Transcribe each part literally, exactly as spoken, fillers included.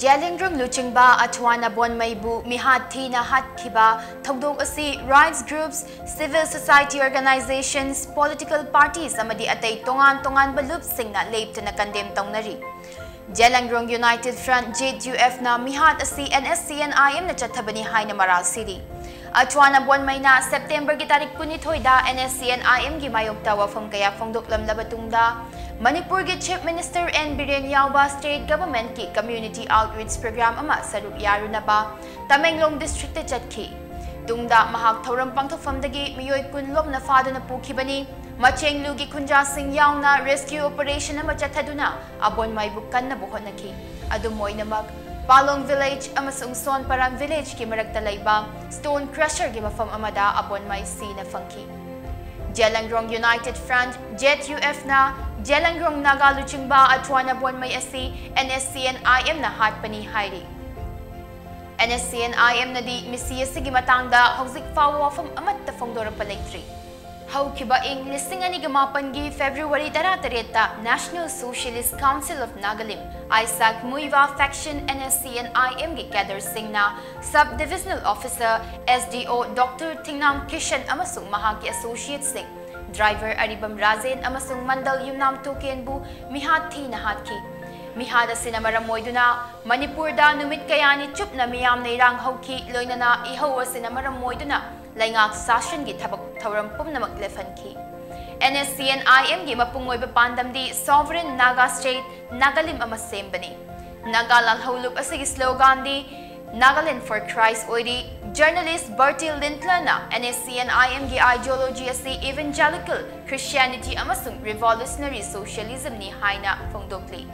ꯖꯦꯂꯤꯡꯔꯨꯡ ꯂꯨꯆꯤꯡꯕ ꯑꯊ꯭ꯋꯥꯟ ꯑꯕꯣꯟꯃꯩꯕꯨ ꯃꯤꯍꯥꯠ ꯊꯤꯅ ꯍꯥꯠꯈꯤꯕ ꯊꯧꯗꯣꯛ ꯑꯁꯤ rights groups, civil society organizations, political parties ꯑꯃꯗꯤ ꯑꯇꯩ ꯇꯣꯉꯥꯟ ꯇꯣꯉꯥꯟꯕ ꯂꯨꯞꯁꯤꯡꯅ ꯂꯦꯞꯇꯅ condemn ꯇꯧꯅꯔꯤ꯫ ꯖꯦꯂꯤꯡꯔꯣꯡ United Front, Z U F, ꯅ ꯃꯤꯍꯥꯠ ꯑꯁꯤ N S C N I M ꯅ ꯆꯠꯊꯕꯅꯤ ꯍꯥꯏꯅ ꯃꯔꯥꯜ ꯁꯤꯔꯤ꯫ ꯑꯊ꯭ꯋꯥꯟ ꯑꯕꯣꯟꯃꯩꯅ September ꯒꯤ ꯇꯥꯔꯤꯛ ꯀꯨꯟꯅꯤꯊꯣꯏꯗ N S C N I M ꯒꯤ ꯃꯥꯌꯣꯛꯇ ꯋꯥꯐꯝ ꯀꯌꯥ ꯐꯣꯡꯗꯣꯛꯂꯝꯂꯕ ꯇꯨꯡꯗ, ꯃꯅꯤꯄꯨꯔꯒꯤ Chief Minister N ꯕꯤꯔꯦꯟ ꯌꯥꯎꯕ state government ꯀꯤ community outreach program ꯑꯃ ꯁꯔꯨꯛ ꯌꯥꯔꯨꯅꯕ ꯇꯃꯦꯡꯂꯣꯡ district ꯇ ꯆꯠꯈꯤ꯫ ꯇꯨꯡꯗ ꯃꯍꯥꯛ ꯊꯧꯔꯝ ꯄꯥꯡꯊꯣꯛꯐꯝꯗꯒꯤ ꯃꯤꯑꯣꯏ ꯀꯨꯟ ꯂꯣꯝꯅ ꯐꯥꯗꯨꯅ ꯄꯨꯈꯤꯕꯅꯤ꯫ ꯃꯆꯦꯡꯂꯨꯒꯤ ꯈꯨꯟꯖꯥꯁꯤꯡ ꯌꯥꯎꯅ rescue operation ꯑꯃ ꯆꯠꯊꯗꯨꯅ ꯑꯕꯣꯟꯃꯩꯕꯨ ꯀꯟꯅꯕ ꯍꯣꯠꯅꯈꯤ꯫ ꯑꯗꯨꯝ ꯑꯣꯏꯅꯃꯛ, ꯄꯥꯂꯣꯡ village ꯑꯃꯁꯨꯡ ꯁꯣꯟꯄꯔꯥꯝ village ꯀꯤ ꯃꯔꯛꯇ ꯂꯩꯕ stone crusher ꯒꯤ ꯃꯐꯝ ꯑꯃꯗ ꯑꯕꯣꯟꯃꯩ ꯁꯤꯅ ꯐꯪꯈꯤ꯫ ꯖꯦꯂꯪꯔꯣꯡ United Front, Z U F, ꯅ ꯖꯦꯂꯪꯔꯣꯡ ꯅꯥꯒꯥ ꯂꯨꯆꯤꯡꯕ ꯑꯊ꯭ꯋꯥꯟ ꯑꯕꯣꯟꯃꯩ ꯑꯁꯤ N S C N I M ꯅ ꯍꯥꯠꯄꯅꯤ ꯍꯥꯏꯔꯤ꯫ N S C N I M ꯅꯗꯤ ꯃꯤꯁꯤ ꯑꯁꯤꯒꯤ ꯃꯇꯥꯡꯗ ꯍꯧꯖꯤꯛ ꯐꯥꯎꯕ ꯋꯥꯐꯝ ꯑꯃꯠꯇ ꯐꯣꯡꯗꯣꯔꯛꯄ ꯂꯩꯇ꯭ꯔꯤ꯫ ꯍꯧꯈꯤꯕ ꯏꯪ ꯂꯤꯁꯤꯡ ꯑꯅꯤꯒ ꯃꯥꯄꯟꯒꯤ February ꯇꯔꯥꯇꯔꯦꯠꯇ National Socialist Council of Nagalim, ISAC, ꯃꯨꯏꯋꯥ faction N S C N I M ꯒꯤ cadre ꯁꯤꯡꯅ sub divisional officer S D O Doctor ꯊꯤꯡꯅꯥꯝ Kisan ꯑꯃꯁꯨꯡ ꯃꯍꯥꯛꯀꯤ associate ꯁꯤꯡ, driver ꯑꯔꯤꯕꯝ ꯔꯥꯖꯦꯟ ꯑꯃꯁꯨꯡ ꯃꯟꯗꯜ ꯌꯨꯝꯅꯥꯝ ꯇꯨꯀꯦꯟꯕꯨ ꯃꯤꯍꯥꯠ ꯊꯤꯅ ꯍꯥꯠꯈꯤ꯫ ꯃꯤꯍꯥꯠ ꯑꯁꯤꯅ ꯃꯔꯝ ꯑꯣꯏꯗꯨꯅ ꯃꯅꯤꯄꯨꯔꯗ ꯅꯨꯃꯤꯠ ꯀꯌꯥꯅꯤ ꯆꯨꯞꯅ ꯃꯤꯌꯥꯝꯅ ꯏꯔꯥꯡ ꯍꯧꯈꯤ, ꯂꯣꯏꯅꯅ ꯏꯍꯧ ꯑꯁꯤꯅ ꯃꯔꯝ ꯑꯣꯏꯗꯨꯅ ꯂꯩꯉꯥꯛ ꯁꯥꯁꯟꯒꯤ ꯊꯕꯛ ꯊꯧꯔꯝ ꯄꯨꯝꯅꯃꯛ ꯂꯦꯞꯍꯟꯈꯤ꯫ N S C N I M ꯒꯤ ꯃꯄꯨꯡ ꯑꯣꯏꯕ ꯄꯥꯟꯗꯝꯗꯤ sovereign Naga state, ꯅꯥꯒꯥꯂꯤꯝ ꯑꯃ ꯁꯦꯝꯕꯅꯤ꯫ ꯅꯥꯒꯥ ꯂꯥꯜꯍꯧꯂꯨꯞ ꯑꯁꯤꯒꯤ slogan D Nagaland for Christ ꯑꯣꯏꯔꯤ꯫ Journalist Bertil Lintler ꯅ N S C N I M ꯒꯤ ideology ꯑꯁꯤ evangelical Christianity ꯑꯃꯁꯨꯡ revolutionary socialism ꯅꯤ ꯍꯥꯏꯅ ꯐꯣꯡꯗꯣꯛꯂꯤ꯫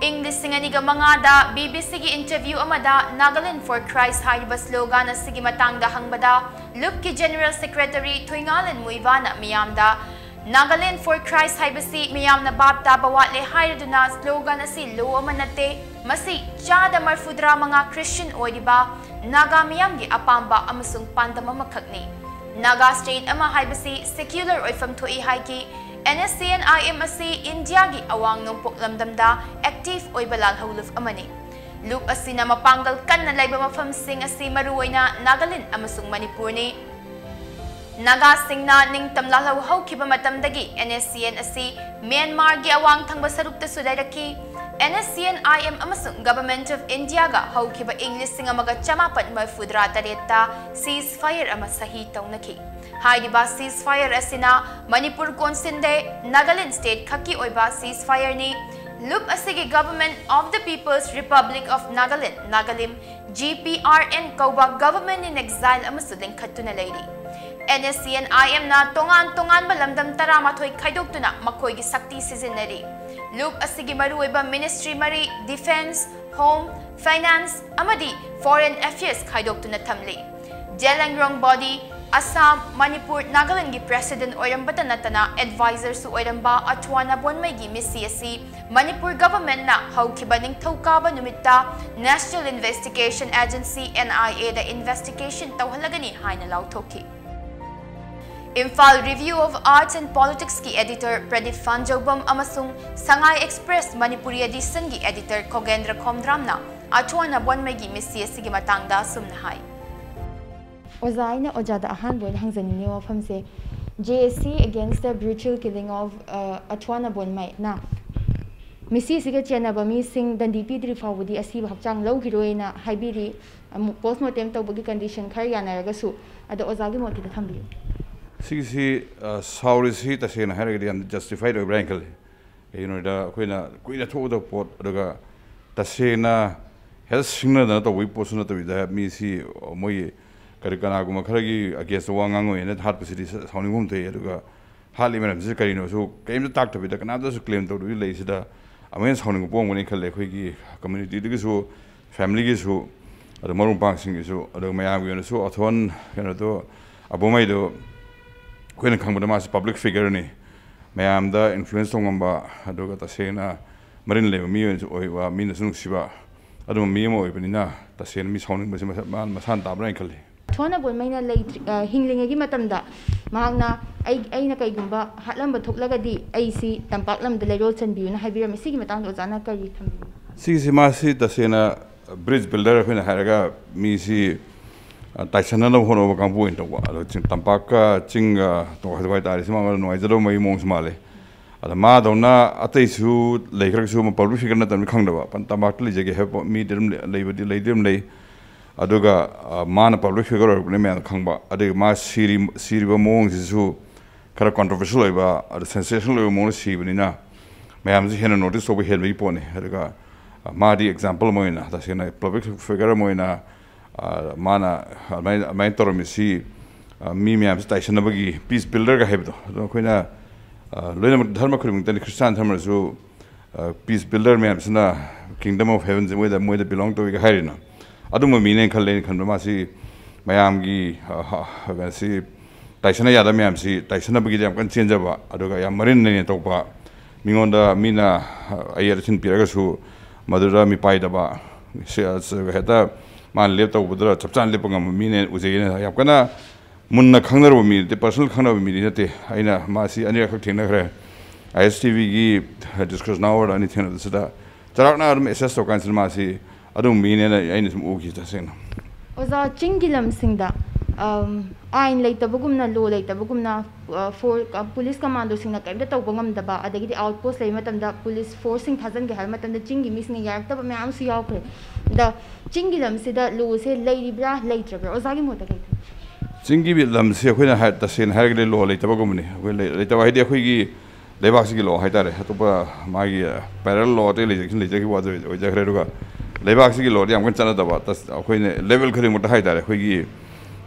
ꯏꯪ ꯂꯤꯁꯤꯡ ꯑꯅꯤꯒ ꯃꯉꯥꯗ B B C ꯒꯤ interview ꯑꯃꯗ Nagaland for Christ ꯍꯥꯏꯔꯤꯕ slogan ꯑꯁꯤꯒꯤ ꯃꯇꯥꯡꯗ ꯍꯪꯕꯗ, ꯂꯨꯞꯀꯤ General Secretary ꯊꯣꯏꯉꯥꯂꯦꯟ ꯃꯨꯏꯕꯥꯅ ꯃꯤꯌꯥꯝꯗ Nagaland for Christ ꯍꯥꯏꯕꯁꯤ ꯃꯤꯌꯥꯝꯅ ꯚꯥꯞ ꯇꯥꯕ ꯋꯥꯠꯂꯦ ꯍꯥꯏꯔꯗꯨꯅ slogan ꯑꯁꯤ ꯂꯣ ꯑꯃ ꯅꯠꯇꯦ, ꯃꯁꯤ ꯆꯥꯗ ꯃꯔꯐꯨꯇꯔꯥ ꯃꯉꯥ Christian ꯑꯣꯏꯔꯤꯕ ꯅꯥꯒꯥ ꯃꯤꯌꯥꯝꯒꯤ ꯑꯄꯥꯝꯕ ꯑꯃꯁꯨꯡ ꯄꯥꯟꯗꯝ ꯑꯃꯈꯛꯅꯤ꯫ ꯅꯥꯒꯥ state ꯑꯃ ꯍꯥꯏꯕꯁꯤ secular ꯑꯣꯏꯐꯝ ꯊꯣꯛꯏ ꯍꯥꯏꯈꯤ꯫ N S C N I M ꯑꯁꯤ ꯏꯟꯗꯤꯌꯥꯒꯤ ꯑꯋꯥꯡ ꯅꯣꯡꯄꯣꯛ ꯂꯝꯗꯝꯗ active ꯑꯣꯏꯕ ꯂꯥꯜꯍꯧꯂꯨꯞ ꯑꯃꯅꯤ꯫ ꯂꯨꯞ ꯑꯁꯤꯅ ꯃꯄꯥꯡꯒꯜ ꯀꯟꯅ ꯂꯩꯕ ꯃꯐꯝꯁꯤꯡ ꯑꯁꯤ ꯃꯔꯨꯑꯣꯏꯅ ꯅꯥꯒꯥꯂꯦꯟ ꯑꯃꯁꯨꯡ ꯃꯅꯤꯄꯨꯔꯅꯤ꯫ ꯅꯥꯒꯥꯁꯤꯡꯅ ꯅꯤꯡꯇꯝ ꯂꯥꯜꯍꯧ ꯍꯧꯈꯤꯕ ꯃꯇꯝꯗꯒꯤ N S C N ꯑꯁꯤ ꯃ꯭ꯌꯥꯟꯃꯥꯔꯒꯤ ꯑꯋꯥꯡ ꯊꯪꯕ ꯁꯔꯨꯛꯇꯁꯨ ꯂꯩꯔꯛꯈꯤ꯫ N S C N I M ꯑꯃꯁꯨꯡ Government of India ꯒ ꯍꯧꯈꯤꯕ ꯏꯪ ꯂꯤꯁꯤꯡ ꯑꯃꯒ ꯆꯃꯥꯄꯟ ꯃꯔꯤꯐꯨꯇꯔꯥ ꯇꯔꯦꯠꯇ cease fire ꯑꯃ ꯁꯍꯤ ꯇꯧꯅꯈꯤ꯫ ꯍꯥꯏꯔꯤꯕ cease fire ꯑꯁꯤꯅ ꯃꯅꯤꯄꯨꯔ ꯀꯣꯟꯁꯤꯟꯗꯦ, ꯅꯥꯒꯥꯂꯦꯟ state ꯈꯛꯀꯤ ꯑꯣꯏꯕ cease fire ꯅꯤ꯫ ꯂꯨꯞ ꯑꯁꯤꯒꯤ Government of the People's Republic of Nagaland, ꯅꯥꯒꯥꯂꯤꯝ, G P R N ꯀꯧꯕ Government in Exile ꯑꯃꯁꯨ ꯂꯤꯡꯈꯠꯇꯨꯅ ꯂꯩꯔꯤ꯫ N S C N I M ꯅ ꯇꯣꯉꯥꯟ ꯇꯣꯉꯥꯟꯕ ꯂꯝꯗꯝ ꯇꯔꯥꯃꯥꯊꯣꯏ ꯈꯥꯏꯗꯣꯛꯇꯨꯅ ꯃꯈꯣꯏꯒꯤ ꯁꯛꯇꯤ ꯁꯤꯖꯤꯟꯅꯔꯤ꯫ ꯂꯨꯞ ꯑꯁꯤꯒꯤ ꯃꯔꯨꯑꯣꯏꯕ ministry ꯃꯔꯤ, Defence, Home, Finance ꯑꯃꯗꯤ Foreign Affairs ꯈꯥꯏꯗꯣꯛꯇꯨꯅ ꯊꯝꯂꯤ꯫ ꯖꯦꯂꯦꯡꯔꯣꯡ body, ꯑꯁꯥꯝ, ꯃꯅꯤꯄꯨꯔ, ꯅꯥꯒꯥꯂꯦꯟꯒꯤ president ꯑꯣꯏꯔꯝꯕꯇ ꯅꯠꯇꯅ advisor ꯁꯨ ꯑꯣꯏꯔꯝꯕ ꯑꯊ꯭ꯋꯥ ꯅꯥꯕꯣꯟꯃꯩꯒꯤ ꯃꯤꯁꯤ ꯑꯁꯤ ꯃꯅꯤꯄꯨꯔ government ꯅ ꯍꯧꯈꯤꯕ ꯅꯤꯡꯊꯧꯀꯥꯕ ꯅꯨꯃꯤꯠꯇ National Investigation Agency, N I A the investigation ꯇꯧꯍꯜꯂꯒꯅꯤ ꯍꯥꯏꯅ ꯂꯥꯎꯊꯣꯛꯈꯤ꯫ Imphal Review of Arts and Politics ꯀꯤ editor ꯄ꯭ꯔꯗꯤꯞ ꯐꯥꯟꯖꯧꯕꯝ ꯑꯃꯁꯨꯡ Sangai Express Manipuri edition ꯒꯤ editor ꯈꯣꯒꯦꯟꯗ꯭ꯔ ꯈꯣꯝꯗ꯭ꯔꯥꯝꯅ ꯑꯊ꯭ꯋꯥ ꯅꯥꯕꯣꯟꯃꯩꯒꯤ ꯃꯤꯁꯤ ꯑꯁꯤꯒꯤ ꯃꯇꯥꯡꯗ ꯑꯁꯨꯝꯅ ꯍꯥꯏ꯫ ꯑꯣꯖꯥ, ꯑꯩꯅ ꯑꯣꯖꯥꯗ ꯑꯍꯥꯟꯕ ꯑꯣꯏꯅ ꯍꯪꯖꯅꯤꯡꯉꯤꯕ ꯋꯥꯐꯝꯁꯦ, J A C against the brutal killing of, uh, ꯑꯊ꯭ꯋꯥ ꯅꯥꯕꯣꯟꯃꯩ ꯅ ꯃꯤꯁꯤꯁꯤꯒ ꯆꯦꯟꯅꯕ ꯃꯤꯁꯤꯡ ꯗꯟꯗꯤ ꯄꯤꯗ꯭ꯔꯤ ꯐꯥꯎꯕꯗꯤ ꯑꯁꯤꯕ ꯍꯛꯆꯥꯡ ꯂꯧꯈꯤꯔꯣꯏꯅ ꯍꯥꯏꯕꯤꯔꯤ꯫ ꯑꯃꯨꯛ post mortem ꯇꯧꯕꯒꯤ condition ꯈꯔ ꯌꯥꯅꯔꯒꯁꯨ꯫ ꯑꯗꯣ ꯑꯣꯖꯥꯒꯤ ꯃꯣꯠ ꯈꯤꯇ ꯊꯝꯕꯤꯌꯨ꯫ ꯁꯤꯒꯤꯁꯤ, ꯑ, ꯁꯥꯎꯔꯤꯁꯤ ꯇꯁꯦꯡꯅ ꯍꯥꯏꯔꯒꯗꯤ ꯌꯥꯝ justified ꯑꯣꯏꯕ꯭ꯔꯥ ꯍꯥꯏꯅ ꯈꯜꯂꯤ꯫ ꯀꯩꯒꯤꯅꯣ ꯍꯥꯏꯗ ꯑꯩꯈꯣꯏꯅ ꯀꯨꯏꯅ ꯊꯣꯛꯎꯗꯕ ꯄꯣꯠ, ꯑꯗꯨꯒ ꯇꯁꯦꯡꯅ ꯍꯦꯛꯇ ꯁꯤꯡꯅꯗꯅ ꯇꯧꯕꯒꯤ ꯄꯣꯠꯁꯨ ꯅꯠꯇꯕꯤꯗ, ꯃꯤꯁꯤ ꯃꯣꯏꯒꯤ ꯀꯔꯤ ꯀꯅꯥꯒꯨꯝꯕ ꯈꯔꯒꯤ against ꯇ ꯋꯥ ꯉꯥꯡꯉꯣꯏꯅ ꯍꯥꯠꯄꯁꯤꯗꯤ ꯁꯥꯎꯅꯤꯡꯕ ꯑꯃ ꯊꯣꯛꯑꯦ꯫ ꯑꯗꯨꯒ ꯍꯥꯠꯂꯤ ꯃꯌꯥꯝꯁꯤꯁꯨ ꯀꯔꯤꯅꯣꯁꯨ ꯀꯔꯤꯝꯇ ꯇꯥꯛꯇꯕꯤꯗ ꯀꯅꯥꯝꯇꯁꯨ claim ꯇꯧꯗꯕꯤ ꯂꯩꯁꯤꯗ ꯑꯃꯨꯛ ꯍꯦꯟꯅ ꯁꯥꯎꯅꯤꯡꯕ ꯄꯣꯛꯑꯝꯒꯅꯤ ꯈꯜꯂꯦ꯫ ꯑꯩꯈꯣꯏꯒꯤ community ꯗꯒꯤꯁꯨ, family ꯒꯤꯁꯨ, ꯑꯗꯨ ꯃꯔꯨꯞ ꯃꯄꯥꯡꯁꯤꯡꯒꯤꯁꯨ, ꯑꯗꯨꯒ ꯃꯌꯥꯝꯒꯤ ꯑꯣꯏꯅꯁꯨ ꯑꯊꯣꯟ ꯀꯩꯅꯣꯗꯣ, ꯑꯕꯨꯃꯩꯗꯣ ꯑꯩꯈꯣꯏꯅ ꯈꯪꯕꯗ ꯃꯥꯁꯤ public figure ꯅꯤ, ꯃꯌꯥꯝꯗ influence ꯇꯧꯉꯝꯕ, ꯑꯗꯨꯒ ꯇꯁꯦꯡꯅ ꯃꯔꯤꯟ ꯂꯩꯕ ꯃꯤ ꯑꯣꯏꯅꯁꯨ ꯑꯣꯏꯕ, ꯃꯤꯅꯁꯨ ꯅꯨꯡꯁꯤꯕ ꯑꯗꯨꯝꯕ ꯃꯤ ꯑꯃ ꯑꯣꯏꯕꯅꯤꯅ ꯇꯁꯦꯡꯅ ꯃꯤ ꯁꯥꯎꯅꯤꯡꯕꯁꯤ ꯃꯁꯥ-, ꯃꯥ-, ꯃꯁꯥꯅ ꯇꯥꯕ꯭ꯔꯥ ꯍꯥꯏꯅ ꯈꯜꯂꯤ꯫ ꯊꯣꯟꯅꯕꯣꯟꯃꯩꯅ ꯂꯩꯇ꯭ꯔꯤ-, ꯑ, ꯍꯤꯡꯂꯤꯉꯩꯒꯤ ꯃꯇꯝꯗ ꯃꯍꯥꯛꯅ ꯑꯩ, ꯑꯩꯅ ꯀꯩꯒꯨꯝꯕ ꯍꯥꯠꯂꯝꯕ ꯊꯣꯛꯂꯒꯗꯤ ꯑꯩꯁꯤ ꯇꯝꯄꯥꯛ ꯂꯝꯗ ꯂꯩꯔꯣꯜ ꯆꯟꯕꯤꯌꯨꯅ ꯍꯥꯏꯕꯤꯔꯝꯃꯤ꯫ ꯁꯤꯒꯤ ꯃꯇꯥꯡꯗ ꯑꯣꯖꯥꯅ ꯀꯔꯤ ꯊꯝꯕꯤꯅꯤꯡꯕ? ꯁꯤꯒꯤꯁꯤ ꯃꯥꯁꯤ ꯇꯁꯦꯡꯅ bridge builder ꯑꯩꯈꯣꯏꯅ ꯍꯥꯏꯔꯒ ꯃꯤꯁꯤ, ꯑ, ꯇꯥꯏꯁꯟꯅꯅꯕ ꯍꯣꯠꯅꯕ ꯀꯥꯡꯕꯨ ꯑꯣꯏꯅ ꯇꯧꯕ꯫ ꯑꯗꯣ ꯆꯤꯡ, ꯇꯝꯄꯥꯛꯀ ꯆꯤꯡꯒ ꯇꯧ ꯍꯥꯏꯗꯣ ꯍꯥꯏꯇꯥꯔꯦ꯫ ꯁꯤ ꯃꯥ ꯅꯨꯡꯉꯥꯏꯖꯗꯕ ꯃꯑꯣꯡꯁꯨ ꯃꯥꯜꯂꯦ꯫ ꯑꯗ ꯃꯥꯗꯧꯅ ꯑꯇꯩꯁꯨ ꯂꯩꯈ꯭ꯔꯒꯁꯨ, ꯃꯥ public figure ꯅꯠꯇꯕꯅꯤ ꯈꯪꯗꯕ, ꯄꯟ-, ꯇꯝꯄꯥꯛꯇ ꯂꯩꯖꯒꯦ ꯍꯥꯏꯕ ꯃꯤꯗꯤ ꯑꯗꯨꯝ ꯂꯩ-, ꯂꯩꯕꯗꯤ, ꯂꯩꯗꯤ ꯑꯗꯨꯝ ꯂꯩ꯫ ꯑꯗꯨꯒ, ꯑ, ꯃꯥꯅ public figure ꯑꯣꯏꯔꯛꯄꯅꯤ ꯃꯌꯥꯝꯅ ꯈꯪꯕ꯫ ꯑꯗꯨꯒ ꯃꯥ ꯁꯤꯔꯤ-, ꯁꯤꯔꯤꯕ ꯃꯑꯣꯡꯁꯤꯁꯨ ꯈꯔ controversial ꯑꯣꯏꯕ, ꯑꯗ sensational ꯑꯣꯏꯕ ꯃꯑꯣꯡꯗ ꯁꯤꯕꯅꯤꯅ ꯃꯌꯥꯝꯁꯤ ꯍꯦꯟꯅ notice ꯇꯧꯕ ꯍꯦꯟꯕꯒꯤ ꯄꯣꯠꯅꯤ꯫ ꯑꯗꯨꯒ, ꯑ, ꯃꯥꯗꯤ example ꯑꯃ ꯑꯣꯏꯅ, ꯇꯁꯦꯡꯅ public figure ꯑꯃ ꯑꯣꯏꯅ, ꯑ, ꯃꯥꯅ ꯑꯗꯨꯃꯥꯏꯅ, ꯑꯗꯨꯃꯥꯏꯅ ꯇꯧꯔꯝꯃꯤꯁꯤ, ꯑ, ꯃꯤ ꯃꯌꯥꯝꯁꯤ ꯇꯥꯏꯁꯟꯅꯕꯒꯤ peace builderꯒ ꯍꯥꯏꯕꯗꯣ, ꯑꯗꯣ ꯑꯩꯈꯣꯏꯅ, ꯑ, ꯂꯣꯏꯅꯃꯛ ꯙꯔꯃ ꯈꯨꯗꯤꯡꯃꯛꯇꯅꯤ, ꯈ꯭ꯔꯤꯁꯇꯥꯟ ꯙꯔꯃꯗꯁꯨ, ꯑ, peace builder ꯃꯌꯥꯝꯁꯤꯅ Kingdom of Heavenꯁꯦ ꯃꯣꯏꯗ, ꯃꯣꯏꯗ belong ꯇꯧꯏꯒ ꯍꯥꯏꯔꯤꯅꯣ꯫ ꯑꯗꯨꯝꯕ ꯃꯤꯅꯦꯅ ꯈꯜꯂꯦ꯫ ꯑꯩꯅ ꯈꯟꯕ ꯃꯥꯁꯤ ꯃꯌꯥꯝꯒꯤ, ꯑ, ꯍ-, ꯍ-, ꯁꯤ ꯇꯥꯏꯁꯟꯅ ꯌꯥꯗꯕ ꯃꯌꯥꯝꯁꯤ ꯇꯥꯏꯁꯟꯅꯕꯒꯤꯗꯤ ꯌꯥꯝ ꯀꯟꯅ ꯆꯦꯟꯖꯕ, ꯑꯗꯨꯒ ꯌꯥꯝ ꯃꯔꯤꯟ ꯂꯩꯅ ꯇꯧꯕ, ꯃꯤꯉꯣꯟꯗ ꯃꯤꯅ, ꯑ, ꯑꯌꯦꯠ ꯑꯊꯤꯟ ꯄꯤꯔꯒꯁꯨ ꯃꯗꯨꯗ ꯃꯤꯄꯥꯏꯗꯕ, ꯁꯤ-, ꯑ, ꯁ-, ꯍꯦꯛꯇ ꯃꯥꯅ ꯂꯦꯞ ꯇꯧꯕꯗꯨꯗ ꯆꯞ ꯆꯥꯅ ꯂꯦꯞꯄ ꯉꯝꯕ ꯃꯤꯅꯦꯅ ꯎꯖꯩ꯫ ꯑꯩꯅ ꯌꯥꯝ ꯀꯟꯅ ꯃꯨꯟꯅ ꯈꯪꯅꯔꯨꯕ ꯃꯤ ꯅꯠꯇꯦ, personal ꯈꯪꯅꯕ ꯃꯤꯗꯤ ꯅꯠꯇꯦ꯫ ꯑꯩꯅ ꯃꯥꯁꯤ ꯑꯅꯤꯔꯛꯈꯛ ꯊꯦꯡꯅꯈ꯭ꯔꯦ꯫ ISTVꯒꯤ Discussion Hourꯗ ꯑꯅꯤ ꯊꯦꯡꯅꯕꯁꯤꯗ ꯆꯥꯎꯔꯥꯛꯅ ꯑꯗꯨꯝ assess ꯇꯧꯔꯀꯥꯟꯁꯤꯗ ꯃꯥꯁꯤ ꯑꯗꯨꯝ ꯃꯤꯅꯦꯅ ꯑꯩꯅ ꯁꯨꯝ ꯎꯈꯤ ꯇꯁꯦꯡꯅ꯫ ꯑꯣꯖꯥ, ꯆꯤꯡꯒꯤ ꯂꯝꯁꯤꯡꯗ, ꯑꯝ, ꯑꯥꯏꯟ ꯂꯩꯇꯕꯒꯨꯝꯅ, law ꯂꯩꯇꯕꯒꯨꯝꯅ, ꯑ, for-, ꯑ, police commandoꯁꯤꯡꯅ ꯀꯔꯤꯝꯇ ꯇꯧꯕ ꯉꯝꯗꯕ, ꯑꯗꯒꯤꯗꯤ outpost ꯂꯩꯕ ꯃꯇꯝꯗ police forceꯁꯤꯡ ꯊꯥꯖꯤꯟꯒꯦ ꯍꯥꯏꯕ ꯃꯇꯝꯗ ꯆꯤꯡꯒꯤ ꯃꯤꯁꯤꯡꯅ ꯌꯥꯔꯛꯇꯕ ꯃꯌꯥꯝ ꯑꯃꯁꯨ ꯌꯥꯎꯈ꯭ꯔꯦ꯫ ꯑꯗ ꯆꯤꯡꯒꯤ ꯂꯝꯁꯤꯗ lawꯁꯦ ꯂꯩꯔꯤꯕ꯭ꯔꯥ ꯂꯩꯇ꯭ꯔꯕ꯭ꯔꯥ? ꯑꯣꯖꯥꯒꯤ ꯃꯣꯠꯇ ꯀꯩ ꯈꯜꯂꯤ? ꯆꯤꯡꯒꯤ ꯂꯝꯁꯤ ꯑꯩꯈꯣꯏꯅ ꯍꯥꯏ-, ꯇꯁꯦꯡꯅ ꯍꯥꯏꯔꯒꯗꯤ law ꯂꯩꯇꯕꯒꯨꯝꯕꯅꯤ꯫ ꯑꯩꯈꯣꯏ ꯂꯩ-, ꯂꯩꯇꯕ ꯍꯥꯏꯗꯤ ꯑꯩꯈꯣꯏꯒꯤ ꯂꯩꯕꯥꯛꯁꯤꯒꯤ law ꯍꯥꯏꯇꯥꯔꯦ꯫ ꯑꯇꯣꯞꯄ ꯃꯥꯒꯤ parallel law ꯑꯇꯩ ꯂꯩꯖ-, ꯂꯩꯖꯈꯤꯕ ꯋꯥꯗ ꯑꯣꯏꯖꯈ꯭ꯔꯦ꯫ ꯑꯗꯨꯒ ꯂꯩꯕꯥꯛꯁꯤꯒꯤ lawꯗꯤ ꯌꯥꯝ ꯀꯟꯅ ꯆꯠꯅꯗꯕ꯫ ꯇꯁ-, ꯑꯩꯈꯣꯏꯅ level ꯈꯨꯗꯤꯡꯃꯛꯇ ꯍꯥꯏꯇꯥꯔꯦ꯫ ꯑꯩꯈꯣꯏꯒꯤ,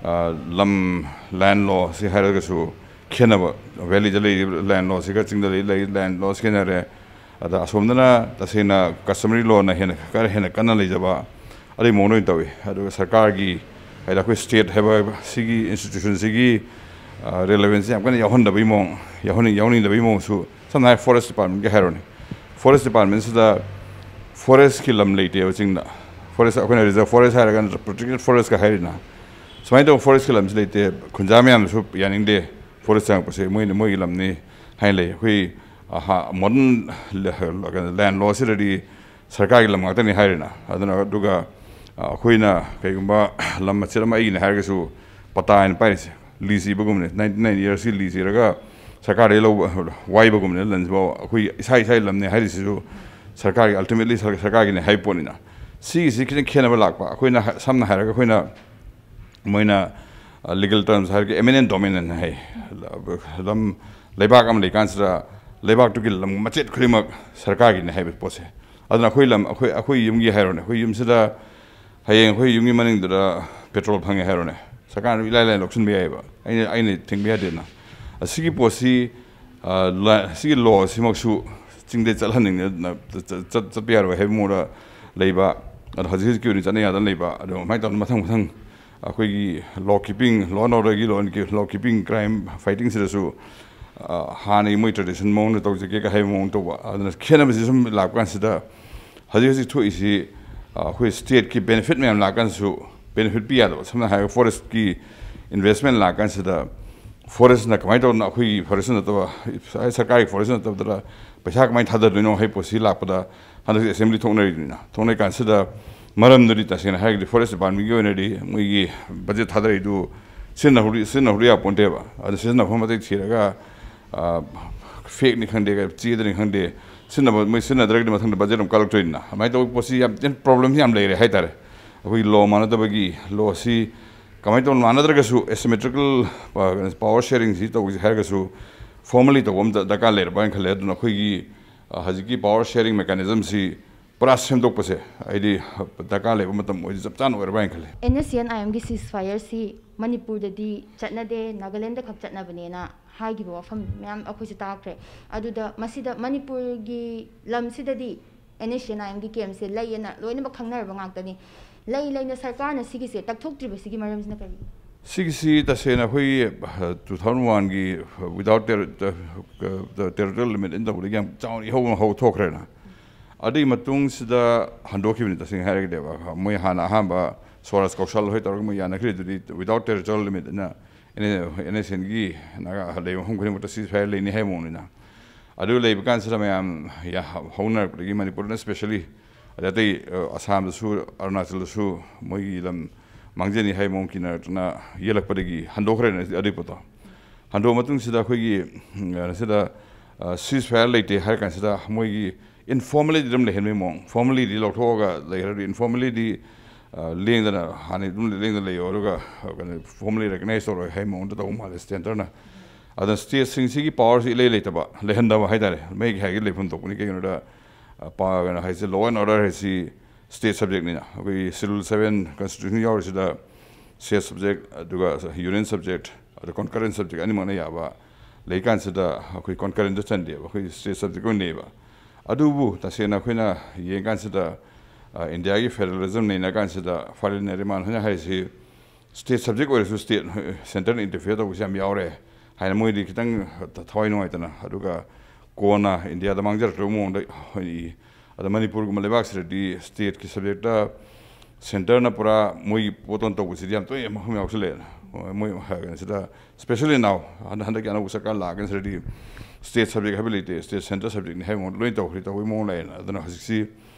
ꯑ, ꯂꯝ, land lawꯁꯤ ꯍꯥꯏꯔꯒꯁꯨ ꯈꯦꯠꯅꯕ, valleyꯗ ꯂꯩꯔꯤꯕ land lawꯁꯤꯒ ꯆꯤꯡꯗ ꯂꯩ, ꯂꯩ land lawꯁꯤ ꯈꯦꯠꯅꯔꯦ꯫ ꯑꯗ ꯑꯁꯣꯝꯗꯅ ꯇꯁꯦꯡꯅ customary lawꯅ ꯍꯦꯟꯅ, ꯈꯔ ꯍꯦꯟꯅ ꯀꯟꯅ ꯂꯩꯖꯕ, ꯑꯗꯨꯒꯤ ꯃꯑꯣꯡꯗ ꯑꯣꯏꯅ ꯇꯧꯏ꯫ ꯑꯗꯨꯒ ꯁꯔꯀꯥꯔꯒꯤ, ꯍꯥꯏꯗꯤ ꯑꯩꯈꯣꯏ state ꯍꯥꯏꯕ ꯁꯤꯒꯤ institutionꯁꯤꯒꯤ, ꯑ, relevanceꯁꯤ ꯌꯥꯝ ꯀꯟꯅ ꯌꯥꯎꯍꯟꯗꯕꯒꯤ ꯃꯑꯣꯡ, ꯌꯥꯎꯍꯟꯅꯤꯡ-, ꯌꯥꯎꯅꯤꯡꯗꯕꯒꯤ ꯃꯑꯣꯡꯁꯨ, ꯁꯝꯅ ꯍꯥꯏꯔꯕ forest departmentꯀꯤ ꯍꯥꯏꯔꯣꯅꯦ꯫ Forest departmentꯁꯤꯗ forestꯀꯤ ꯂꯝ ꯂꯩꯇꯦꯕ ꯆꯤꯡꯗ꯫ Forest, ꯑꯩꯈꯣꯏꯅ reserve forest ꯍꯥꯏꯔꯒ ꯅꯠꯇ꯭ꯔ protected forestꯀ ꯍꯥꯏꯔꯤꯅ꯫ ꯁꯨꯃꯥꯏꯅ ꯇꯧꯕ forestꯀꯤ ꯂꯝꯁꯤ ꯂꯩꯇꯦ꯫ ꯈꯨꯟꯖꯥ ꯃꯌꯥꯝꯅꯁꯨ ꯌꯥꯅꯤꯡꯗꯦ forest ꯆꯪꯉꯛꯄꯁꯦ, ꯃꯣꯏꯅ, ꯃꯣꯏꯒꯤ ꯂꯝꯅꯤ ꯍꯥꯏꯅ ꯂꯩ꯫ ꯑꯩꯈꯣꯏ, ꯑꯍꯥ, modern ꯀꯩꯅꯣ, land lawꯁꯤꯗꯗꯤ ꯁꯔꯀꯥꯔꯒꯤ ꯂꯝ ꯉꯥꯛꯇꯅꯤ ꯍꯥꯏꯔꯦꯅ꯫ ꯑꯗꯨꯅ, ꯑꯗꯨꯒ, ꯑ, ꯑꯩꯈꯣꯏꯅ ꯀꯩꯒꯨꯝꯕ ꯂꯝ ꯃꯆꯦꯠ ꯑꯃ ꯑꯩꯒꯤꯅꯦ ꯍꯥꯏꯔꯒꯁꯨ, ꯄꯇꯥ ꯍꯥꯏꯅ ꯄꯥꯏꯔꯤꯁꯦ, ꯂꯤꯁ ꯏꯕꯒꯨꯝꯕꯅꯦ꯫ ꯅꯥꯏꯟꯇꯤ ꯅꯥꯏꯟ ꯏꯌꯔꯁꯀꯤ ꯂꯤꯁ ꯏꯔꯒ ꯁꯔꯀꯥꯔꯗꯒꯤ ꯂꯧꯕ, ꯋꯥꯏꯕꯒꯨꯝꯕꯅꯦ꯫ ꯂꯟꯁꯤꯐꯥꯎ ꯑꯩꯈꯣꯏ ꯏꯁꯥ ꯏꯁꯥꯒꯤ ꯂꯝꯅꯦ ꯍꯥꯏꯔꯤꯁꯤꯁꯨ ꯁꯔꯀꯥꯔꯒꯤ, ultimately ꯁꯔ-, ꯁꯔꯀꯥꯔꯒꯤꯅꯦ ꯍꯥꯏꯕ ꯄꯣꯠꯅꯤꯅ꯫ ꯁꯤꯒꯤꯁꯤ ꯈꯤꯇꯪ ꯈꯦꯠꯅꯕ ꯂꯥꯛꯄ꯫ ꯑꯩꯈꯣꯏꯅ ꯍ-, ꯁꯝꯅ ꯍꯥꯏꯔꯒ ꯑꯩꯈꯣꯏꯅ ꯃꯣꯏꯅ, ꯑ, legal terms ꯍꯥꯏꯔꯒ eminent domain ꯍꯥꯏ꯫ ꯂꯝ, ꯂꯩꯕꯥꯛ ꯑꯃ ꯂꯩꯀꯥꯟꯁꯤꯗ ꯂꯩꯕꯥꯛꯇꯨꯒꯤ ꯂꯝ ꯃꯆꯦꯠ ꯈꯨꯗꯤꯡꯃꯛ ꯁꯔꯀꯥꯔꯒꯤꯅꯤ ꯍꯥꯏꯕ ꯄꯣꯠꯁꯦ꯫ ꯑꯗꯨꯅ ꯑꯩꯈꯣꯏ ꯂꯝ, ꯑꯩꯈꯣꯏ, ꯑꯩꯈꯣꯏ ꯌꯨꯝꯒꯤ ꯍꯥꯏꯔꯣꯅꯦ, ꯑꯩꯈꯣꯏ ꯌꯨꯝꯁꯤꯗ ꯍꯌꯦꯡ ꯑꯩꯈꯣꯏ ꯌꯨꯝꯒꯤ ꯃꯅꯤꯡꯗꯨꯗ petrol ꯐꯪꯉꯦ ꯍꯥꯏꯔꯣꯅꯦ, ꯁꯔꯀꯥꯔꯅ ꯏꯂꯥꯏ ꯂꯥꯏꯅ ꯂꯧꯁꯤꯟꯕ ꯌꯥꯏꯑꯕ꯫ ꯑꯩꯅ, ꯑꯩꯅ ꯊꯤꯡꯕ ꯌꯥꯗꯦꯗꯅ꯫ ꯑꯁꯤꯒꯤ ꯄꯣꯠꯁꯤ, ꯑ, ꯂ-, ꯁꯤꯒꯤ law ꯁꯤꯃꯛꯁꯨ ꯆꯤꯡꯗ ꯆꯠꯍꯟꯅꯤꯡꯗꯅ ꯆꯠ-, ꯆꯠ-, ꯆꯠꯄ ꯌꯥꯔꯣꯏ ꯍꯥꯏꯕ ꯃꯑꯣꯡꯗ ꯂꯩꯕ, ꯑꯗꯣ ꯍꯧꯖꯤꯛ ꯍꯧꯖꯤꯛꯀꯤ ꯑꯣꯏꯅ ꯆꯠꯅ ꯌꯥꯗꯅ ꯂꯩꯕ, ꯑꯗꯣ ꯑꯗꯨꯃꯥꯏꯅ ꯇꯧꯗꯅ ꯃꯊꯪ ꯃꯊꯪ ꯑꯩꯈꯣꯏꯒꯤ law keeping, law and orderꯒꯤ, law, law keeping, crime fightingꯁꯤꯗꯁꯨ, ꯑ, ꯍꯥꯟꯅꯒꯤ ꯃꯣꯏ tradition ꯃꯑꯣꯡꯗ ꯇꯧꯖꯒꯦꯒ ꯍꯥꯏꯕ ꯃꯑꯣꯡ ꯇꯧꯕ꯫ ꯑꯗꯨꯅ ꯈꯦꯠꯅꯕꯁꯤ ꯁꯨꯝ ꯂꯥꯛꯄ ꯀꯥꯟꯁꯤꯗ ꯍꯧꯖꯤꯛ ꯍꯧꯖꯤꯛ ꯊꯣꯛꯏꯁꯤ, ꯑ, ꯑꯩꯈꯣꯏ stateꯀꯤ benefit ꯃꯌꯥꯝ ꯂꯥꯛꯀꯥꯟꯗꯁꯨ benefit ꯄꯤ ꯌꯥꯗꯕ꯫ ꯁꯝꯅ ꯍꯥꯏꯔꯒ forestꯀꯤ investment ꯂꯥꯛꯀꯥꯟꯁꯤꯗ forestꯅ ꯀꯃꯥꯏꯅ ꯇꯧꯗꯅ ꯑꯩꯈꯣꯏꯒꯤ forest ꯅꯠꯇꯕ, ꯁꯔꯀꯥꯔꯒꯤ forest ꯅꯠꯇꯕꯗ ꯄꯩꯁꯥ ꯀꯃꯥꯏꯅ ꯊꯥꯗꯗꯣꯏꯅꯣ ꯍꯥꯏꯕ ꯄꯣꯠꯁꯤ ꯂꯥꯛꯄꯗ ꯍꯟꯗꯛ assembly ꯊꯣꯛꯅꯔꯤꯗꯨꯅꯤꯅ꯫ ꯊꯣꯛꯅꯔꯤ ꯀꯥꯟꯁꯤꯗ ꯃꯔꯝꯗꯨꯗꯤ ꯇꯁꯦꯡꯅ ꯍꯥꯏꯔꯒꯗꯤ forest departmentꯀꯤ ꯑꯣꯏꯅꯗꯤ ꯃꯣꯏꯒꯤ budget ꯊꯥꯗꯔꯛꯏꯗꯨ ꯁꯤꯖꯤꯟꯅꯍꯧꯔꯤ, ꯁꯤꯖꯤꯟꯅꯍꯧꯔꯤ ꯌꯥꯄꯣꯟꯇꯦꯕ꯫ ꯑꯗꯨ ꯁꯤꯖꯤꯟꯅꯐꯝ ꯃꯇꯤꯛ ꯊꯤꯔꯒ, ꯑ, fakeꯅꯤ ꯈꯪꯗꯦ, ꯆꯦꯗꯅꯤ ꯈꯪꯗꯦ, ꯁꯤꯖꯤꯟꯅꯕ, ꯃꯣꯏ ꯁꯤꯖꯤꯟꯅꯗ꯭ꯔꯒꯗꯤ ꯃꯊꯪꯗ budget ꯑꯃꯨꯛ ꯀꯥꯜꯂꯛꯇꯣꯏꯅꯤꯅ꯫ ꯑꯗꯨꯃꯥꯏꯅ ꯇꯧꯕ ꯄꯣꯠꯁꯤ ꯌꯥꯝ ꯊꯤꯅ problemꯁꯤ ꯌꯥꯝ ꯂꯩꯔꯦ ꯍꯥꯏꯇꯥꯔꯦ꯫ ꯑꯩꯈꯣꯏꯒꯤ law ꯃꯥꯟꯅꯗꯕꯒꯤ, lawꯁꯤ ꯀꯃꯥꯏꯅ ꯇꯧꯅ ꯃꯥꯟꯅꯗ꯭ꯔꯒꯁꯨ asymmetrical, ꯑ, power sharingꯁꯤ ꯇꯧꯁꯤ ꯍꯥꯏꯔꯒꯁꯨ formally ꯇꯧꯕ ꯑꯃ ꯗꯔꯀꯥꯔ ꯂꯩꯔꯕ ꯍꯥꯏꯅ ꯈꯜꯂꯦ꯫ ꯑꯗꯨꯅ ꯑꯩꯈꯣꯏꯒꯤ, ꯑ, ꯍꯧꯖꯤꯛꯀꯤ power sharing mechanismꯁꯤ ꯄꯨꯔꯥ ꯁꯦꯝꯗꯣꯛꯄꯁꯦ ꯑꯩꯗꯤ ꯗꯔꯀꯥꯔ ꯂꯩꯕ ꯃꯇꯝ ꯑꯣꯏꯗꯤ ꯆꯞ ꯆꯥꯅ ꯑꯣꯏꯔꯕ ꯍꯥꯏꯅ ꯈꯜꯂꯦ꯫ NSCN-IMꯒꯤ ceasefireꯁꯤ ꯃꯅꯤꯄꯨꯔꯗꯗꯤ ꯆꯠꯅꯗꯦ, ꯅꯥꯒꯥꯂꯦꯟꯗ ꯈꯛ ꯆꯠꯅꯕꯅꯦꯅ ꯍꯥꯏꯈꯤꯕ ꯋꯥꯐꯝ ꯃꯌꯥꯝ ꯑꯩꯈꯣꯏꯁꯨ ꯇꯥꯈ꯭ꯔꯦ꯫ ꯑꯗꯨꯗ ꯃꯁꯤꯗ ꯃꯅꯤꯄꯨꯔꯒꯤ ꯂꯝꯁꯤꯗꯗꯤ NSCN-IMꯒꯤ campꯁꯦ ꯂꯩꯌꯦꯅ ꯂꯣꯏꯅꯃꯛ ꯈꯪꯅꯔꯕ ꯉꯥꯛꯇꯅꯤ꯫ ꯂꯩ ꯂꯩꯅ ꯁꯔꯀꯥꯔꯅ ꯁꯤꯒꯤꯁꯦ ꯇꯛꯊꯣꯛꯇ꯭ꯔꯤꯕꯁꯤꯒꯤ ꯃꯔꯝꯁꯤꯅ ꯀꯔꯤ? ꯁꯤꯒꯤꯁꯤ ꯇꯁꯦꯡꯅ ꯑꯩꯈꯣꯏꯒꯤ, ꯑ, two thousand oneꯒꯤ without ter-, the, the territorial limit in ꯇꯧꯕꯗꯒꯤ ꯌꯥꯝ ꯆꯥꯎꯅ ꯏꯍꯧ ꯑꯃ ꯍꯧ ꯊꯣꯛꯈ꯭ꯔꯦꯅ꯫ ꯑꯗꯨꯒꯤ ꯃꯇꯨꯡꯁꯤꯗ ꯍꯟꯗꯣꯛꯈꯤꯕꯅꯤ꯫ ꯇꯁꯦꯡꯅ ꯍꯥꯏꯔꯒꯗꯤ ꯃꯣꯏ ꯍꯥꯟꯅ ꯑꯍꯥꯟꯕ ꯁ꯭ꯋꯥꯔꯥꯖ ꯀꯧꯁꯜ ꯍꯣꯏ ꯇꯧꯔꯒ ꯃꯣꯏ ꯌꯥꯅꯈ꯭ꯔꯤꯗꯨꯗꯤ without territorial limit ꯑꯅ NSCNꯒꯤ ꯅꯥꯒꯥ ꯂꯩꯕ ꯃꯐꯝ ꯈꯨꯗꯤꯡꯃꯛꯇ ceasefire ꯂꯩꯅꯤ ꯍꯥꯏꯕ ꯃꯑꯣꯡꯅꯤꯅ꯫ ꯑꯗꯨ ꯂꯩꯕ ꯀꯥꯟꯁꯤꯗ ꯃꯌꯥꯝ ꯌꯥ-, ꯍꯧꯅꯔꯛꯄꯗꯒꯤ ꯃꯅꯤꯄꯨꯔꯗꯅ specially, ꯑꯗꯩ ꯑꯇꯩ, ꯑ, ꯑꯁꯥꯝꯗꯁꯨ, ꯑꯔꯨꯅꯥꯆꯜꯗꯁꯨ ꯃꯣꯏꯒꯤ ꯂꯝ ꯃꯥꯡꯖꯅꯤ ꯍꯥꯏꯕ ꯃꯑꯣꯡ ꯀꯤꯅꯔꯛꯇꯅ ꯌꯦꯜꯂꯛꯄꯗꯒꯤ ꯍꯟꯗꯣꯛꯈ꯭ꯔꯦꯅ ꯑꯗꯨꯒꯤ ꯄꯣꯠꯇꯣ꯫ ꯍꯟꯗꯣꯛꯑ ꯃꯇꯨꯡꯁꯤꯗ ꯑꯩꯈꯣꯏꯒꯤ, ꯎꯝ, ꯁꯤꯗ, ꯑ, ceasefire ꯂꯩꯇꯦ ꯍꯥꯏꯔ ꯀꯥꯟꯁꯤꯗ ꯃꯣꯏꯒꯤ informally ꯗꯤ ꯑꯗꯨꯝ ꯂꯩꯍꯟꯕꯒꯤ ꯃꯑꯣꯡ, formally ꯗꯤ ꯂꯧꯊꯣꯛꯑꯒ ꯂꯩꯈ꯭ꯔꯗꯤ, informally ꯗꯤ, ꯑ, ꯂꯦꯡꯗꯅ, ꯍꯥꯟꯅ ꯑꯗꯨꯝ ꯂꯦꯡꯗꯅ ꯂꯩꯌꯣ, ꯑꯗꯨꯒ, ꯑ, ꯀꯩꯅꯣ, formally recognize ꯇꯧꯔꯣꯏ ꯍꯥꯏ ꯃꯑꯣꯡꯗ ꯇꯧꯕ ꯃꯥꯜꯂꯦ centre ꯅ꯫ ꯑꯗꯨꯅ state ꯁꯤꯡꯁꯤꯒꯤ power ꯁꯤ ꯏꯂꯩ ꯂꯩꯇꯕ, ꯂꯩꯍꯟꯗꯕ ꯍꯥꯏꯇꯥꯔꯦ꯫ ꯃꯩꯒꯤ ꯍꯥꯏꯒꯤ ꯂꯩꯐꯝ ꯊꯣꯛꯄꯅꯤ꯫ ꯀꯩꯒꯤꯅꯣꯗ, ꯑ, ꯄꯥ-, ꯀꯩꯅꯣ ꯍꯥꯏꯁꯦ, law and order ꯍꯥꯏꯁꯤ state subject ꯅꯤꯅ꯫ ꯑꯩꯈꯣꯏꯒꯤ Schedule seven constitution ꯌꯥꯎꯔꯤꯁꯤꯗ state subject, ꯑꯗꯨꯒ union subject, ꯑꯗꯨ concurrent subject ꯑꯅꯤꯃꯛꯅ ꯌꯥꯕ ꯂꯩꯀꯥꯟꯁꯤꯗ ꯑꯩꯈꯣꯏ concurrent ꯇ ꯆꯟꯗꯦꯕ, ꯑꯩꯈꯣꯏ state subject ꯑꯣꯏꯅ ꯂꯩꯌꯦꯕ꯫ ꯑꯗꯨꯕꯨ ꯇꯁꯦꯡꯅ ꯑꯩꯈꯣꯏꯅ ꯌꯦꯡꯀꯥꯟꯁꯤꯗ, ꯑ, ꯏꯟꯗꯤꯌꯥꯒꯤ federalism ꯅꯩꯅ ꯀꯥꯟꯁꯤꯗ ꯐꯥꯂꯤꯟ ꯅꯔꯤꯃꯥꯟ ꯍꯣꯏꯅ ꯍꯥꯏꯔꯤꯁꯤ state subject ꯑꯣꯏꯔꯁꯨ state, centre ꯅ interfere ꯇꯧꯕꯁꯤ ꯌꯥꯝ ꯌꯥꯎꯔꯦ ꯍꯥꯏꯅ ꯃꯣꯏꯗꯤ ꯈꯤꯇꯪ ꯊꯋꯥꯏ ꯅꯨꯡꯉꯥꯏꯇꯅ, ꯑꯗꯨꯒ ꯀꯣꯟꯅ ꯏꯟꯗꯤꯌꯥꯗ ꯃꯥꯡꯖꯔꯛꯇꯕ ꯃꯑꯣꯡꯗ ꯏ꯫ ꯑꯗ ꯃꯅꯤꯄꯨꯔꯒꯨꯝꯕ ꯂꯩꯕꯥꯛꯁꯤꯗꯗꯤ state ꯀꯤ subject ꯇ centre ꯅ ꯄꯨꯔꯥ ꯃꯣꯏꯒꯤ ꯄꯣꯠꯇꯣ ꯇꯧꯕꯁꯤꯗꯤ ꯌꯥꯝ ꯇꯣꯏꯅ ꯃꯐꯝ ꯌꯥꯎꯁꯜꯂꯛꯑꯦꯅ꯫ ꯃꯣꯏ ꯀꯩꯅꯣꯁꯤꯗ, especially now, ꯍꯟꯗꯛ, ꯍꯟꯗꯛꯀꯤ ꯑꯅꯧꯕ ꯁꯔꯀꯥꯔ ꯂꯥꯛꯑꯀꯥꯟꯁꯤꯗꯗꯤ state subject ꯍꯥꯏꯕ ꯂꯩꯇꯦ, state centre subject ꯅꯤ ꯍꯥꯏꯕ ꯃꯑꯣꯡꯗ ꯂꯣꯏ ꯇꯧꯈ꯭ꯔꯦ, ꯇꯧꯕꯒꯤ ꯃꯑꯣꯡ ꯂꯥꯛꯑꯦꯅ꯫ ꯑꯗꯨꯅ ꯍꯧꯖꯤꯛꯁꯤ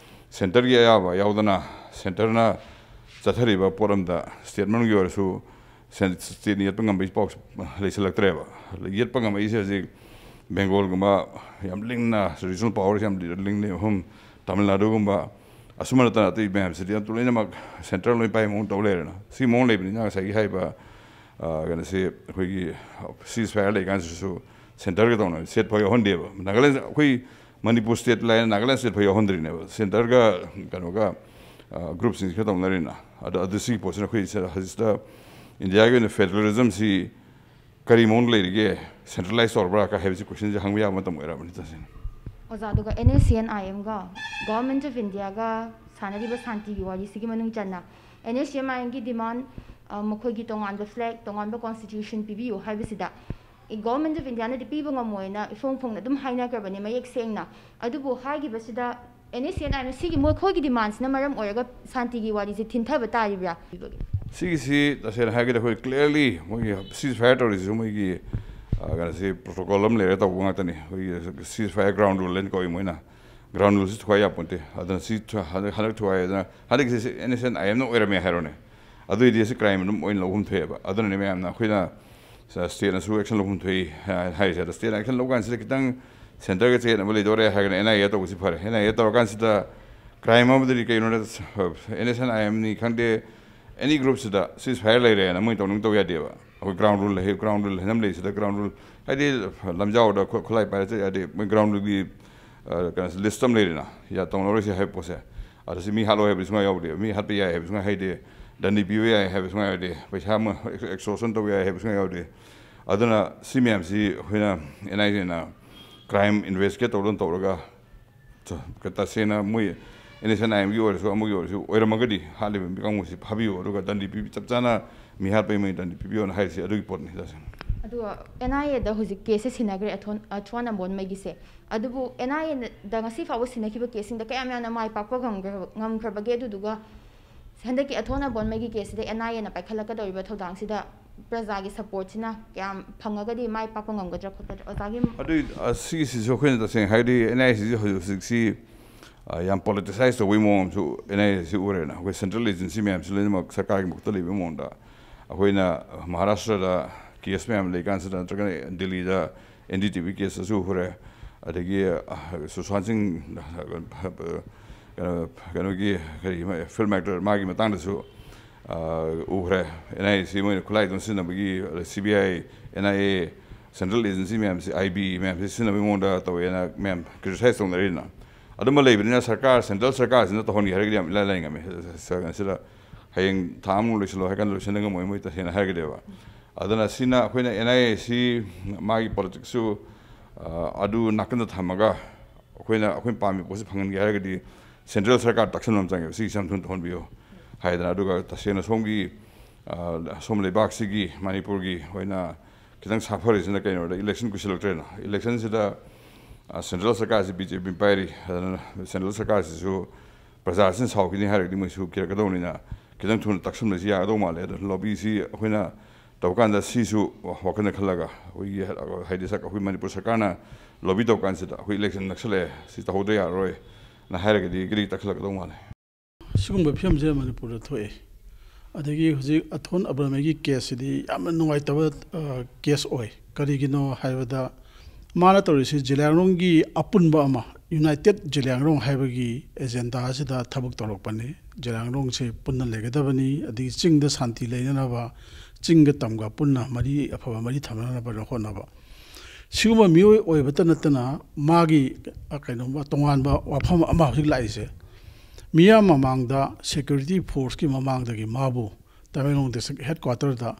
centre ꯒꯤ ꯑꯌꯥꯕ ꯌꯥꯎꯗꯅ centre ꯅ ꯆꯠꯊꯔꯤꯕ ꯄꯣꯠ ꯑꯃꯗ state ꯃꯅꯨꯡꯒꯤ ꯑꯣꯏꯔꯁꯨ ꯁꯦꯟ-, state ꯅ ꯌꯦꯠꯄ ꯉꯝꯕꯒꯤ ꯄꯥꯎ ꯂꯩꯁꯤꯜꯂꯛꯇ꯭ꯔꯦꯕ꯫ ꯌꯦꯠꯄ ꯉꯝꯃꯛꯏꯁꯦ ꯍꯧꯖꯤꯛ ꯕꯦꯡꯒꯣꯜꯒꯨꯝꯕ ꯌꯥꯝ ꯂꯤꯡꯅ, regional power ꯁꯤ ꯌꯥꯝ ꯂꯤꯡꯅ ꯂꯩꯕ ꯃꯐꯝ, ꯇꯥꯃꯤꯜ ꯅꯥꯗꯨꯒꯨꯝꯕ, ꯑꯁꯨꯝꯕ ꯅꯠꯇꯅ ꯑꯇꯩ ꯃꯌꯥꯝꯁꯤꯗꯤ ꯌꯥꯝ ꯂꯣꯏꯅꯃꯛ centre ꯂꯣꯏ ꯄꯥꯏ ꯃꯑꯣꯡ ꯇꯧ ꯂꯩꯔꯦꯅ꯫ ꯁꯤ ꯃꯑꯣꯡ ꯂꯩꯕꯅꯤꯅ ꯉꯁꯥꯏꯒꯤ ꯍꯥꯏꯔꯤꯕ, ꯑ, ꯀꯩꯅꯣꯁꯤ, ꯑꯩꯈꯣꯏꯒꯤ ceasefire ꯂꯩꯀꯥꯟꯁꯤꯁꯨ centre ꯒ ꯇꯧꯅ state ꯐꯥꯎ ꯌꯥꯎꯍꯟꯗꯦꯕ꯫ ꯅꯥꯒꯥꯂꯦꯟ, ꯑꯩꯈꯣꯏ ꯃꯅꯤꯄꯨꯔ state ꯂꯥꯏꯅ ꯅꯥꯒꯥꯂꯦꯟ state ꯐꯥꯎ ꯌꯥꯎꯍꯟꯗ꯭ꯔꯤꯅꯦꯕ꯫ Centre ꯒ ꯀꯩꯅꯣꯒ, ꯑ, group ꯁꯤꯡꯁꯤꯒ ꯇꯧꯅꯔꯤꯅ꯫ ꯑꯗꯣ, ꯑꯗꯨ ꯁꯤꯒꯤ ꯄꯣꯠꯁꯤꯅ ꯑꯩꯈꯣꯏ ꯁ-, ꯍꯧꯖꯤꯛꯇ ꯏꯟꯗꯤꯌꯥꯒꯤ ꯑꯣꯏꯅ federalism ꯁꯤ ꯀꯔꯤ ꯃꯑꯣꯡꯗ ꯂꯩꯔꯤꯒꯦ, centralized ꯇꯧꯔꯕ꯭ꯔꯥ ꯀ ꯍꯥꯏꯕꯁꯤ question ꯁꯦ ꯍꯪꯕ ꯌꯥꯕ ꯃꯇꯝ ꯑꯣꯏꯔꯕꯅꯤ, ꯇꯁꯦꯡꯅ꯫ ꯑꯣꯖꯥ, ꯑꯗꯨꯒ NSCN-IM ꯒ Government of India ꯒ ꯁꯥꯟꯅꯔꯤꯕ ꯁꯥꯟꯇꯤꯒꯤ ꯋꯥꯔꯤꯁꯤꯒꯤ ꯃꯅꯨꯡ ꯆꯟꯅ NSCN-IM ꯒꯤ demand, ꯑ, ꯃꯈꯣꯏꯒꯤ ꯇꯣꯉꯥꯟꯕ flag, ꯇꯣꯉꯥꯟꯕ constitution ꯄꯤꯕꯤꯌꯨ ꯍꯥꯏꯕꯁꯤꯗ, ꯏ, Government of India ꯅꯗꯤ ꯄꯤꯕ ꯉꯝꯃꯣꯏꯅ ꯏꯐꯣꯡ ꯐꯣꯡꯅ ꯑꯗꯨꯝ ꯍꯥꯏꯅꯈ꯭ꯔꯕꯅꯤ ꯃꯌꯦꯛ ꯁꯦꯡꯅ꯫ ꯑꯗꯨꯕꯨ ꯍꯥꯏꯈꯤꯕꯁꯤꯗ NSCN-IM ꯁꯤꯒꯤ ꯃꯈꯣꯏꯒꯤ demand ꯁꯤꯅ ꯃꯔꯝ ꯑꯣꯏꯔꯒ ꯁꯥꯟꯇꯤꯒꯤ ꯋꯥꯔꯤꯁꯦ ꯊꯤꯟꯊꯕ ꯇꯥꯔꯤꯕ꯭ꯔꯥ? ꯁꯤꯒꯤꯁꯤ ꯇꯁꯦꯡꯅ ꯍꯥꯏꯔꯒꯗꯤ ꯑꯩꯈꯣꯏ clearly ꯃꯣꯏꯒꯤ ceasefire ꯇꯧꯔꯤꯁꯤꯁꯨ ꯃꯣꯏꯒꯤ, ꯀꯩꯅꯣꯁꯤ ꯄ꯭ꯔꯣꯇꯣꯀꯣꯜ ꯑꯃ ꯂꯩꯔꯒ ꯇꯧꯕ ꯉꯥꯛꯇꯅꯤ꯫ ꯑꯩꯈꯣꯏꯒꯤ ꯁꯤꯖ ꯐꯥꯌꯔ ꯒ꯭ꯔꯥꯎꯟ ꯔꯨꯜ ꯍꯥꯏꯅ ꯀꯧꯏ ꯃꯣꯏꯅ꯫ ꯒ꯭ꯔꯥꯎꯟ ꯔꯨꯜꯁꯤ ꯊꯨꯒꯥꯏ ꯌꯥꯄꯣꯟꯇꯦ꯫ ꯑꯗꯨꯅ ꯁꯤ ꯊꯨ- ꯍꯟꯗꯛ ꯍꯟꯗꯛ ꯊꯨꯒꯥꯏꯗꯅ, ꯍꯟꯗꯛꯀꯤꯁꯤ ꯑꯦꯟ ꯑꯦꯁ ꯑꯦꯟ ꯑꯥꯏ ꯑꯦꯝꯅ ꯑꯣꯏꯔꯝꯃꯦ ꯍꯥꯏꯔꯣꯅꯦ, ꯑꯗꯨꯏꯗꯤ ꯁꯤ ꯀ꯭ꯔꯥꯏꯝ ꯑꯗꯨꯝ ꯑꯣꯏꯅ ꯂꯧꯐꯝ ꯊꯣꯛꯑꯦꯕ꯫ ꯑꯗꯨꯅꯅꯦ ꯃꯌꯥꯝꯅ ꯑꯩꯈꯣꯏꯅ ꯁ- ꯁ꯭ꯇꯦꯠꯅꯁꯨ ꯑꯦꯛꯁꯟ ꯂꯧꯐꯝ ꯊꯣꯛꯏ ꯍꯥꯏ- ꯍꯥꯏꯔꯤꯁꯦ꯫ ꯑꯗꯣ ꯁ꯭ꯇꯦꯠꯅ ꯑꯦꯛꯁꯟ ꯂꯧꯀꯥꯟꯁꯤꯗ ꯈꯤꯇꯪ ꯁꯦꯟꯇꯔꯒ ꯆꯌꯦꯠꯅꯕ ꯂꯩꯗꯧꯔꯦ ꯍꯥꯏꯔꯒꯅ ꯑꯦꯟ ꯑꯥꯏ ꯑꯦ ꯇꯧꯕꯁꯤ ꯐꯔꯦ꯫ ꯑꯦꯟ ꯑꯥꯏ ꯑꯦ ꯇꯧꯔꯀꯥꯟꯁꯤꯗ ꯀ꯭ꯔꯥꯏꯝ ꯑꯃꯗꯗꯤ ꯀꯩꯅꯣꯗ ꯑꯦꯟ ꯑꯦꯁ ꯑꯦꯟ ꯑꯥꯏ ꯑꯦꯝꯅꯤ ꯈꯪꯗꯦ, ꯑꯦꯅꯤ ꯒ꯭ꯔꯨꯞꯁꯤꯗ ꯁꯤꯖ ꯐꯥꯌꯔ ꯂꯩꯔꯦꯅ ꯃꯣꯏ ꯇꯧꯅꯤꯡ ꯇꯧ ꯌꯥꯗꯦꯕ꯫ ꯑꯩꯈꯣꯏ ꯒ꯭ꯔꯥꯎꯟ ꯔꯨꯜ ꯂꯩ, ꯒ꯭ꯔꯥꯎꯟ ꯔꯨꯜ ꯍꯥꯏꯅ ꯑꯃ ꯂꯩ꯫ ꯁꯤꯗ ꯒ꯭ꯔꯥꯎꯟ ꯔꯨꯜ ꯍꯥꯏꯗꯤ ꯂꯝꯖꯥꯎꯗ ꯈꯨ- ꯈꯨꯠꯂꯥꯏ ꯄꯥꯏꯔ ꯆꯠ ꯌꯥꯗꯦ꯫ ꯃꯣꯏ ꯒ꯭ꯔꯥꯎꯟ ꯔꯨꯜꯒꯤ ꯀꯩꯅꯣ ꯂꯤꯁ ꯑꯃ ꯂꯩꯔꯦꯅ, ꯌꯥ ꯇꯧꯅꯔꯣꯏꯁꯦ ꯍꯥꯏꯕ ꯄꯣꯠꯁꯦ꯫ ꯑꯗ ꯁꯤ ꯃꯤ ꯍꯥꯠꯂꯣ ꯍꯥꯏꯕꯗꯤ ꯁꯨꯡꯌꯥ ꯌꯥꯎꯗꯦ, ꯃꯤ ꯍꯥꯠꯄ ꯌꯥꯏ ꯍꯥꯏꯕ ꯁꯨꯡꯌꯥ ꯍꯥꯏꯗꯦ, ꯗꯟꯗꯤ ꯄꯤꯕ ꯌꯥꯏ ꯍꯥꯏꯕ ꯁꯨꯡꯌꯥ ꯌꯥꯎꯗꯦ, ꯄꯩꯁꯥ ꯑꯃ ꯑꯦꯛꯁꯇꯣꯔꯁꯟ ꯇꯧꯕ ꯌꯥꯏ ꯍꯥꯏꯕ ꯁꯨꯡꯌꯥ ꯌꯥꯎꯗꯦ꯫ ꯑꯗꯨꯅ ꯁꯤ ꯃꯌꯥꯝꯁꯤ ꯑꯩꯈꯣꯏꯅ ꯑꯦꯟ ꯑꯥꯏ ꯑꯦꯅ ꯀ꯭ꯔꯥꯏꯝ ꯏꯟꯚꯦꯁꯇꯤꯒꯦꯠ ꯇꯧꯗꯅ ꯇꯧꯔꯒ ꯇ- ꯇꯁꯦꯡꯅ ꯃꯣꯏ ꯑꯦꯟ ꯑꯦꯁ ꯑꯦꯟ ꯑꯥꯏ ꯑꯦꯝꯒꯤ ꯑꯣꯏꯔꯁꯨ ꯑꯃꯒꯤ ꯑꯣꯏꯔꯁꯨ ꯑꯣꯏꯔꯝꯃꯒꯗꯤ ꯍꯥꯠꯂꯤꯕ ꯃꯤ ꯀꯥꯡꯕꯨꯁꯤ ꯐꯥꯕꯤꯌꯨ, ꯑꯗꯨꯒ ꯗꯟꯗꯤ ꯄꯤꯕꯤ, ꯆꯞ ꯆꯥꯅ ꯃꯤ ꯍꯥꯠꯄꯒꯤ ꯃꯣꯏ ꯗꯟꯗꯤ ꯄꯤꯕꯤꯌꯣꯅ ꯍꯥꯏꯔꯤꯁꯤ ꯑꯗꯨꯒꯤ ꯄꯣꯠꯅꯤ ꯇꯁꯦꯡꯅ꯫ ꯑꯗꯨꯒ ꯑꯦꯟ ꯑꯥꯏ ꯑꯦꯗ ꯍꯧꯖꯤꯛ ꯀꯦꯁꯁꯦ ꯁꯤꯟꯅꯈ꯭ꯔꯦ, ꯑꯊꯣꯟ ꯑꯊ꯭ꯋꯥꯟ ꯑꯕꯣꯟꯃꯩꯒꯤꯁꯦ꯫ ꯑꯗꯨꯕꯨ ꯑꯦꯟ ꯑꯥꯏ ꯑꯦꯗ ꯉꯁꯤ ꯐꯥꯎꯕ ꯁꯤꯟꯅꯈꯤꯕ ꯀꯦꯁꯁꯤꯡꯗ ꯀꯌꯥꯝ ꯌꯥꯝꯅ ꯃꯥꯏ ꯄꯥꯛꯄ ꯉꯝꯈ꯭ꯔ- ꯉꯝꯈ꯭ꯔꯕꯒꯦ? ꯑꯗꯨꯗꯨꯒ ꯍꯟꯗꯛꯀꯤ ꯑꯊꯣꯟ ꯑꯕꯣꯟꯃꯩꯒꯤ ꯀꯦꯁꯁꯤꯗ ꯑꯦꯟ ꯑꯥꯏ ꯑꯦꯅ ꯄꯥꯏꯈꯠꯂꯛꯀꯗꯧꯔꯤꯕ ꯊꯧꯗꯥꯡꯁꯤꯗ ꯄ꯭ꯔꯖꯥꯒꯤ ꯁꯞꯄꯣꯔꯠꯁꯤꯅ ꯀꯌꯥꯝ ꯐꯪꯉꯒꯗꯤ ꯃꯥꯏ ꯄꯥꯛꯄ ꯉꯝꯒꯗ꯭ꯔꯥ ꯈꯣꯠꯀꯗ꯭ꯔꯥ? ꯑꯣꯖꯥꯒꯤ ꯑꯗꯨꯏ ꯑ, ꯁꯤꯒꯤꯁꯤꯁꯨ ꯑꯩꯈꯣꯏꯅ ꯇꯁꯦꯡꯅ ꯍꯥꯏꯔꯗꯤ ꯑꯦꯟ ꯑꯥꯏ ꯑꯦꯁꯤꯁꯤ ꯍꯧꯖꯤꯛ ꯍꯧꯖꯤꯛꯁꯤ ꯑ, ꯌꯥꯝ ꯄꯣꯂꯤꯇꯤꯁꯥꯏꯁ ꯇꯧꯕꯒꯤ ꯃꯑꯣꯡ ꯑꯃꯁꯨ ꯑꯦꯟ ꯑꯥꯏ ꯑꯦꯁꯤ ꯎꯔꯦꯅ꯫ ꯑꯩꯈꯣꯏ ꯁꯦꯟꯇ꯭ꯔꯦꯜ ꯑꯦꯖꯦꯟꯁꯤ ꯃꯌꯥꯝꯁꯤ ꯂꯣꯏꯅꯃꯛ ꯁꯔꯀꯥꯔꯒꯤ ꯃꯈꯨꯠꯇ ꯂꯩꯕꯒꯤ ꯃꯑꯣꯡꯗ ꯑꯩꯈꯣꯏꯅ ꯃꯍꯥꯔꯥꯁꯇ꯭ꯔꯗ ꯀꯦꯁ ꯃꯌꯥꯝ ꯂꯩꯀꯥꯟꯁꯤꯗ ꯅꯠꯇ꯭ꯔꯒꯅ ꯗꯤꯜꯂꯤꯗ ꯑꯦꯟ ꯗꯤ ꯇꯤ ꯚꯤ ꯀꯦꯁꯇꯁꯨ ꯎꯈ꯭ꯔꯦ꯫ ꯑꯗꯒꯤ ꯑ, ꯁꯨꯁꯥꯟ ꯁꯤꯡ ꯑ, ꯀꯩꯅꯣ- ꯀꯩꯅꯣꯒꯤ ꯀꯔꯤ ꯐꯤꯜꯝ ꯑꯦꯛꯇꯔ ꯃꯥꯒꯤ ꯃꯇꯥꯡꯗꯁꯨ ꯑ, ꯎꯈ꯭ꯔꯦ꯫ ꯑꯦꯟ ꯑꯥꯏ ꯑꯦꯁꯤ ꯃꯣꯏꯅ ꯈꯨꯠꯂꯥꯏꯗꯨꯅ ꯁꯤꯖꯤꯟꯅꯕꯒꯤ, C B I, N I A, central agency ꯃꯌꯥꯝꯁꯤ, ꯑꯥꯏ ꯕꯤ ꯃꯌꯥꯝꯁꯤ ꯁꯤꯖꯤꯟꯅꯕꯒꯤ ꯃꯑꯣꯡꯗ ꯇꯧꯋꯦꯅ ꯃꯌꯥꯝ ꯀ꯭ꯔꯤꯇꯤꯁꯥꯏꯁ ꯇꯧꯅꯔꯤꯅ꯫ ꯑꯗꯨꯝꯕ ꯂꯩꯕꯅꯤꯅ ꯁꯔꯀꯥꯔ, ꯁꯦꯟꯇ꯭ꯔꯦꯜ ꯁꯔꯀꯥꯔꯁꯤꯅ ꯇꯧꯍꯟꯒꯦ ꯍꯥꯏꯔꯒꯗꯤ ꯌꯥꯝ ꯏꯂꯥꯏ ꯂꯥꯏ ꯉꯝꯃꯦ꯫ ꯁ- ꯁ- ꯁꯤꯗ ꯍꯌꯦꯡ ꯊꯥ ꯑꯃꯃꯨꯛ ꯂꯣꯏꯁꯤꯜꯂꯣ ꯍꯥꯏ ꯀꯥꯟꯗ ꯂꯣꯏꯁꯤꯟꯕ ꯉꯝꯃꯣꯏ ꯃꯣꯏ ꯇꯁꯦꯡꯅ ꯍꯥꯏꯔꯒꯗꯤꯕ꯫ ꯑꯗꯨꯅ ꯁꯤꯅ ꯑꯩꯈꯣꯏꯅ ꯑꯦꯟ ꯑꯥꯏ ꯑꯦ ꯁꯤ ꯃꯥꯒꯤ ꯄꯣꯂꯤꯇꯤꯛꯁꯁꯨ ꯑ, ꯑꯗꯨ ꯅꯥꯀꯟꯗ ꯊꯝꯃꯒ ꯑꯩꯈꯣꯏꯅ ꯑꯩꯈꯣꯏꯅ ꯄꯥꯝꯃꯤꯕ ꯄꯣꯠꯁꯤ ꯐꯪꯍꯟꯒꯦ ꯍꯥꯏꯔꯒꯗꯤ ꯁꯦꯟꯇ꯭ꯔꯦꯜ ꯁꯔꯀꯥꯔ ꯇꯛꯁꯤꯟꯕ ꯑꯃ ꯆꯪꯉꯦꯕ꯫ ꯁꯤꯒꯤꯁꯤ ꯌꯥꯝ ꯊꯨꯅ ꯇꯧꯍꯟꯕꯤꯌꯨ ꯍꯥꯏꯗꯅ꯫ ꯑꯗꯨꯒ ꯇꯁꯦꯡꯅ ꯁꯣꯝꯒꯤ ꯑ, ꯁꯣꯝ ꯂꯩꯕꯥꯛꯁꯤꯒꯤ ꯃꯅꯤꯄꯨꯔꯒꯤ ꯑꯣꯏꯅ ꯈꯤꯇꯪ ꯁꯥꯐꯔꯤꯁꯤꯅ ꯀꯩꯅꯣꯗ ꯏꯂꯦꯛꯁꯟ ꯀꯨꯏꯁꯤꯜꯂꯛꯇ꯭ꯔꯦꯅ꯫ ꯏꯂꯦꯛꯁꯟꯁꯤꯗ ꯑ, ꯁꯦꯟꯇ꯭ꯔꯦꯜ ꯁꯔꯀꯥꯔꯁꯤ ꯕꯤ ꯖꯦ ꯄꯤ ꯄꯥꯏꯔꯤ꯫ ꯑꯗꯨꯅ ꯁꯦꯟꯇ꯭ꯔꯦꯜ ꯁꯔꯀꯥꯔꯁꯤꯁꯨ ꯄ꯭ꯔꯖꯥꯁꯤꯅ ꯁꯥꯎꯈꯤꯅꯤ ꯍꯥꯏꯔꯒꯗꯤ ꯃꯣꯏꯁꯨ ꯀꯤꯔꯛꯀꯗꯧꯕꯅꯤꯅ ꯈꯤꯇꯪ ꯊꯨꯅ ꯇꯛꯁꯤꯟꯕꯁꯤ ꯌꯥꯒꯗꯧ ꯃꯥꯜꯂꯦ꯫ ꯑꯗꯣ ꯂꯣꯕꯤꯁꯤ ꯑꯩꯈꯣꯏꯅ ꯇꯧꯕ ꯀꯥꯟꯗ ꯁꯤꯁꯨ ꯋꯥꯈꯜꯗ ꯈꯜꯂꯒ ꯑꯩꯈꯣꯏꯒꯤ, ꯍꯥꯏꯗꯤ, ꯁꯔ-, ꯑꯩꯈꯣꯏ ꯃꯅꯤꯄꯨꯔ ꯁꯔꯀꯥꯔꯅ ꯂꯣꯕꯤ ꯇꯧꯕ ꯀꯥꯟꯁꯤꯗ ꯑꯩꯈꯣꯏ ꯏꯂꯦꯛꯁꯟ ꯅꯛꯁꯜꯂꯛꯑꯦ, ꯁꯤ ꯇꯧꯍꯧꯗ ꯌꯥꯔꯔꯣꯏꯅ ꯍꯥꯏꯔꯒꯗꯤ ꯒꯤꯔꯤ ꯇꯛꯈꯠꯂꯛꯀꯗꯧ ꯃꯥꯜꯂꯦ꯫ ꯁꯤꯒꯨꯝꯕ ꯐꯤꯕꯝꯁꯦ ꯃꯅꯤꯄꯨꯔꯗ ꯊꯣꯛꯑꯦ꯫ ꯑꯗꯒꯤ ꯍꯧꯖꯤꯛ ꯑꯊꯣꯟ ꯑꯕ꯭ꯔꯃꯒꯤ ꯀꯦꯁꯁꯤꯗꯤ ꯌꯥꯝꯅ ꯅꯨꯡꯉꯥꯏꯇꯕ, ꯑ, ꯀꯦꯁ ꯑꯣꯏ꯫ ꯀꯔꯤꯒꯤꯅꯣ ꯍꯥꯏꯕꯗ, ꯃꯥꯅ ꯇꯧꯔꯤꯁꯤ ꯖꯦꯂꯤꯌꯥꯡꯔꯣꯡꯒꯤ ꯑꯄꯨꯟꯕ ꯑꯃ, ꯌꯨꯅꯥꯏꯇꯦꯠ ꯖꯦꯂꯤꯌꯥꯡꯔꯣꯡ ꯍꯥꯏꯕꯒꯤ ꯑꯦꯖꯦꯟꯗꯥ ꯑꯁꯤꯗ ꯊꯕꯛ ꯇꯧꯔꯛꯄꯅꯤ꯫ ꯖꯦꯂꯤꯌꯥꯡꯔꯣꯡꯁꯤ ꯄꯨꯟꯅ ꯂꯩꯒꯗꯕꯅꯤ, ꯑꯗꯒꯤ ꯆꯤꯡꯗ ꯁꯥꯟꯇꯤ ꯂꯩꯅꯅꯕ, ꯆꯤꯡꯒ ꯇꯝꯒ ꯄꯨꯟꯅ ꯃꯔꯤ, ꯑꯐꯕ ꯃꯔꯤ ꯊꯝꯅꯅꯕ ꯍꯣꯠꯅꯕ꯫ ꯁꯤꯒꯨꯝꯕ ꯃꯤꯑꯣꯏ ꯑꯣꯏꯕꯇ ꯅꯠꯇꯅ ꯃꯥꯒꯤ, ꯑ, ꯀꯩꯅꯣꯝꯃ ꯇꯣꯉꯥꯟꯕ ꯋꯥꯐꯝ ꯑꯃ ꯍꯧꯖꯤꯛ ꯂꯥꯛꯏꯁꯦ, ꯃꯤꯌꯥꯝ ꯃꯃꯥꯡꯗ ꯁꯦꯀ꯭ꯌꯨꯔꯤꯇꯤ ꯐꯣꯔꯁꯀꯤ ꯃꯃꯥꯡꯗꯒꯤ ꯃꯥꯕꯨ ꯇꯃꯦꯡꯂꯣꯡ ꯗꯤꯁꯇ꯭ꯔꯤꯛ ꯍꯦꯗ ꯀ꯭ꯋꯥꯇꯔꯗ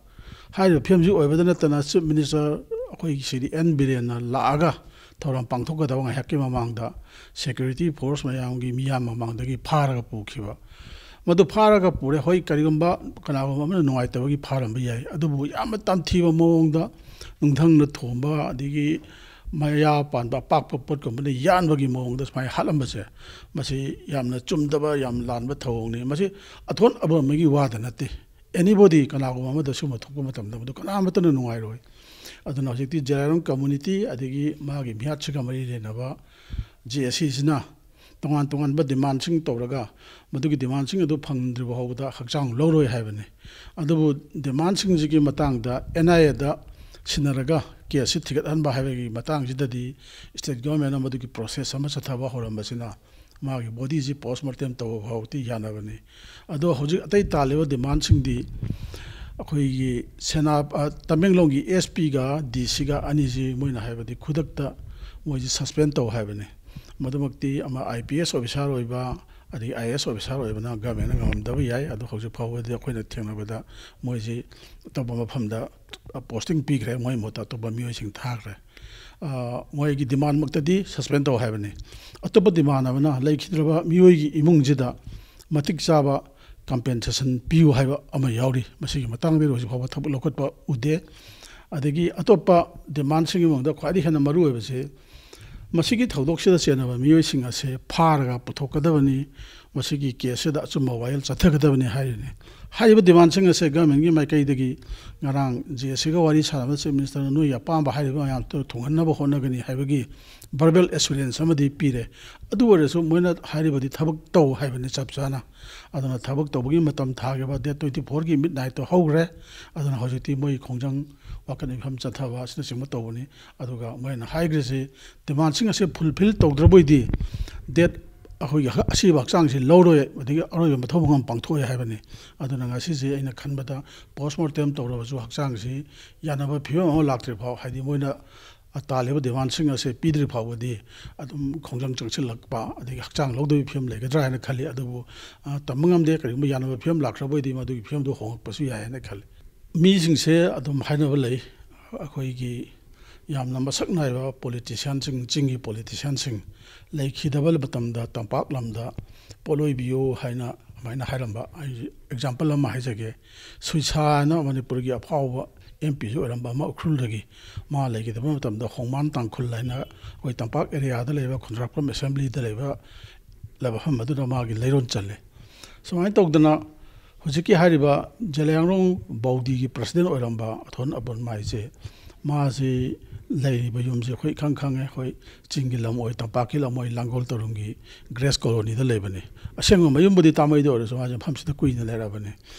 ꯍꯥꯏꯔꯤꯕ ꯐꯤꯕꯝꯁꯤ ꯑꯣꯏꯕꯗ ꯅꯠꯇꯅ ꯆꯤꯐ ꯃꯤꯅꯤꯁꯇꯔ ꯑꯩꯈꯣꯏꯒꯤ ꯁꯤꯔꯤ ꯑꯦꯟ ꯕꯤꯔꯦꯟꯅ ꯂꯥꯛꯑꯒ ꯊꯧꯔꯝ ꯄꯥꯡꯊꯣꯛꯀꯗꯕ ꯉꯥꯏꯍꯥꯛꯀꯤ ꯃꯃꯥꯡꯗ ꯁꯦꯀ꯭ꯌꯨꯔꯤꯇꯤ ꯐꯣꯔꯁ ꯃꯌꯥꯝꯒꯤ ꯃꯤꯌꯥꯝ ꯃꯃꯥꯡꯗꯒꯤ ꯐꯥꯔꯒ ꯄꯨꯈꯤꯕ꯫ ꯃꯗꯨ ꯐꯥꯔꯒ ꯄꯨꯔꯦ꯫ ꯍꯣꯏ, ꯀꯔꯤꯒꯨꯝꯕ ꯀꯅꯥꯒꯨꯝꯕ ꯑꯃꯅ ꯅꯨꯡꯉꯥꯏꯇꯕꯒꯤ ꯐꯥꯔꯝꯕ ꯌꯥꯏ, ꯑꯗꯨꯕꯨ ꯌꯥꯝꯅ ꯇꯝꯊꯤꯕ ꯃꯑꯣꯡꯗ ꯅꯨꯡꯊꯪꯅ ꯊꯣꯝꯕ, ꯑꯗꯒꯤ ꯃꯌꯥ ꯄꯥꯟꯕ ꯑꯄꯥꯛꯄ ꯄꯣꯠꯀꯨꯝꯕꯅ ꯌꯥꯟꯕꯒꯤ ꯃꯑꯣꯡꯗ ꯁꯨꯃꯥꯏꯅ ꯍꯥꯠꯂꯝꯕꯁꯦ, ꯃꯁꯤ ꯌꯥꯝꯅ ꯆꯨꯝꯗꯕ, ꯌꯥꯝ ꯂꯥꯟꯕ ꯊꯧꯑꯣꯡꯅꯤ꯫ ꯃꯁꯤ ꯑꯊꯣꯟ ꯑꯕ꯭ꯔꯃꯒꯤ ꯋꯥꯗ ꯅꯠꯇꯦ, ꯑꯦꯅꯤꯕꯣꯗꯤ, ꯀꯅꯥꯒꯨꯝꯕ ꯑꯃꯗ ꯁꯤꯒꯨꯝꯕ ꯊꯣꯛꯄ ꯃꯇꯝꯗ ꯃꯗꯨ ꯀꯅꯥꯃꯠꯇꯅ ꯅꯨꯡꯉꯥꯏꯔꯣꯏ꯫ ꯑꯗꯨꯅ ꯍꯧꯖꯤꯛꯇꯤ ꯖꯦꯂꯤꯌꯥꯡꯔꯣꯡ ꯀꯝꯃꯨꯅꯤꯇꯤ ꯑꯗꯒꯤ ꯃꯥꯒꯤ ꯃꯤꯍꯥꯠꯁꯤꯒ ꯃꯔꯤ ꯂꯩꯅꯕ ꯖꯦ ꯑꯦ ꯁꯤꯁꯤꯅ ꯇꯣꯉꯥꯟ ꯇꯣꯉꯥꯟꯕ ꯗꯤꯃꯥꯟꯁꯤꯡ ꯇꯧꯔꯒ ꯃꯗꯨꯒꯤ ꯗꯤꯃꯥꯟꯁꯤꯡ ꯑꯗꯨ ꯐꯪꯗ꯭ꯔꯤꯕ ꯐꯥꯎꯕꯗ ꯍꯛꯆꯥꯡ ꯂꯧꯔꯣꯏ ꯍꯥꯏꯕꯅꯤ꯫ ꯑꯗꯨꯕꯨ ꯗꯤꯃꯥꯟꯁꯤꯡꯁꯤꯒꯤ ꯃꯇꯥꯡꯗ ꯑꯦꯟ ꯑꯥꯏ ꯑꯦꯗ ꯁꯤꯟꯅꯔꯒ ꯀꯦꯁꯁꯤ ꯊꯤꯒꯠꯍꯟꯕ ꯍꯥꯏꯕꯒꯤ ꯃꯇꯥꯡꯁꯤꯗꯗꯤ ꯁ꯭ꯇꯦꯠ ꯒꯣꯔꯃꯦꯟꯅ ꯃꯗꯨꯒꯤ ꯄ꯭ꯔꯣꯁꯦꯁ ꯑꯃ ꯆꯠꯊꯕ ꯍꯧꯔꯝꯕꯁꯤꯅ ꯃꯥꯒꯤ ꯕꯣꯗꯤꯁꯤ ꯄꯣꯁꯃꯣꯔꯇꯦꯝ ꯇꯧꯕ ꯐꯥꯎꯗꯤ ꯌꯥꯅꯕꯅꯤ꯫ ꯑꯗꯣ ꯍꯧꯖꯤꯛ ꯑꯇꯩ ꯇꯥꯜꯂꯤꯕ ꯗꯤꯃꯥꯟꯁꯤꯡꯗꯤ ꯑꯩꯈꯣꯏꯒꯤ ꯁꯦꯅꯥ-, ꯑ, ꯇꯃꯦꯡꯂꯣꯡꯒꯤ ꯑꯦꯁ ꯄꯤꯒ ꯗꯤ ꯁꯤꯒ ꯑꯅꯤꯁꯤ ꯃꯣꯏꯅ ꯍꯥꯏꯕꯗꯤ ꯈꯨꯗꯛꯇ ꯃꯣꯏꯁꯤ ꯁꯁꯄꯦꯟ ꯇꯧ ꯍꯥꯏꯕꯅꯤ꯫ ꯃꯗꯨꯃꯛꯇꯤ ꯑꯃ ꯑꯥꯏ ꯄꯤ ꯑꯦꯁ ꯑꯣꯐꯤꯁꯥꯔ ꯑꯣꯏꯕ ꯑꯗꯒꯤ ꯑꯥꯏ ꯑꯦ ꯑꯦꯁ ꯑꯣꯐꯤꯁꯥꯔ ꯑꯣꯏꯕꯅ ꯒꯃꯦꯟꯅ ꯉꯝꯗꯕ ꯌꯥꯏ꯫ ꯑꯗꯣ ꯍꯧꯖꯤꯛ ꯐꯥꯎꯕꯗꯤ ꯑꯩꯈꯣꯏꯅ ꯊꯦꯡꯅꯕꯗ ꯃꯣꯏꯁꯤ ꯑꯇꯣꯞꯄ ꯃꯐꯝꯗ ꯄꯣꯁꯇꯤꯡ ꯄꯤꯈ꯭ꯔꯦ, ꯃꯣꯏ ꯃꯍꯨꯠꯇ ꯑꯇꯣꯞꯄ ꯃꯤꯑꯣꯏꯁꯤꯡ ꯊꯥꯈ꯭ꯔꯦ꯫ ꯑ, ꯃꯣꯏꯒꯤ ꯗꯤꯃꯥꯟꯃꯛꯇꯗꯤ ꯁꯁꯄꯦꯟ ꯇꯧ ꯍꯥꯏꯕꯅꯤ꯫ ꯑꯇꯣꯞꯄ ꯗꯤꯃꯥꯟ ꯑꯃꯅ ꯂꯩꯈꯤꯗ꯭ꯔꯕ ꯃꯤꯑꯣꯏꯒꯤ ꯏꯃꯨꯡꯁꯤꯗ ꯃꯇꯤꯛ ꯆꯥꯕ ꯀꯝꯄꯦꯟꯁꯦꯁꯟ ꯄꯤꯌꯨ ꯍꯥꯏꯕ ꯑꯃ ꯌꯥꯎꯔꯤ꯫ ꯃꯁꯤꯒꯤ ꯃꯇꯥꯡꯗꯗꯤ ꯍꯧꯖꯤꯛ ꯐꯥꯎꯕ ꯊꯕꯛ ꯂꯧꯈꯠꯄ ꯎꯗꯦ꯫ ꯑꯗꯒꯤ ꯑꯇꯣꯞꯄ ꯗꯤꯃꯥꯟꯁꯤꯡꯒꯤ ꯃꯅꯨꯡꯗ ꯈ꯭ꯋꯥꯏꯗꯒꯤ ꯍꯦꯟꯅ ꯃꯔꯨ ꯑꯣꯏꯕꯁꯤ ꯃꯁꯤꯒꯤ ꯊꯧꯗꯣꯛꯁꯤꯗ ꯆꯦꯟꯅꯕ ꯃꯤꯑꯣꯏꯁꯤꯡ ꯑꯁꯦ ꯐꯥꯔꯒ ꯄꯨꯊꯣꯛꯀꯗꯕꯅꯤ꯫ ꯃꯁꯤꯒꯤ ꯀꯦꯁꯁꯤꯗ ꯑꯆꯨꯝꯕ ꯋꯥꯌꯦꯜ ꯆꯠꯊꯒꯗꯕꯅꯤ ꯍꯥꯏꯔꯤꯅꯤ꯫ ꯍꯥꯏꯔꯤꯕ ꯗꯤꯃꯥꯟꯁꯤꯡ ꯑꯁꯦ ꯒꯚꯔꯟꯃꯦꯟꯒꯤ ꯃꯥꯏꯀꯩꯗꯒꯤ ꯉꯔꯥꯡ ꯖꯦ ꯑꯦꯁ ꯁꯤꯒ ꯋꯥꯔꯤ ꯁꯥꯟꯅꯕꯗ ꯆꯤꯐ ꯃꯤꯅꯤꯁꯇꯔꯅ ꯅꯣꯏꯒꯤ ꯑꯄꯥꯝꯕ ꯍꯥꯏꯔꯤꯕ ꯃꯌꯥꯝꯗꯨ ꯊꯨꯡꯍꯟꯅꯕ ꯍꯣꯠꯅꯒꯅꯤ ꯍꯥꯏꯕꯒꯤ ꯚꯔꯕꯦꯜ ꯑꯦꯁꯨꯔꯦꯟꯁ ꯑꯃꯗꯤ ꯄꯤꯔꯦ꯫ ꯑꯗꯨ ꯑꯣꯏꯔꯁꯨ ꯃꯣꯏꯅ ꯍꯥꯏꯔꯤꯕꯗꯤ ꯊꯕꯛ ꯇꯧ ꯍꯥꯏꯕꯅꯤ ꯆꯞ ꯆꯥꯅ꯫ ꯑꯗꯨꯅ ꯊꯕꯛ ꯇꯧꯕꯒꯤ ꯃꯇꯝ ꯊꯥꯈꯤꯕ ꯗꯦꯠ ꯇ꯭ꯋꯦꯟꯇꯤ ꯐꯣꯔꯒꯤ ꯃꯤꯠ ꯅꯥꯏꯠꯇꯣ ꯍꯧꯈ꯭ꯔꯦ꯫ ꯑꯗꯨꯅ ꯍꯧꯖꯤꯛꯇꯤ ꯃꯣꯏ ꯈꯣꯡꯖꯪ, ꯋꯥꯀꯠ ꯃꯤꯐꯝ ꯆꯠꯊꯕ ꯑꯁꯤꯅꯆꯤꯡꯕ ꯇꯧꯕꯅꯤ꯫ ꯑꯗꯨꯒ ꯃꯣꯏꯅ ꯍꯥꯏꯈ꯭ꯔꯤꯁꯤ ꯗꯤꯃꯥꯟꯁꯤꯡ ꯑꯁꯦ ꯐꯨꯜꯐꯤꯜ ꯇꯧꯗ꯭ꯔꯕꯣꯏꯗꯤ ꯗꯦꯠ ꯑꯩꯈꯣꯏꯒꯤ ꯍ-, ꯑꯁꯤꯕ ꯍꯛꯆꯥꯡꯁꯤ ꯂꯧꯔꯣꯏ, ꯑꯗꯒꯤ ꯑꯔꯣꯏꯕ ꯃꯊꯧ ꯃꯉꯝ ꯄꯥꯡꯊꯣꯛꯑꯣꯏ ꯍꯥꯏꯕꯅꯤ꯫ ꯑꯗꯨꯅ ꯉꯁꯤꯁꯦ ꯑꯩꯅ ꯈꯟꯕꯗ ꯄꯣꯁꯃꯣꯔꯇꯦꯝ ꯇꯧꯔꯕꯁꯨ ꯍꯛꯆꯥꯡꯁꯤ ꯌꯥꯅꯕ ꯐꯤꯕꯝ ꯑꯃ ꯂꯥꯛꯇ꯭ꯔꯤ ꯐꯥꯎ, ꯍꯥꯏꯗꯤ ꯃꯣꯏꯅ ꯇꯥꯜꯂꯤꯕ ꯗꯤꯃꯥꯟꯁꯤꯡ ꯑꯁꯦ ꯄꯤꯗ꯭ꯔꯤ ꯐꯥꯎꯕꯗꯤ ꯑꯗꯨꯝ ꯈꯣꯡꯖꯪ ꯆꯪꯁꯤꯜꯂꯛꯄ, ꯑꯗꯒꯤ ꯍꯛꯆꯥꯡ ꯂꯧꯗꯕꯒꯤ ꯐꯤꯕꯝ ꯂꯩꯒꯗ꯭ꯔꯥ ꯍꯥꯏꯅ ꯈꯜꯂꯤ꯫ ꯑꯗꯨꯕꯨ, ꯑ, ꯇꯝꯕ ꯉꯝꯗꯦ, ꯀꯔꯤꯒꯨꯝꯕ ꯌꯥꯅꯕ ꯐꯤꯕꯝ ꯂꯥꯛꯇ꯭ꯔꯕ ꯑꯣꯏꯗꯤ ꯃꯗꯨꯒꯤ ꯐꯤꯕꯝꯗꯨ ꯍꯣꯡꯂꯛꯄꯁꯨ ꯌꯥꯏ ꯍꯥꯏꯅ ꯈꯜꯂꯤ꯫ ꯃꯤꯁꯤꯡꯁꯦ ꯑꯗꯨꯝ ꯍꯥꯏꯅꯕ ꯂꯩ, ꯑꯩꯈꯣꯏꯒꯤ ꯌꯥꯝꯅ ꯃꯁꯛ ꯅꯥꯏꯕ ꯄꯣꯂꯤꯇꯤꯁꯤꯌꯥꯟꯁꯤꯡ, ꯆꯤꯡꯒꯤ ꯄꯣꯂꯤꯇꯤꯁꯤꯌꯥꯟꯁꯤꯡ ꯂꯩꯈꯤꯗꯕ ꯃꯇꯝꯗ ꯇꯝꯄꯥꯛ ꯂꯝꯗ ꯄꯣꯠ ꯑꯣꯏꯕꯤꯌꯨ ꯍꯥꯏꯅ ꯑꯗꯨꯃꯥꯏꯅ ꯍꯥꯏꯔꯝꯕ꯫ ꯑꯩ ꯑꯦꯛꯖꯥꯝꯄꯜ ꯑꯃ ꯍꯥꯏꯖꯒꯦ꯫ ꯁꯨꯏꯁꯥ ꯍꯥꯏꯅ ꯃꯅꯤꯄꯨꯔꯒꯤ ꯑꯐꯥꯎꯕ ꯑꯦꯝ ꯄꯤꯁꯨ ꯑꯣꯏꯔꯝꯕ ꯑꯃ ꯎꯈ꯭ꯔꯨꯜꯗꯒꯤ, ꯃꯥ ꯂꯩꯈꯤꯗꯕ ꯃꯇꯝꯗ ꯍꯣꯡꯃꯥꯟ ꯇꯥꯡꯈꯨꯜ ꯍꯥꯏꯅ ꯑꯩꯈꯣꯏ ꯇꯝꯄꯥꯛ ꯑꯦꯔꯤꯌꯥꯗ ꯂꯩꯕ ꯈꯨꯟꯗ꯭ꯔꯥꯛꯄꯝ ꯑꯦꯁꯦꯝꯕ꯭ꯂꯤꯗ ꯂꯩꯕ ꯂꯩꯕ ꯃꯐꯝ ꯑꯗꯨꯗ ꯃꯥꯒꯤ ꯂꯩꯔꯣꯟ ꯆꯜꯂꯦ꯫ ꯁꯨꯃꯥꯏꯅ ꯇꯧꯗꯅ ꯍꯧꯖꯤꯛꯀꯤ ꯍꯥꯏꯔꯤꯕ ꯖꯦꯂꯤꯌꯥꯡꯔꯣꯡ ꯕꯧꯗꯤꯒꯤ ꯄ꯭ꯔꯁꯤꯗꯦꯟ ꯑꯣꯏꯔꯝꯕ ꯑꯊꯣꯟ ꯑꯕꯨꯟ ꯃꯥꯏꯁꯦ, ꯃꯥꯁꯤ ꯂꯩꯔꯤꯕ ꯌꯨꯝꯁꯦ ꯑꯩꯈꯣꯏ ꯏꯈꯪ ꯈꯪꯉꯦ꯫ ꯑꯩꯈꯣꯏ ꯆꯤꯡꯒꯤ ꯂꯝ ꯑꯣꯏ, ꯇꯝꯄꯥꯛꯀꯤ ꯂꯝ ꯑꯣꯏ, ꯂꯥꯡꯒꯣꯜ ꯇꯧꯔꯨꯝꯒꯤ ꯒ꯭ꯔꯦꯁ ꯀꯣꯂꯣꯅꯤꯗ ꯂꯩꯕꯅꯤ꯫ ꯑꯁꯦꯡꯕ ꯃꯌꯨꯝꯕꯨꯗꯤ ꯇꯥꯃꯩꯗ ꯑꯣꯏꯔꯁꯨ ꯃꯥꯁꯦ ꯃꯐꯝꯁꯤꯗ ꯀꯨꯏꯅ ꯂꯩꯔꯛꯑꯕꯅꯤ꯫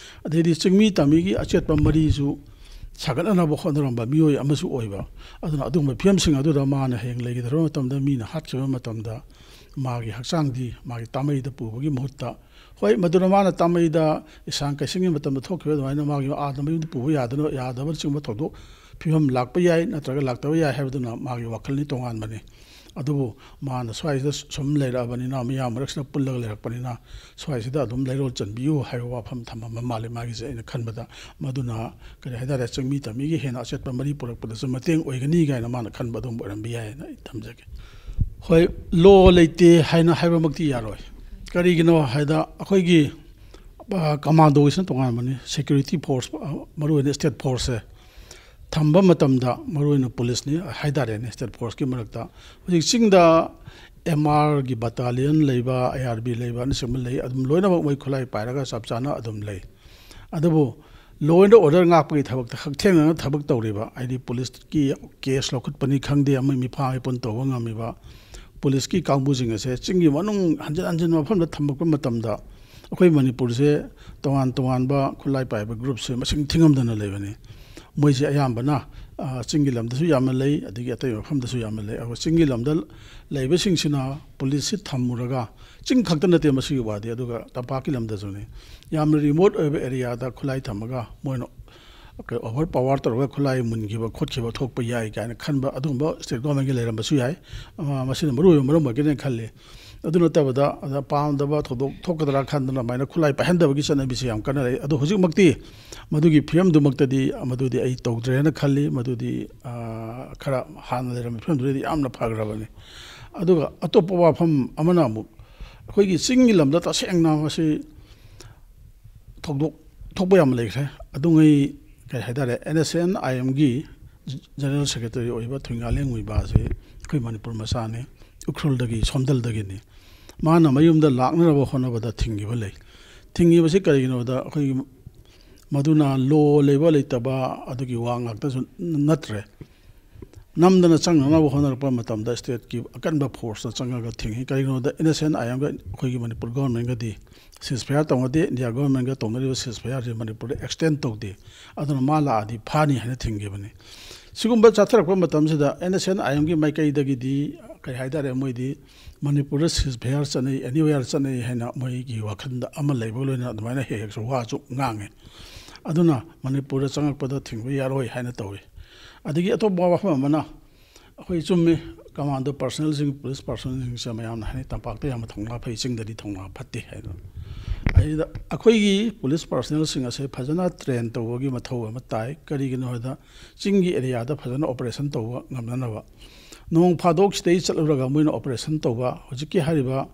ꯑꯗꯩꯗꯤ ꯆꯤꯡꯃꯤ ꯇꯝꯃꯤꯒꯤ ꯑꯆꯦꯠꯄ ꯃꯔꯤꯁꯨ ꯁꯥꯒꯠꯅꯅꯕ ꯍꯣꯠꯅꯔꯝꯕ ꯃꯤꯑꯣꯏ ꯑꯃꯁꯨ ꯑꯣꯏꯕ꯫ ꯑꯗꯨꯅ ꯑꯗꯨꯒꯨꯝꯕ ꯐꯤꯕꯝꯁꯤꯡ ꯑꯗꯨꯗ ꯃꯥꯅ ꯍꯌꯦꯡ ꯂꯩꯒꯗꯧꯕ ꯃꯇꯝꯗ, ꯃꯤꯅ ꯍꯥꯠꯈꯤꯕ ꯃꯇꯝꯗ ꯃꯥꯒꯤ ꯍꯛꯆꯥꯡꯗꯤ ꯃꯥꯒꯤ ꯇꯥꯃꯩꯗ ꯄꯨꯕꯒꯤ ꯃꯍꯨꯠꯇ, ꯍꯣꯏ, ꯃꯗꯨꯅ ꯃꯥꯅ ꯇꯥꯃꯩꯗ ꯏꯁꯥꯡ ꯀꯩꯁꯤꯡꯒꯤ ꯃꯇꯝꯗ ꯊꯣꯛꯈꯤꯕ ꯑꯗꯨꯃꯥꯏꯅ ꯃꯥꯒꯤ ꯑꯥꯗ ꯃꯌꯨꯝꯗ ꯄꯨꯕ ꯌꯥꯗꯅ, ꯌꯥꯗꯕꯅꯆꯤꯡꯕ ꯊꯧꯗꯣꯛ ꯐꯤꯕꯝ ꯂꯥꯛꯄ ꯌꯥꯏ, ꯅꯠꯇ꯭ꯔꯒ ꯂꯥꯛꯇꯕ ꯌꯥꯏ ꯍꯥꯏꯕꯗꯨꯅ ꯃꯥꯒꯤ ꯋꯥꯈꯜꯅꯤ, ꯇꯣꯉꯥꯟꯕꯅꯤ꯫ ꯑꯗꯨꯕꯨ ꯃꯥꯅ ꯁ꯭ꯋꯥꯏꯁꯤꯗ ꯁꯨꯝ ꯂꯩꯔꯛꯑꯕꯅꯤꯅ, ꯃꯤꯌꯥꯝ ꯃꯔꯛꯁꯤꯗ ꯄꯨꯜꯂꯒ ꯂꯩꯔꯛꯄꯅꯤꯅ, ꯁ꯭ꯋꯥꯏꯁꯤꯗ ꯑꯗꯨꯝ ꯂꯩꯔꯣꯜ ꯆꯟꯕꯤꯌꯨ ꯍꯥꯏꯕ ꯋꯥꯐꯝ ꯊꯝꯃꯝꯕ ꯃꯥꯜꯂꯤ ꯃꯥꯒꯤꯁꯦ꯫ ꯑꯩꯅ ꯈꯟꯕꯗ ꯃꯗꯨꯅ, ꯀꯔꯤ ꯍꯥꯏꯇꯥꯔꯦ, ꯆꯤꯡꯃꯤ ꯇꯝꯃꯤꯒꯤ ꯍꯦꯟꯅ ꯑꯆꯦꯠꯄ ꯃꯔꯤ ꯄꯨꯔꯛꯄꯗꯁꯨ ꯃꯇꯦꯡ ꯑꯣꯏꯒꯅꯤ ꯀꯥꯏꯅ ꯃꯥꯅ ꯈꯟꯕ ꯑꯗꯨꯝꯕ ꯑꯣꯏꯔꯝꯕ ꯌꯥꯏꯅ ꯑꯩ ꯊꯝꯖꯒꯦ꯫ ꯍꯣꯏ, ꯂꯣ ꯂꯩꯇꯦ ꯍꯥꯏꯅ ꯍꯥꯏꯕꯃꯛꯇꯤ ꯌꯥꯔꯣꯏ꯫ ꯀꯔꯤꯒꯤꯅꯣ ꯍꯥꯏꯗ, ꯑꯩꯈꯣꯏꯒꯤ, ꯑ, ꯀꯃꯥꯟꯗꯣꯒꯤꯁꯤꯅ ꯇꯣꯉꯥꯟꯕꯅꯤ, ꯁꯦꯀ꯭ꯌꯨꯔꯤꯇꯤ ꯐꯣꯔꯁ, ꯑ, ꯃꯔꯨꯑꯣꯏꯅ ꯁ꯭ꯇꯦꯠ ꯐꯣꯔꯁꯁꯦ ꯊꯝꯕ ꯃꯇꯝꯗ, ꯃꯔꯨꯑꯣꯏꯅ ꯄꯨꯂꯤꯁꯅꯤ ꯍꯥꯏꯇꯥꯔꯦꯅꯦ, ꯁ꯭ꯇꯦꯠ ꯐꯣꯔꯁꯀꯤ ꯃꯔꯛꯇ ꯍꯧꯖꯤꯛ ꯆꯤꯡꯗ ꯑꯦꯝ ꯑꯥꯔꯒꯤ ꯕꯇꯥꯂꯤꯌꯟ ꯂꯩꯕ, ꯑꯥꯏ ꯑꯥꯔ ꯕꯤ ꯂꯩꯕ, ꯑꯅꯆꯤꯡꯕ ꯂꯩ꯫ ꯑꯗꯨꯝ ꯂꯣꯏꯅꯃꯛ ꯃꯣꯏ ꯈꯨꯠꯂꯥꯏ ꯄꯥꯏꯔꯒ ꯆꯞ ꯆꯥꯅ ꯑꯗꯨꯝ ꯂꯩ꯫ ꯑꯗꯨꯕꯨ law and order ꯉꯥꯛꯄꯒꯤ ꯊꯕꯛꯇ ꯍꯛꯊꯦꯡꯅꯅ ꯊꯕꯛ ꯇꯧꯔꯤꯕ, ꯍꯥꯏꯗꯤ ꯄꯨꯂꯤꯁꯀꯤ ꯀꯦꯁ ꯂꯧꯈꯠꯄꯅꯤ ꯈꯪꯗꯦ, ꯑꯃ ꯃꯤꯐꯥ ꯃꯤꯄꯨꯟ ꯇꯧꯕ ꯉꯝꯃꯤꯕ ꯄꯨꯂꯤꯁꯀꯤ ꯀꯥꯡꯕꯨꯁꯤꯡ ꯑꯁꯦ ꯆꯤꯡꯒꯤ ꯃꯅꯨꯡ ꯍꯟꯖꯤꯟ ꯍꯟꯖꯤꯟꯕ ꯃꯐꯝꯗ ꯊꯝꯃꯛꯄ ꯃꯇꯝꯗ, ꯑꯩꯈꯣꯏ ꯃꯅꯤꯄꯨꯔꯁꯦ ꯇꯣꯉꯥꯟ ꯇꯣꯉꯥꯟꯕ ꯈꯨꯠꯂꯥꯏ ꯄꯥꯏꯕ ꯒ꯭ꯔꯨꯞꯁꯦ ꯃꯁꯤꯡ ꯊꯤꯉꯝꯗꯅ ꯂꯩꯕꯅꯤ꯫ ꯃꯣꯏꯁꯦ ꯑꯌꯥꯝꯕꯅ, ꯑ, ꯆꯤꯡꯒꯤ ꯂꯝꯗꯁꯨ ꯌꯥꯝꯅ ꯂꯩ, ꯑꯗꯒꯤ ꯑꯇꯩ ꯃꯐꯝꯗꯁꯨ ꯌꯥꯝꯅ ꯂꯩ꯫ ꯑꯗꯨꯒ ꯆꯤꯡꯒꯤ ꯂꯝꯗ ꯂꯩꯕꯁꯤꯡꯁꯤꯅ ꯄꯨꯂꯤꯁꯁꯤ ꯊꯝꯃꯨꯔꯒ, ꯆꯤꯡ ꯈꯛꯇ ꯅꯠꯇꯦ ꯃꯁꯤꯒꯤ ꯋꯥꯗꯤ, ꯑꯗꯨꯒ ꯇꯝꯄꯥꯛꯀꯤ ꯂꯝꯗꯁꯨꯅꯤ, ꯌꯥꯝꯅ ꯔꯤꯃꯣꯠ ꯑꯣꯏꯕ ꯑꯦꯔꯤꯌꯥꯗ ꯈꯨꯠꯂꯥꯏ ꯊꯝꯃꯒ ꯃꯣꯏꯅ ꯑꯣꯚꯔ ꯄꯋꯥꯔ ꯇꯧꯔꯒ ꯈꯨꯠꯂꯥꯏ ꯃꯨꯟꯈꯤꯕ ꯈꯣꯠꯈꯤꯕ ꯊꯣꯛꯄ ꯌꯥꯏ ꯀꯥꯏꯅ ꯈꯟꯕ ꯑꯗꯨꯒꯨꯝꯕ ꯁ꯭ꯇꯦꯠ ꯒꯣꯔꯃꯦꯟꯒꯤ ꯂꯩꯔꯝꯕꯁꯨ ꯌꯥꯏ꯫ ꯑ, ꯃꯁꯤꯅ ꯃꯔꯨ ꯑꯣꯏꯕ ꯃꯔꯝ ꯑꯣꯏꯒꯅꯤ ꯈꯜꯂꯤ꯫ ꯑꯗꯨ ꯅꯠꯇꯕꯗ, ꯑꯗ ꯄꯥꯝꯗꯕ ꯊꯧꯗꯣꯛ ꯊꯣꯛꯀꯗ꯭ꯔꯥ ꯈꯟꯗꯅ ꯑꯗꯨꯃꯥꯏꯅ ꯈꯨꯠꯂꯥꯏ ꯄꯥꯏꯍꯟꯗꯕꯒꯤ ꯆꯠꯅꯕꯤꯁꯦ ꯌꯥꯝ ꯀꯟꯅ ꯂꯩ꯫ ꯑꯗꯣ ꯍꯧꯖꯤꯛꯃꯛꯇꯤ ꯃꯗꯨꯒꯤ ꯐꯤꯕꯝꯗꯨꯃꯛꯇꯗꯤ, ꯃꯗꯨꯗꯤ ꯑꯩ ꯇꯧꯗ꯭ꯔꯦꯅ ꯈꯜꯂꯤ꯫ ꯃꯗꯨꯗꯤ, ꯑ, ꯈꯔ ꯍꯥꯟꯅ ꯂꯩꯔꯝꯕ ꯐꯤꯕꯝꯗꯨꯗꯩꯗꯤ ꯌꯥꯝꯅ ꯐꯈ꯭ꯔꯕꯅꯤ꯫ ꯑꯗꯨꯒ ꯑꯇꯣꯞꯄ ꯋꯥꯐꯝ ꯑꯃꯅ ꯑꯃꯨꯛ, ꯑꯩꯈꯣꯏꯒꯤ ꯆꯤꯡꯒꯤ ꯂꯝꯗ ꯇꯁꯦꯡꯅ ꯃꯁꯤ ꯊꯧꯗꯣꯛ ꯊꯣꯛꯄ ꯌꯥꯝꯅ ꯂꯩꯈ꯭ꯔꯦ꯫ ꯑꯗꯨꯉꯩ, ꯀꯔꯤ ꯍꯥꯏꯇꯥꯔꯦ, ꯑꯦꯟ ꯑꯦꯁ ꯑꯦꯟ ꯑꯥꯏ ꯑꯦꯝꯒꯤ ꯖꯦꯅꯔꯦꯜ ꯁꯦꯀ꯭ꯔꯦꯇꯔꯤ ꯑꯣꯏꯕ ꯊꯣꯏꯉꯥꯂꯦꯡ ꯃꯨꯏꯕꯥ ꯑꯁꯤ ꯑꯩꯈꯣꯏ ꯃꯅꯤꯄꯨꯔ ꯃꯆꯥꯅꯤ, ꯎꯈ꯭ꯔꯨꯜꯗꯒꯤ, ꯁꯣꯝꯗꯜꯗꯒꯤꯅꯤ꯫ ꯃꯥꯅ ꯃꯌꯨꯝꯗ ꯂꯥꯛꯅꯅꯕ ꯍꯣꯠꯅꯕꯗ ꯊꯤꯡꯈꯤꯕ ꯂꯩ꯫ ꯊꯤꯡꯉꯤꯕꯁꯤ ꯀꯔꯤꯒꯤꯅꯣꯗ, ꯑꯩꯈꯣꯏꯒꯤ ꯃꯗꯨꯅ ꯂꯣ ꯂꯩꯕ ꯂꯩꯇꯕ ꯑꯗꯨꯒꯤ ꯋꯥ ꯉꯥꯛꯇꯁꯨ ꯅꯠꯇ꯭ꯔꯦ꯫ ꯅꯝꯗꯅ ꯆꯪꯅꯅꯕ ꯍꯣꯠꯅꯔꯛꯄ ꯃꯇꯝꯗ ꯁ꯭ꯇꯦꯠꯀꯤ ꯑꯀꯟꯕ ꯐꯣꯔꯁꯇ ꯆꯪꯉꯒ ꯊꯤꯡꯉꯤ꯫ ꯀꯔꯤꯒꯤꯅꯣꯗ, ꯑꯦꯟ ꯑꯦꯁ ꯑꯦꯟ ꯑꯥꯏ ꯑꯦꯝꯒ ꯑꯩꯈꯣꯏꯒꯤ ꯃꯅꯤꯄꯨꯔ ꯒꯣꯔꯃꯦꯟꯒꯗꯤ ꯁꯤꯁ ꯐꯌꯥꯔ ꯇꯧꯅꯗꯦ꯫ ꯏꯟꯗꯤꯌꯥ ꯒꯣꯔꯃꯦꯟꯒ ꯇꯧꯅꯔꯤꯕ ꯁꯤꯁ ꯐꯌꯥꯔꯁꯤ ꯃꯅꯤꯄꯨꯔꯗ ꯑꯦꯛꯁꯇꯦꯟ ꯇꯧꯗꯦ꯫ ꯑꯗꯨꯅ ꯃꯥ ꯂꯥꯛꯑꯗꯤ ꯐꯥꯅꯤ ꯍꯥꯏꯅ ꯊꯤꯡꯈꯤꯕꯅꯤ꯫ ꯁꯤꯒꯨꯝꯕ ꯆꯠꯊꯔꯛꯄ ꯃꯇꯝꯁꯤꯗ ꯑꯦꯟ ꯑꯦꯁ ꯑꯦꯟ ꯑꯥꯏ ꯑꯦꯝꯒꯤ ꯃꯥꯏꯀꯩꯗꯒꯤꯗꯤ, ꯀꯔꯤ ꯍꯥꯏꯇꯥꯔꯦ, ꯃꯣꯏꯗꯤ ꯃꯅꯤꯄꯨꯔꯗ ꯁꯤꯁ ꯐꯌꯥꯔ ꯆꯠꯅꯩ, ꯑꯦꯅꯤꯋꯦꯌꯔ ꯆꯠꯅꯩ ꯍꯥꯏꯅ ꯃꯣꯏꯒꯤ ꯋꯥꯈꯜꯗ ꯑꯃ ꯂꯩꯕꯒ ꯂꯣꯏꯅꯅ ꯑꯗꯨꯃꯥꯏꯅ ꯍꯦꯛ ꯍꯦꯛꯁꯨ ꯋꯥꯁꯨ ꯉꯥꯡꯉꯦ꯫ ꯑꯗꯨꯅ ꯃꯅꯤꯄꯨꯔꯗ ꯆꯪꯉꯛꯄꯗ ꯊꯤꯡꯕ ꯌꯥꯔꯣꯏ ꯍꯥꯏꯅ ꯇꯧꯏ꯫ ꯑꯗꯒꯤ ꯑꯇꯣꯞꯄ ꯋꯥꯐꯝ ꯑꯃꯅ, ꯑꯩꯈꯣꯏ ꯆꯨꯝꯃꯤ, ꯀꯃꯥꯟꯗꯣ ꯄꯥꯔꯁꯅꯦꯜꯁꯤꯡ, ꯄꯨꯂꯤꯁ ꯄꯥꯔꯁꯅꯦꯜꯁꯤꯡꯁꯦ ꯃꯌꯥꯝꯅ ꯍꯥꯏꯅꯩ, "ꯇꯝꯄꯥꯛꯇ ꯌꯥꯝꯅ ꯊꯧꯅꯥ ꯐꯩ, ꯆꯤꯡꯗꯗꯤ ꯊꯧꯅꯥ ꯐꯠꯇꯦ" ꯍꯥꯏꯗꯅ꯫ ꯑꯁꯤꯗ ꯑꯩꯈꯣꯏꯒꯤ ꯄꯨꯂꯤꯁ ꯄꯥꯔꯁꯅꯦꯜꯁꯤꯡ ꯑꯁꯦ ꯐꯖꯅ ꯇ꯭ꯔꯦꯟ ꯇꯧꯕꯒꯤ ꯃꯊꯧ ꯑꯃ ꯇꯥꯏ꯫ ꯀꯔꯤꯒꯤꯅꯣ ꯍꯥꯏꯗ, ꯆꯤꯡꯒꯤ ꯑꯦꯔꯤꯌꯥꯗ ꯐꯖꯅ ꯑꯣꯄꯔꯦꯁꯟ ꯇꯧꯕ ꯉꯝꯅꯅꯕ꯫ ꯅꯣꯡ ꯐꯥꯗꯣꯛ ꯁꯤꯗꯩ ꯆꯠꯂꯨꯔꯒ ꯃꯣꯏꯅ ꯑꯣꯄꯔꯦꯁꯟ ꯇꯧꯕ, ꯍꯧꯖꯤꯛꯀꯤ ꯍꯥꯏꯔꯤꯕ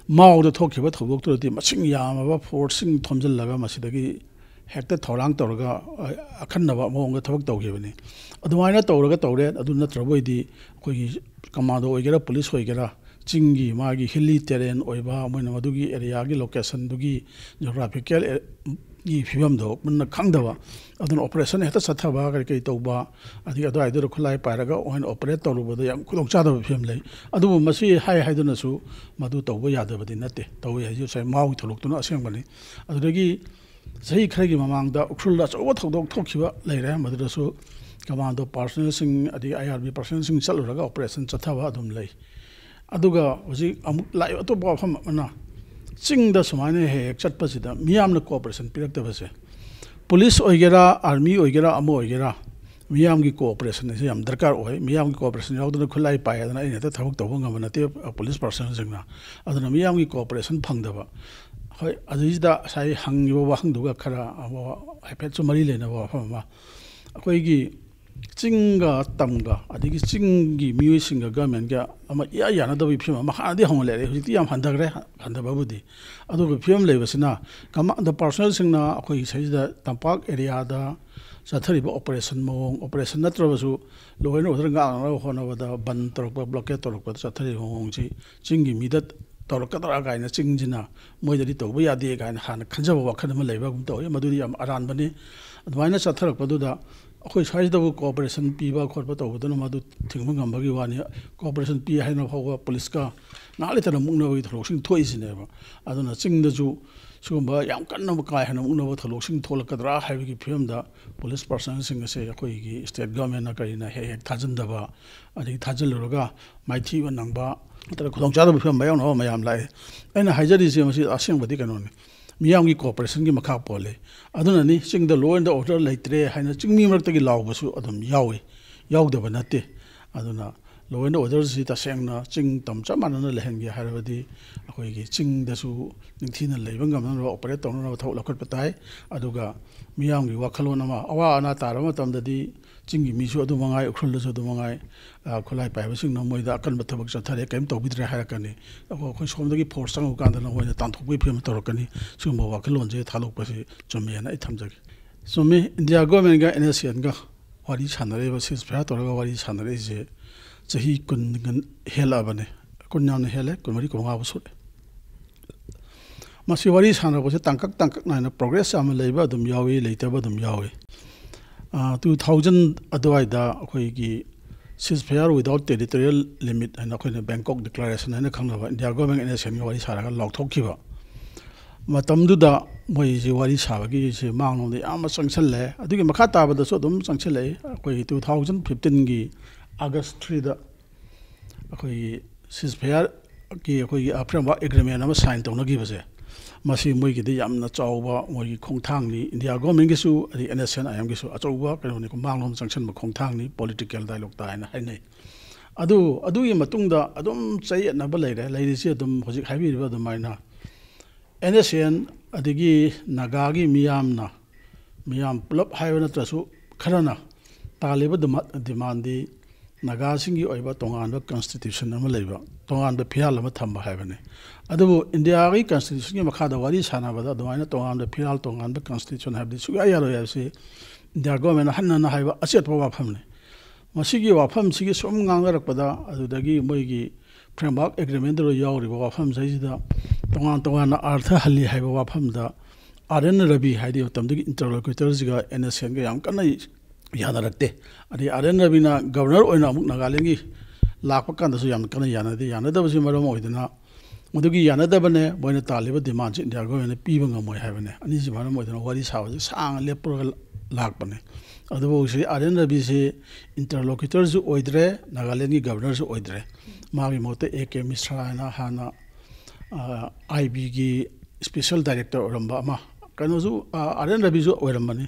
ꯃꯥꯎꯗ ꯊꯣꯛꯈꯤꯕ ꯊꯧꯗꯣꯛꯇꯨꯗꯗꯤ ꯃꯁꯤꯡ ꯌꯥꯝꯂꯕ ꯐꯣꯔꯁꯁꯤꯡ ꯊꯣꯝꯖꯤꯜꯂꯒ ꯃꯁꯤꯗꯒꯤ ꯍꯦꯛꯇ ꯊꯧꯔꯥꯡ ꯇꯧꯔꯒ, ꯑ-, ꯑꯈꯟꯅꯕ ꯃꯑꯣꯡꯗ ꯊꯕꯛ ꯇꯧꯈꯤꯕꯅꯤ꯫ ꯑꯗꯨꯃꯥꯏꯅ ꯇꯧꯔꯒ ꯇꯧꯔꯦ꯫ ꯑꯗꯨ ꯅꯠꯇ꯭ꯔꯕ ꯑꯣꯏꯗꯤ ꯑꯩꯈꯣꯏꯒꯤ ꯀꯃꯥꯟꯗꯣ ꯑꯣꯏꯒꯦꯔꯥ, ꯄꯨꯂꯤꯁ ꯑꯣꯏꯒꯦꯔꯥ, ꯆꯤꯡꯒꯤ ꯃꯥꯒꯤ hilly terrain ꯑꯣꯏꯕ, ꯃꯣꯏꯅ ꯃꯗꯨꯒꯤ areaꯒꯤ locationꯗꯨꯒꯤ geographical ꯒꯤ ꯐꯤꯕꯝꯗꯣ ꯃꯨꯟꯅ ꯈꯪꯗꯕ, ꯑꯗꯨꯅ operation ꯍꯦꯛꯇ ꯆꯠꯊꯕ, ꯀꯔꯤ ꯀꯔꯤ ꯇꯧꯕ, ꯑꯗꯒꯤ ꯑꯗꯨꯋꯥꯏꯗꯨꯗ ꯈꯨꯠꯂꯥꯏ ꯄꯥꯏꯔꯒ ꯑꯣꯏꯅ operate ꯇꯧꯔꯨꯕꯗ ꯌꯥꯝ ꯈꯨꯗꯣꯡꯆꯥꯗꯕ ꯐꯤꯕꯝ ꯂꯩ꯫ ꯑꯗꯨꯕꯨ ꯃꯁꯤ ꯍꯥꯏ ꯍꯥꯏꯗꯨꯅꯁꯨ ꯃꯗꯨ ꯇꯧꯕ ꯌꯥꯗꯕꯗꯤ ꯅꯠꯇꯦ, ꯇꯧꯏ ꯍꯥꯏꯁꯤ ꯉꯁꯥꯏ ꯃꯥꯎꯒꯤ ꯊꯧꯗꯣꯛꯇꯨꯅ ꯑꯁꯦꯡꯕꯅꯤ꯫ ꯑꯗꯨꯗꯒꯤ ꯆꯍꯤ ꯈꯔꯒꯤ ꯃꯃꯥꯡꯗ ꯎꯈ꯭ꯔꯨꯜꯗ ꯑꯆꯧꯕ ꯊꯧꯗꯣꯛ ꯊꯣꯛꯈꯤꯕ ꯂꯩꯔꯦ, ꯃꯗꯨꯗꯁꯨ commando personnelꯁꯤꯡ ꯑꯗꯒꯤ IRB personnelꯁꯤꯡ ꯆꯠꯂꯨꯔꯒ operation ꯆꯠꯊꯕ ꯑꯗꯨꯝ ꯂꯩ꯫ ꯑꯗꯨꯒ ꯍꯧꯖꯤꯛ ꯑꯃꯨꯛ ꯂꯥꯛꯏꯕ ꯑꯇꯣꯞꯄ ꯋꯥꯐꯝ ꯑꯃꯅ, ꯆꯤꯡꯗ ꯁꯨꯃꯥꯏꯅ ꯍꯦꯛ ꯍꯦꯛ ꯆꯠꯄꯁꯤꯗ ꯃꯤꯌꯥꯝꯅ cooperation ꯄꯤꯔꯛꯇꯕꯁꯦ, police ꯑꯣꯏꯒꯦꯔꯥ, army ꯑꯣꯏꯒꯦꯔꯥ, ꯑꯃ ꯑꯣꯏꯒꯦꯔꯥ, ꯃꯤꯌꯥꯝꯒꯤ cooperation ꯑꯁꯤ ꯌꯥꯝ ꯗꯔꯀꯥꯔ ꯑꯣꯏ꯫ ꯃꯤꯌꯥꯝꯒꯤ cooperation ꯌꯥꯎꯗꯅ ꯈꯨꯠꯂꯥꯏ ꯄꯥꯏꯗꯅ ꯑꯩꯅ ꯍꯦꯛꯇ ꯊꯕꯛ ꯇꯧꯕ ꯉꯝꯕ ꯅꯠꯇꯦ police personnelꯁꯤꯡꯅ꯫ ꯑꯗꯨꯅ ꯃꯤꯌꯥꯝꯒꯤ cooperation ꯐꯪꯗꯕ, ꯍꯣꯏ, ꯑꯗꯨꯗꯩꯁꯤꯗ ꯉꯁꯥꯏ ꯍꯪꯉꯤꯕ ꯋꯥꯍꯪꯗꯨꯒ ꯈꯔ ꯍꯥꯏꯐꯦꯠꯁꯨ ꯃꯔꯤ ꯂꯩꯅꯕ ꯋꯥꯐꯝ ꯑꯃ, ꯑꯩꯈꯣꯏꯒꯤ ꯆꯤꯡꯒ ꯇꯝꯒ ꯑꯗꯒꯤ ꯆꯤꯡꯒꯤ ꯃꯤꯑꯣꯏꯁꯤꯡꯒ governmentꯒ ꯑꯃ ꯏꯌꯥ ꯌꯥꯅꯗꯕꯒꯤ ꯐꯤꯕꯝ ꯑꯃ ꯍꯥꯟꯅꯗꯤ ꯍꯧꯅ ꯂꯩꯔꯦ, ꯍꯧꯖꯤꯛꯇꯤ ꯌꯥꯝ ꯍꯟꯊꯈ꯭ꯔꯦ, ꯍꯟꯊꯕꯕꯨꯗꯤ꯫ ꯑꯗꯨꯒ ꯐꯤꯕꯝ ꯂꯩꯕꯁꯤꯅ commando personnelꯁꯤꯡꯅ ꯑꯩꯈꯣꯏꯒꯤ ꯁꯤꯗꯩꯁꯤꯗ ꯇꯝꯄꯥꯛ areaꯗ ꯆꯠꯊꯔꯤꯕ operation ꯃꯑꯣꯡ, operation ꯅꯠꯇ꯭ꯔꯕꯁꯨ law and order ꯉꯥꯛꯅꯅꯕ ꯍꯣꯠꯅꯕꯗ ꯕꯟ ꯇꯧꯔꯛꯄ, blockade ꯇꯧꯔꯛꯄꯗ ꯆꯠꯊꯔꯤꯕ ꯃꯑꯣꯡꯁꯤ ꯆꯤꯡꯒꯤ ꯃꯤꯗ ꯇꯧꯔꯛꯀꯗ꯭ꯔꯥ ꯀꯥꯏꯅ, ꯆꯤꯡꯁꯤꯅ ꯃꯣꯏꯗꯗꯤ ꯇꯧꯕ ꯌꯥꯗꯦ ꯀꯥꯏꯅ ꯍꯥꯟꯅ ꯈꯟꯖꯕ ꯋꯥꯈꯜ ꯑꯃ ꯂꯩꯕꯒꯨꯝ ꯇꯧꯏ꯫ ꯃꯗꯨꯗꯤ ꯌꯥꯝ ꯑꯔꯥꯟꯕꯅꯤ꯫ ꯑꯗꯨꯃꯥꯏꯅ ꯆꯠꯊꯔꯛꯄꯗꯨꯗ ꯑꯩꯈꯣꯏ ꯁ꯭ꯋꯥꯏꯁꯤꯗꯕꯨ cooperation ꯄꯤꯕ ꯈꯣꯠꯄ ꯇꯧꯕꯗꯨꯅ ꯃꯗꯨ ꯊꯤꯡꯕ ꯉꯝꯕꯒꯤ ꯋꯥꯅꯤ꯫ Cooperation ꯄꯤ ꯍꯥꯏꯅ ꯐꯥꯎꯕ policeꯀ ꯉꯥꯏꯍꯥꯛ ꯂꯩꯇꯅ ꯃꯨꯛꯅꯕꯒꯤ ꯊꯧꯗꯣꯛꯁꯤꯡ ꯊꯣꯛꯏꯁꯤꯅꯦꯕ꯫ ꯑꯗꯨꯅ ꯆꯤꯡꯗꯁꯨ ꯁꯤꯒꯨꯝꯕ ꯌꯥꯝ ꯀꯟꯅ ꯀꯥ ꯍꯦꯟꯅ ꯃꯨꯛꯅꯕ ꯊꯧꯗꯣꯛꯁꯤꯡ ꯊꯣꯛꯂꯛꯀꯗ꯭ꯔꯥ ꯍꯥꯏꯕꯒꯤ ꯐꯤꯕꯝꯗ police personnelꯁꯤꯡ ꯑꯁꯦ ꯑꯩꯈꯣꯏꯒꯤ state governmentꯅ ꯀꯔꯤꯅ ꯍꯦꯛ ꯍꯦꯛ ꯊꯥꯖꯤꯟꯗꯕ, ꯑꯗꯒꯤ ꯊꯥꯖꯤꯜꯂꯨꯔꯒ ꯃꯥꯏꯊꯤꯕ ꯅꯪꯕ ꯅꯠꯇ꯭ꯔꯒ ꯈꯨꯗꯣꯡꯆꯥꯗꯕ ꯐꯤꯕꯝ ꯃꯥꯌꯣꯛꯅꯕ ꯃꯌꯥꯝ ꯂꯥꯛꯑꯦ꯫ ꯑꯩꯅ ꯍꯥꯏꯖꯔꯤꯁꯦ ꯃꯁꯤ ꯑꯁꯦꯡꯕꯗꯤ ꯀꯩꯅꯣꯅꯤ, ꯃꯤꯌꯥꯝꯒꯤ cooperation ꯒꯤ ꯃꯈꯥ ꯄꯣꯜꯂꯤ꯫ ꯑꯗꯨꯅꯅꯤ ꯆꯤꯡꯗ law and order ꯂꯩꯇ꯭ꯔꯦ ꯍꯥꯏꯅ ꯆꯤꯡꯃꯤ ꯃꯔꯛꯇꯒꯤ ꯂꯥꯎꯕꯁꯨ ꯑꯗꯨꯝ ꯌꯥꯎꯏ, ꯌꯥꯎꯗꯕ ꯅꯠꯇꯦ꯫ ꯑꯗꯨꯅ law and order ꯁꯤ ꯇꯁꯦꯡꯅ ꯆꯤꯡ ꯇꯝ ꯆꯞ ꯃꯥꯟꯅꯅ ꯂꯩꯍꯟꯒꯦ ꯍꯥꯏꯔꯕꯗꯤ ꯑꯩꯈꯣꯏꯒꯤ ꯆꯤꯡꯗꯁꯨ ꯅꯤꯡꯊꯤꯅ ꯂꯩꯕ ꯉꯝꯅꯅꯕ operate ꯇꯧꯅꯅꯕ ꯊꯕꯛ ꯂꯧꯈꯠꯄ ꯇꯥꯏ꯫ ꯑꯗꯨꯒ ꯃꯤꯌꯥꯝꯒꯤ ꯋꯥꯈꯜꯂꯣꯟ ꯑꯃ, ꯑꯋꯥ ꯑꯅꯥ ꯇꯥꯔꯕ ꯃꯇꯝꯗꯗꯤ ꯆꯤꯡꯒꯤ ꯃꯤꯁꯨ ꯑꯗꯨ ꯃꯉꯥꯏ, ꯎꯈ꯭ꯔꯨꯜꯗꯁꯨ ꯑꯗꯨ ꯃꯉꯥꯏ, ꯑ, ꯈꯨꯠꯂꯥꯏ ꯄꯥꯏꯕꯁꯤꯡꯅ ꯃꯣꯏꯗ ꯑꯀꯟꯕ ꯊꯕꯛ ꯆꯠꯊꯔꯦ, ꯀꯔꯤꯝ ꯇꯧꯕꯤꯗ꯭ꯔꯦ ꯍꯥꯏꯔꯛꯀꯅꯤ꯫ ꯑꯗꯨꯒ ꯑꯩꯈꯣꯏ ꯁꯣꯝꯗꯒꯤ force ꯆꯪꯉꯨꯀꯥꯟꯗꯅ ꯃꯣꯏꯅ ꯇꯥꯟꯊꯣꯛꯄꯒꯤ ꯐꯤꯕꯝ ꯇꯧꯔꯛꯀꯅꯤ꯫ ꯁꯤꯒꯨꯝꯕ ꯋꯥꯈꯜꯂꯣꯟꯁꯦ ꯊꯥꯗꯣꯛꯄꯁꯤ ꯆꯨꯝꯃꯦꯅ ꯑꯩ ꯊꯝꯖꯒꯦ꯫ ꯆꯨꯝꯃꯤ, India governmentꯒ NSCNꯒ ꯋꯥꯔꯤ ꯁꯥꯟꯅꯔꯛꯏꯕ, ceasefire ꯇꯧꯔꯒ ꯋꯥꯔꯤ ꯁꯥꯟꯅꯔꯛꯏꯁꯦ ꯆꯍꯤ ꯀꯨꯟ ꯍꯦꯜꯂꯛꯑꯕꯅꯦ꯫ ꯀꯨꯟ ꯌꯥꯝꯅ ꯍꯦꯜꯂꯦ, ꯀꯨꯟꯃꯔꯤ, ꯀꯨꯟꯃꯉꯥꯕꯨ ꯁꯨꯔꯦ꯫ ꯃꯁꯤ ꯋꯥꯔꯤ ꯁꯥꯟꯅꯕꯁꯦ ꯇꯥꯡꯀꯛ ꯇꯥꯡꯀꯛ ꯅꯥꯏꯅ ꯄ꯭ꯔꯣꯒ꯭ꯔꯦꯁ ꯌꯥꯝꯅ ꯂꯩꯕ ꯑꯗꯨꯝ ꯌꯥꯎꯏ, ꯂꯩꯇꯕ ꯑꯗꯨꯝ ꯌꯥꯎꯏ꯫ ꯇꯨ ꯊꯥꯎꯖꯟ ꯑꯗꯨꯋꯥꯏꯗ ꯑꯩꯈꯣꯏꯒꯤ ceasefire without territorial limit ꯍꯥꯏꯅ ꯑꯩꯈꯣꯏꯅ ꯕꯦꯡꯀꯣꯛ ꯗꯤꯀ꯭ꯂꯥꯔꯦꯁꯟ ꯍꯥꯏꯅ ꯈꯪꯅꯕ ꯏꯟꯗꯤꯌꯥ ꯒꯣꯔꯃꯦꯟ ꯑꯦꯟ ꯑꯦꯁ ꯑꯦꯟꯒ ꯋꯥꯔꯤ ꯁꯥꯔꯒ ꯂꯥꯎꯊꯣꯛꯈꯤꯕ ꯃꯇꯝꯗꯨꯗ ꯃꯣꯏꯁꯤ ꯋꯥꯔꯤ ꯁꯥꯕꯒꯤꯁꯤ ꯃꯥꯡꯂꯣꯝꯗ ꯌꯥꯝꯅ ꯆꯪꯁꯤꯜꯂꯦ꯫ ꯑꯗꯨꯒꯤ ꯃꯈꯥ ꯇꯥꯕꯗꯁꯨ ꯑꯗꯨꯝ ꯆꯪꯁꯤꯜꯂꯛꯏ꯫ ꯑꯩꯈꯣꯏꯒꯤ ꯇꯨ ꯊꯥꯎꯖꯟ ꯐꯤꯐꯇꯤꯟꯒꯤ ꯑꯥꯒꯁ ꯊ꯭ꯔꯤꯗ ꯑꯩꯈꯣꯏꯒꯤ ceasefire ꯀꯤ ꯑꯩꯈꯣꯏꯒꯤ framework agreement ꯑꯃ ꯁꯥꯏꯟ ꯇꯧꯅꯈꯤꯕꯁꯦ, ꯃꯁꯤ ꯃꯣꯏꯒꯤꯗꯤ ꯌꯥꯝꯅ ꯆꯥꯎꯕ ꯃꯣꯏꯒꯤ ꯈꯣꯡꯊꯥꯡꯅꯤ꯫ ꯏꯟꯗꯤꯌꯥ ꯒꯣꯔꯃꯦꯟꯒꯤꯁꯨ ꯑꯗꯩ ꯑꯦꯟ ꯑꯦꯁ ꯑꯦꯟ ꯑꯥꯏ ꯑꯦꯝꯒꯤꯁꯨ ꯑꯆꯧꯕ ꯀꯩꯅꯣꯅꯤ, ꯃꯥꯡꯂꯣꯝ ꯆꯪꯁꯤꯟꯕ ꯈꯣꯡꯊꯥꯡꯅꯤ, ꯄꯣꯂꯤꯇꯤꯀꯦꯜ ꯗꯥꯏꯂꯣꯛꯇ ꯍꯥꯏꯅ ꯍꯥꯏꯅꯩ꯫ ꯑꯗꯨ ꯑꯗꯨꯒꯤ ꯃꯇꯨꯡꯗ ꯑꯗꯨꯝ ꯆꯌꯦꯠꯅꯕ ꯂꯩꯔꯦ꯫ ꯂꯩꯔꯤꯁꯤ ꯑꯗꯨꯝ ꯍꯧꯖꯤꯛ ꯍꯥꯏꯕꯤꯔꯤꯕ ꯑꯗꯨꯃꯥꯏꯅ ꯑꯦꯟ ꯑꯦꯁ ꯑꯦꯟ ꯑꯗꯒꯤ ꯅꯥꯒꯥꯒꯤ ꯃꯤꯌꯥꯝꯅ, ꯃꯤꯌꯥꯝ ꯄꯨꯂꯞ ꯍꯥꯏꯕ ꯅꯠꯇ꯭ꯔꯁꯨ ꯈꯔꯅ ꯇꯥꯜꯂꯤꯕ ꯗꯤꯃꯥꯟꯗꯤ ꯅꯥꯒꯥꯁꯤꯡꯒꯤ ꯑꯣꯏꯕ ꯇꯣꯉꯥꯟꯕ ꯀꯟꯁꯇꯤꯇ꯭ꯌꯨꯁꯟ ꯑꯃ ꯂꯩꯕ, ꯇꯣꯉꯥꯟꯕ ꯐꯤꯔꯥꯜ ꯑꯃ ꯊꯝꯕ ꯍꯥꯏꯕꯅꯤ꯫ ꯑꯗꯨꯕꯨ ꯏꯟꯗꯤꯌꯥꯒꯤ ꯀꯟꯁꯇꯤꯇ꯭ꯌꯨꯁꯟꯒꯤ ꯃꯈꯥꯗ ꯋꯥꯔꯤ ꯁꯥꯟꯅꯕꯗ ꯑꯗꯨꯃꯥꯏꯅ ꯇꯣꯉꯥꯟꯕ ꯐꯤꯔꯥꯜ, ꯇꯣꯉꯥꯟꯕ ꯀꯟꯁꯇꯤꯇ꯭ꯌꯨꯁꯟ ꯍꯥꯏꯕꯗꯤ ꯁꯨꯡꯌꯥ ꯌꯥꯔꯣꯏ ꯍꯥꯏꯕꯁꯤ ꯏꯟꯗꯤꯌꯥ ꯒꯣꯔꯃꯦꯟꯅ ꯍꯟꯅ ꯍꯟꯅ ꯍꯥꯏꯕ ꯑꯆꯦꯠꯄ ꯋꯥꯐꯝꯅꯤ꯫ ꯃꯁꯤꯒꯤ ꯋꯥꯐꯝꯁꯤꯒꯤ ꯁꯨꯝ ꯉꯥꯡꯅꯔꯛꯄꯗ ꯑꯗꯨꯗꯒꯤ ꯃꯣꯏꯒꯤ framework agreement ꯇ ꯌꯥꯎꯔꯤꯕ ꯋꯥꯐꯝꯁꯤꯗꯩꯁꯤꯗ ꯇꯣꯉꯥꯟ ꯇꯣꯉꯥꯟꯅ ꯑꯥꯔꯊ ꯍꯜꯂꯤ ꯍꯥꯏꯕ ꯋꯥꯐꯝꯗ ꯑꯥꯔ ꯑꯦꯟ ꯔꯕꯤ ꯍꯥꯏꯗꯤ ꯃꯇꯝꯗꯨꯒꯤ ꯏꯟꯇꯔꯂꯣꯀ꯭ꯌꯨꯇꯔꯁꯤꯒ ꯑꯦꯟ ꯑꯦꯁ ꯑꯦꯟꯒ ꯌꯥꯝ ꯀꯟꯅ ꯌꯥꯅꯔꯛꯇꯦ꯫ ꯑꯗꯩ ꯑꯥꯔ ꯑꯦꯟ ꯔꯕꯤꯅ ꯒꯕꯔꯅꯔ ꯑꯣꯏꯅ ꯑꯃꯨꯛ ꯅꯥꯒꯥꯂꯦꯟꯒꯤ ꯂꯥꯛꯄ ꯀꯥꯟꯗꯁꯨ ꯌꯥꯝ ꯀꯟꯅ ꯌꯥꯅꯗꯦ꯫ ꯌꯥꯅꯗꯕꯁꯤ ꯃꯔꯝ ꯑꯣꯏꯗꯅ ꯃꯗꯨꯒꯤ ꯌꯥꯅꯗꯕꯅꯦ, ꯃꯣꯏꯅ ꯇꯥꯜꯂꯤꯕ ꯗꯤꯃꯥꯟꯁꯤ ꯏꯟꯗꯤꯌꯥ ꯒꯣꯔꯃꯦꯟꯅ ꯄꯤꯕ ꯉꯝꯃꯣꯏ ꯍꯥꯏꯕꯅꯦ꯫ ꯑꯅꯤꯁꯤ ꯃꯔꯝ ꯑꯣꯏꯗꯅ ꯋꯥꯔꯤ ꯁꯥꯕꯁꯤ ꯁꯥꯡꯅ ꯂꯦꯞꯄꯨꯔꯒ ꯂꯥꯛꯄꯅꯦ꯫ ꯑꯗꯨꯕꯨ ꯍꯧꯖꯤꯛ ꯑꯥꯔ ꯑꯦꯟ ꯔꯕꯤꯁꯤ ꯏꯟꯇꯔꯂꯣꯀ꯭ꯌꯨꯇꯔꯁꯨ ꯑꯣꯏꯗ꯭ꯔꯦ, ꯅꯥꯒꯥꯂꯦꯟꯒꯤ ꯒꯕꯔꯅꯔꯁꯨ ꯑꯣꯏꯗ꯭ꯔꯦ꯫ ꯃꯥꯒꯤ ꯃꯍꯨꯠꯇ ꯑꯦ ꯀꯦ ꯃꯤꯁ꯭ꯔꯥ ꯍꯥꯏꯅ ꯍꯥꯟꯅ ꯑꯥꯏ ꯕꯤꯒꯤ ꯏꯁꯄꯦꯁꯦꯜ ꯗꯥꯏꯔꯦꯛꯇꯔ ꯑꯣꯏꯔꯝꯕ ꯑꯃ, ꯀꯩꯅꯣꯁꯨ ꯑꯥꯔ ꯑꯦꯟ ꯔꯕꯤꯁꯨ ꯑꯣꯏꯔꯝꯕꯅꯤ꯫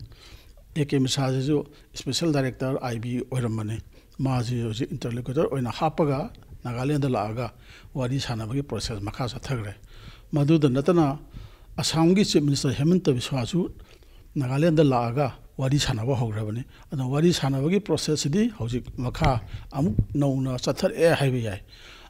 ꯑꯦ ꯀꯦ ꯃꯤꯁ꯭ꯔꯥꯁꯤꯁꯨ ꯏꯁꯄꯦꯁꯦꯜ ꯗꯥꯏꯔꯦꯛꯇꯔ ꯑꯥꯏ ꯕꯤ ꯑꯣꯏꯔꯝꯕꯅꯤ꯫ ꯃꯥꯁꯤ ꯍꯧꯖꯤꯛ ꯏꯟꯇꯔꯂꯣꯀ꯭ꯌꯨꯇꯔ ꯑꯣꯏꯅ ꯍꯥꯞꯄꯒ ꯅꯥꯒꯥꯂꯦꯟꯗ ꯂꯥꯛꯑꯒ ꯋꯥꯔꯤ ꯁꯥꯟꯅꯕꯒꯤ ꯄ꯭ꯔꯣꯁꯦꯁ ꯃꯈꯥ ꯆꯠꯊꯈ꯭ꯔꯦ꯫ ꯃꯗꯨꯗ ꯅꯠꯇꯅ ꯑꯁꯥꯝꯒꯤ ꯆꯤꯐ ꯃꯤꯅꯤꯁꯇꯔ ꯍꯦꯃꯟꯇ ꯕꯤꯁ꯭ꯋꯥꯁꯨ ꯅꯥꯒꯥꯂꯦꯟꯗ ꯂꯥꯛꯑꯒ ꯋꯥꯔꯤ ꯁꯥꯟꯅꯕ ꯍꯧꯈ꯭ꯔꯕꯅꯤ꯫ ꯑꯗꯣ ꯋꯥꯔꯤ ꯁꯥꯟꯅꯕꯒꯤ ꯄ꯭ꯔꯣꯁꯦꯁꯁꯤꯗꯤ ꯍꯧꯖꯤꯛ ꯃꯈꯥ ꯑꯃꯨꯛ ꯅꯧꯅ ꯆꯠꯊꯔꯛꯑꯦ ꯍꯥꯏꯕ ꯌꯥꯏ꯫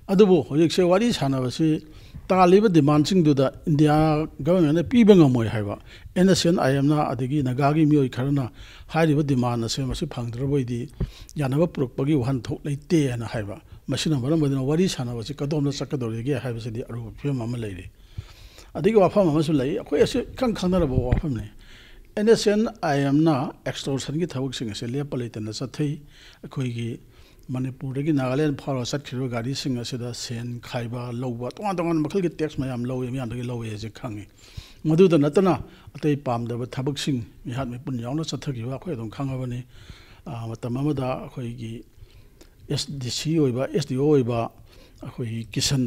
ꯑꯗꯨꯕꯨ ꯍꯧꯖꯤꯛꯁꯦ ꯋꯥꯔꯤ ꯁꯥꯟꯅꯕꯁꯤ ꯇꯥꯜꯂꯤꯕ ꯗꯤꯃꯥꯟꯁꯤꯡꯗꯨꯗ ꯏꯟꯗꯤꯌꯥ ꯒꯚꯔꯟꯃꯦꯟꯅ ꯄꯤꯕ ꯉꯝꯃꯣꯏ ꯍꯥꯏꯕ, ꯑꯦꯟ ꯑꯦꯁ ꯑꯦꯟ ꯑꯥꯏ ꯑꯦꯝꯅ ꯑꯗꯒꯤ ꯅꯥꯒꯥꯒꯤ ꯃꯤꯑꯣꯏ ꯈꯔꯅ ꯍꯥꯏꯔꯤꯕ ꯗꯤꯃꯥꯟ ꯑꯁꯦ ꯃꯁꯤ ꯐꯪꯗ꯭ꯔꯕ ꯑꯣꯏꯗꯤ ꯌꯥꯅꯕ ꯄꯨꯔꯛꯄꯒꯤ ꯋꯥꯍꯟꯊꯣꯛ ꯂꯩꯇꯦ ꯍꯥꯏꯅ ꯍꯥꯏꯕ꯫ ꯃꯁꯤꯅ ꯃꯔꯝ ꯑꯣꯏꯗꯨꯅ ꯋꯥꯔꯤ ꯁꯥꯟꯅꯕꯁꯤ ꯀꯗꯣꯝꯗ ꯆꯠꯀꯗꯧꯔꯤꯒꯦ ꯍꯥꯏꯕꯁꯤꯗꯤ ꯑꯔꯨꯕ ꯐꯤꯕꯝ ꯑꯃ ꯂꯩꯔꯤ꯫ ꯑꯗꯒꯤ ꯋꯥꯐꯝ ꯑꯃꯁꯨ ꯂꯩ, ꯑꯩꯈꯣꯏ ꯑꯁꯤ ꯏꯈꯪ ꯈꯪꯅꯔꯕ ꯋꯥꯐꯝꯅꯤ꯫ ꯑꯦꯟ ꯑꯦꯁ ꯑꯦꯟ ꯑꯥꯏ ꯑꯦꯝꯅ ꯑꯦꯛꯁꯇꯣꯔꯁꯟꯒꯤ ꯊꯕꯛꯁꯤꯡ ꯑꯁꯦ ꯂꯦꯞꯄ ꯂꯩꯇꯅ ꯆꯠꯊꯩ꯫ ꯑꯩꯈꯣꯏꯒꯤ ꯃꯅꯤꯄꯨꯔꯗꯒꯤ ꯅꯥꯒꯥꯂꯦꯟ ꯐꯥꯎꯔꯒ ꯆꯠꯈꯤꯕ ꯒꯥꯔꯤꯁꯤꯡ ꯑꯁꯤꯗ ꯁꯦꯟ ꯈꯥꯏꯕ, ꯂꯧꯕ, ꯇꯣꯉꯥꯟ ꯇꯣꯉꯥꯟꯕ ꯃꯈꯜꯒꯤ ꯇꯦꯛꯁ ꯃꯌꯥꯝ ꯂꯧꯏ, ꯃꯤꯌꯥꯝꯗꯒꯤ ꯂꯧꯏ ꯍꯥꯏꯁꯦ ꯈꯪꯉꯤ꯫ ꯃꯗꯨꯗ ꯅꯠꯇꯅ ꯑꯇꯩ ꯄꯥꯝꯗꯕ ꯊꯕꯛꯁꯤꯡ ꯃꯤꯍꯥꯠ ꯃꯤꯄꯨꯟ ꯌꯥꯎꯅ ꯆꯠꯊꯈꯤꯕ ꯑꯩꯈꯣꯏ ꯑꯗꯨꯝ ꯈꯪꯉꯕꯅꯤ꯫ ꯑꯥ, ꯃꯇꯝ ꯑꯃꯗ ꯑꯩꯈꯣꯏꯒꯤ ꯑꯦꯁ ꯗꯤ ꯁꯤ ꯑꯣꯏꯕ, ꯑꯦꯁ ꯗꯤ ꯑꯣ ꯑꯣꯏꯕ ꯑꯩꯈꯣꯏꯒꯤ ꯀꯤꯁꯟ,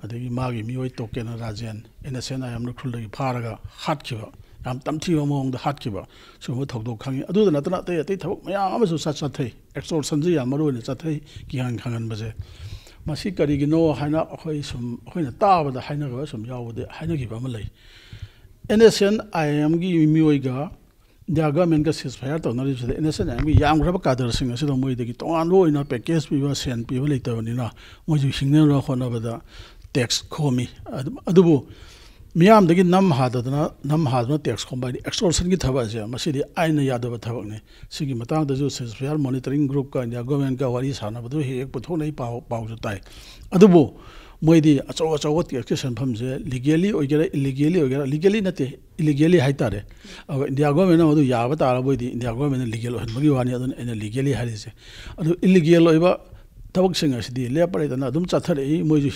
ꯑꯗꯒꯤ ꯃꯥꯒꯤ ꯃꯤꯑꯣꯏ Token Rajen, N S N I M ꯎꯈ꯭ꯔꯨꯜꯗꯒꯤ ꯐꯥꯔꯒ ꯍꯥꯠꯈꯤꯕ, ꯌꯥꯝ ꯇꯝꯊꯤꯕ ꯃꯑꯣꯡꯗ ꯍꯥꯠꯈꯤꯕ, ꯁꯤꯒꯨꯝꯕ ꯊꯧꯗꯣꯛ ꯈꯪꯉꯤ꯫ ꯑꯗꯨꯗ ꯅꯠꯇꯅ ꯑꯇꯩ ꯑꯇꯩ ꯊꯕꯛ ꯃꯌꯥꯝ ꯑꯃꯁꯨ ꯆꯠ-, ꯆꯠꯊꯩ꯫ ꯑꯦꯛꯁꯇꯣꯔꯁꯟꯁꯤ ꯌꯥꯝ ꯃꯔꯨ ꯑꯣꯏꯅ ꯆꯠꯊꯩ, ꯀꯤꯍꯟ ꯈꯪꯍꯟꯕꯁꯦ꯫ ꯃꯁꯤ ꯀꯔꯤꯒꯤꯅꯣ ꯍꯥꯏꯅ ꯑꯩꯈꯣꯏ ꯁꯨꯝ, ꯑꯩꯈꯣꯏꯅ ꯇꯥꯕꯗ ꯍꯥꯏꯅꯕ ꯁꯨꯝ ꯌꯥꯎꯕꯗꯤ, ꯍꯥꯏꯅꯈꯤꯕ ꯑꯃ ꯂꯩ꯫ ꯑꯦꯟ ꯑꯦꯁ ꯑꯦꯟ ꯑꯥꯏ ꯑꯦꯝꯒꯤ ꯃꯤꯑꯣꯏꯒ ꯏꯟꯗꯤꯌꯥ ꯒꯚꯔꯟꯃꯦꯟꯠꯀ ceasefire ꯇꯧꯅꯔꯤꯕꯁꯤꯗ ꯑꯦꯟ ꯑꯦꯁ ꯑꯦꯟ ꯑꯥꯏ ꯑꯦꯝꯒꯤ ꯌꯥꯝꯈ꯭ꯔꯕ ꯀꯥꯗꯔꯁꯤꯡ ꯑꯁꯤꯗ ꯃꯣꯏꯗꯒꯤ ꯇꯣꯉꯥꯟꯕ ꯑꯣꯏꯅ ꯄꯦꯀꯦꯖ ꯄꯤꯕ, ꯁꯦꯟ ꯄꯤꯕ ꯂꯩꯇꯕꯅꯤꯅ ꯃꯣꯏꯁꯨ ꯍꯤꯡꯅꯅꯕ ꯍꯣꯠꯅꯕꯗ ꯇꯦꯛꯁ ꯈꯣꯝꯃꯤ꯫ ꯑꯗꯨ-, ꯑꯗꯨꯕꯨ ꯃꯤꯌꯥꯝꯗꯒꯤ ꯅꯝ ꯍꯥꯗꯗꯅ, ꯅꯝ ꯍꯥꯗꯅ ꯇꯦꯛꯁ ꯈꯣꯝꯕ ꯍꯥꯏꯗꯤ ꯑꯦꯛꯁꯇꯣꯔꯁꯟꯒꯤ ꯊꯕꯛ ꯑꯁꯦ, ꯃꯁꯤꯗꯤ ꯑꯥꯏꯟꯅ ꯌꯥꯗꯕ ꯊꯕꯛꯅꯤ꯫ ꯁꯤꯒꯤ ꯃꯇꯥꯡꯗꯁꯨ ceasefire monitoring groupꯀ ꯏꯟꯗꯤꯌꯥ ꯒꯚꯔꯟꯃꯦꯟꯠꯀ ꯋꯥꯔꯤ ꯁꯥꯟꯅꯕꯗꯨ ꯍꯦꯛ ꯍꯦꯛ ꯄꯨꯊꯣꯛꯅꯩ, ꯄꯥꯎ, ꯄꯥꯎꯁꯨ ꯇꯥꯏ꯫ ꯑꯗꯨꯕꯨ ꯃꯣꯏꯗꯤ ꯑꯆꯧ ꯑꯆꯧꯕ ꯇꯦꯛꯁꯀꯤ ꯁꯦꯟꯐꯝꯁꯦ legally ꯑꯣꯏꯒꯦꯔꯥ, illegally ꯑꯣꯏꯒꯦꯔꯥ, legally ꯅꯠꯇꯦ, illegally ꯍꯥꯏꯇꯥꯔꯦ꯫ ꯑꯗꯨꯒ ꯏꯟꯗꯤꯌꯥ ꯒꯚꯔꯟꯃꯦꯟꯠꯅ ꯃꯗꯨ ꯌꯥꯕ ꯇꯥꯔꯕꯣꯏꯗꯤ ꯏꯟꯗꯤꯌꯥ ꯒꯚꯔꯟꯃꯦꯟꯠꯅ legal ꯑꯣꯏꯍꯟꯕꯒꯤ ꯋꯥꯅꯤ, ꯑꯗꯨꯅ ꯑꯩꯅ legally ꯍꯥꯏꯔꯤꯁꯦ꯫ ꯑꯗꯨ illegal ꯑꯣꯏꯕ ꯊꯕꯛꯁꯤꯡ ꯑꯁꯤꯗꯤ ꯂꯦꯞꯄ ꯂꯩꯇꯅ ꯑꯗꯨꯝ ꯆꯠꯊꯔꯛꯏ꯫ ꯃꯣꯏꯁꯨ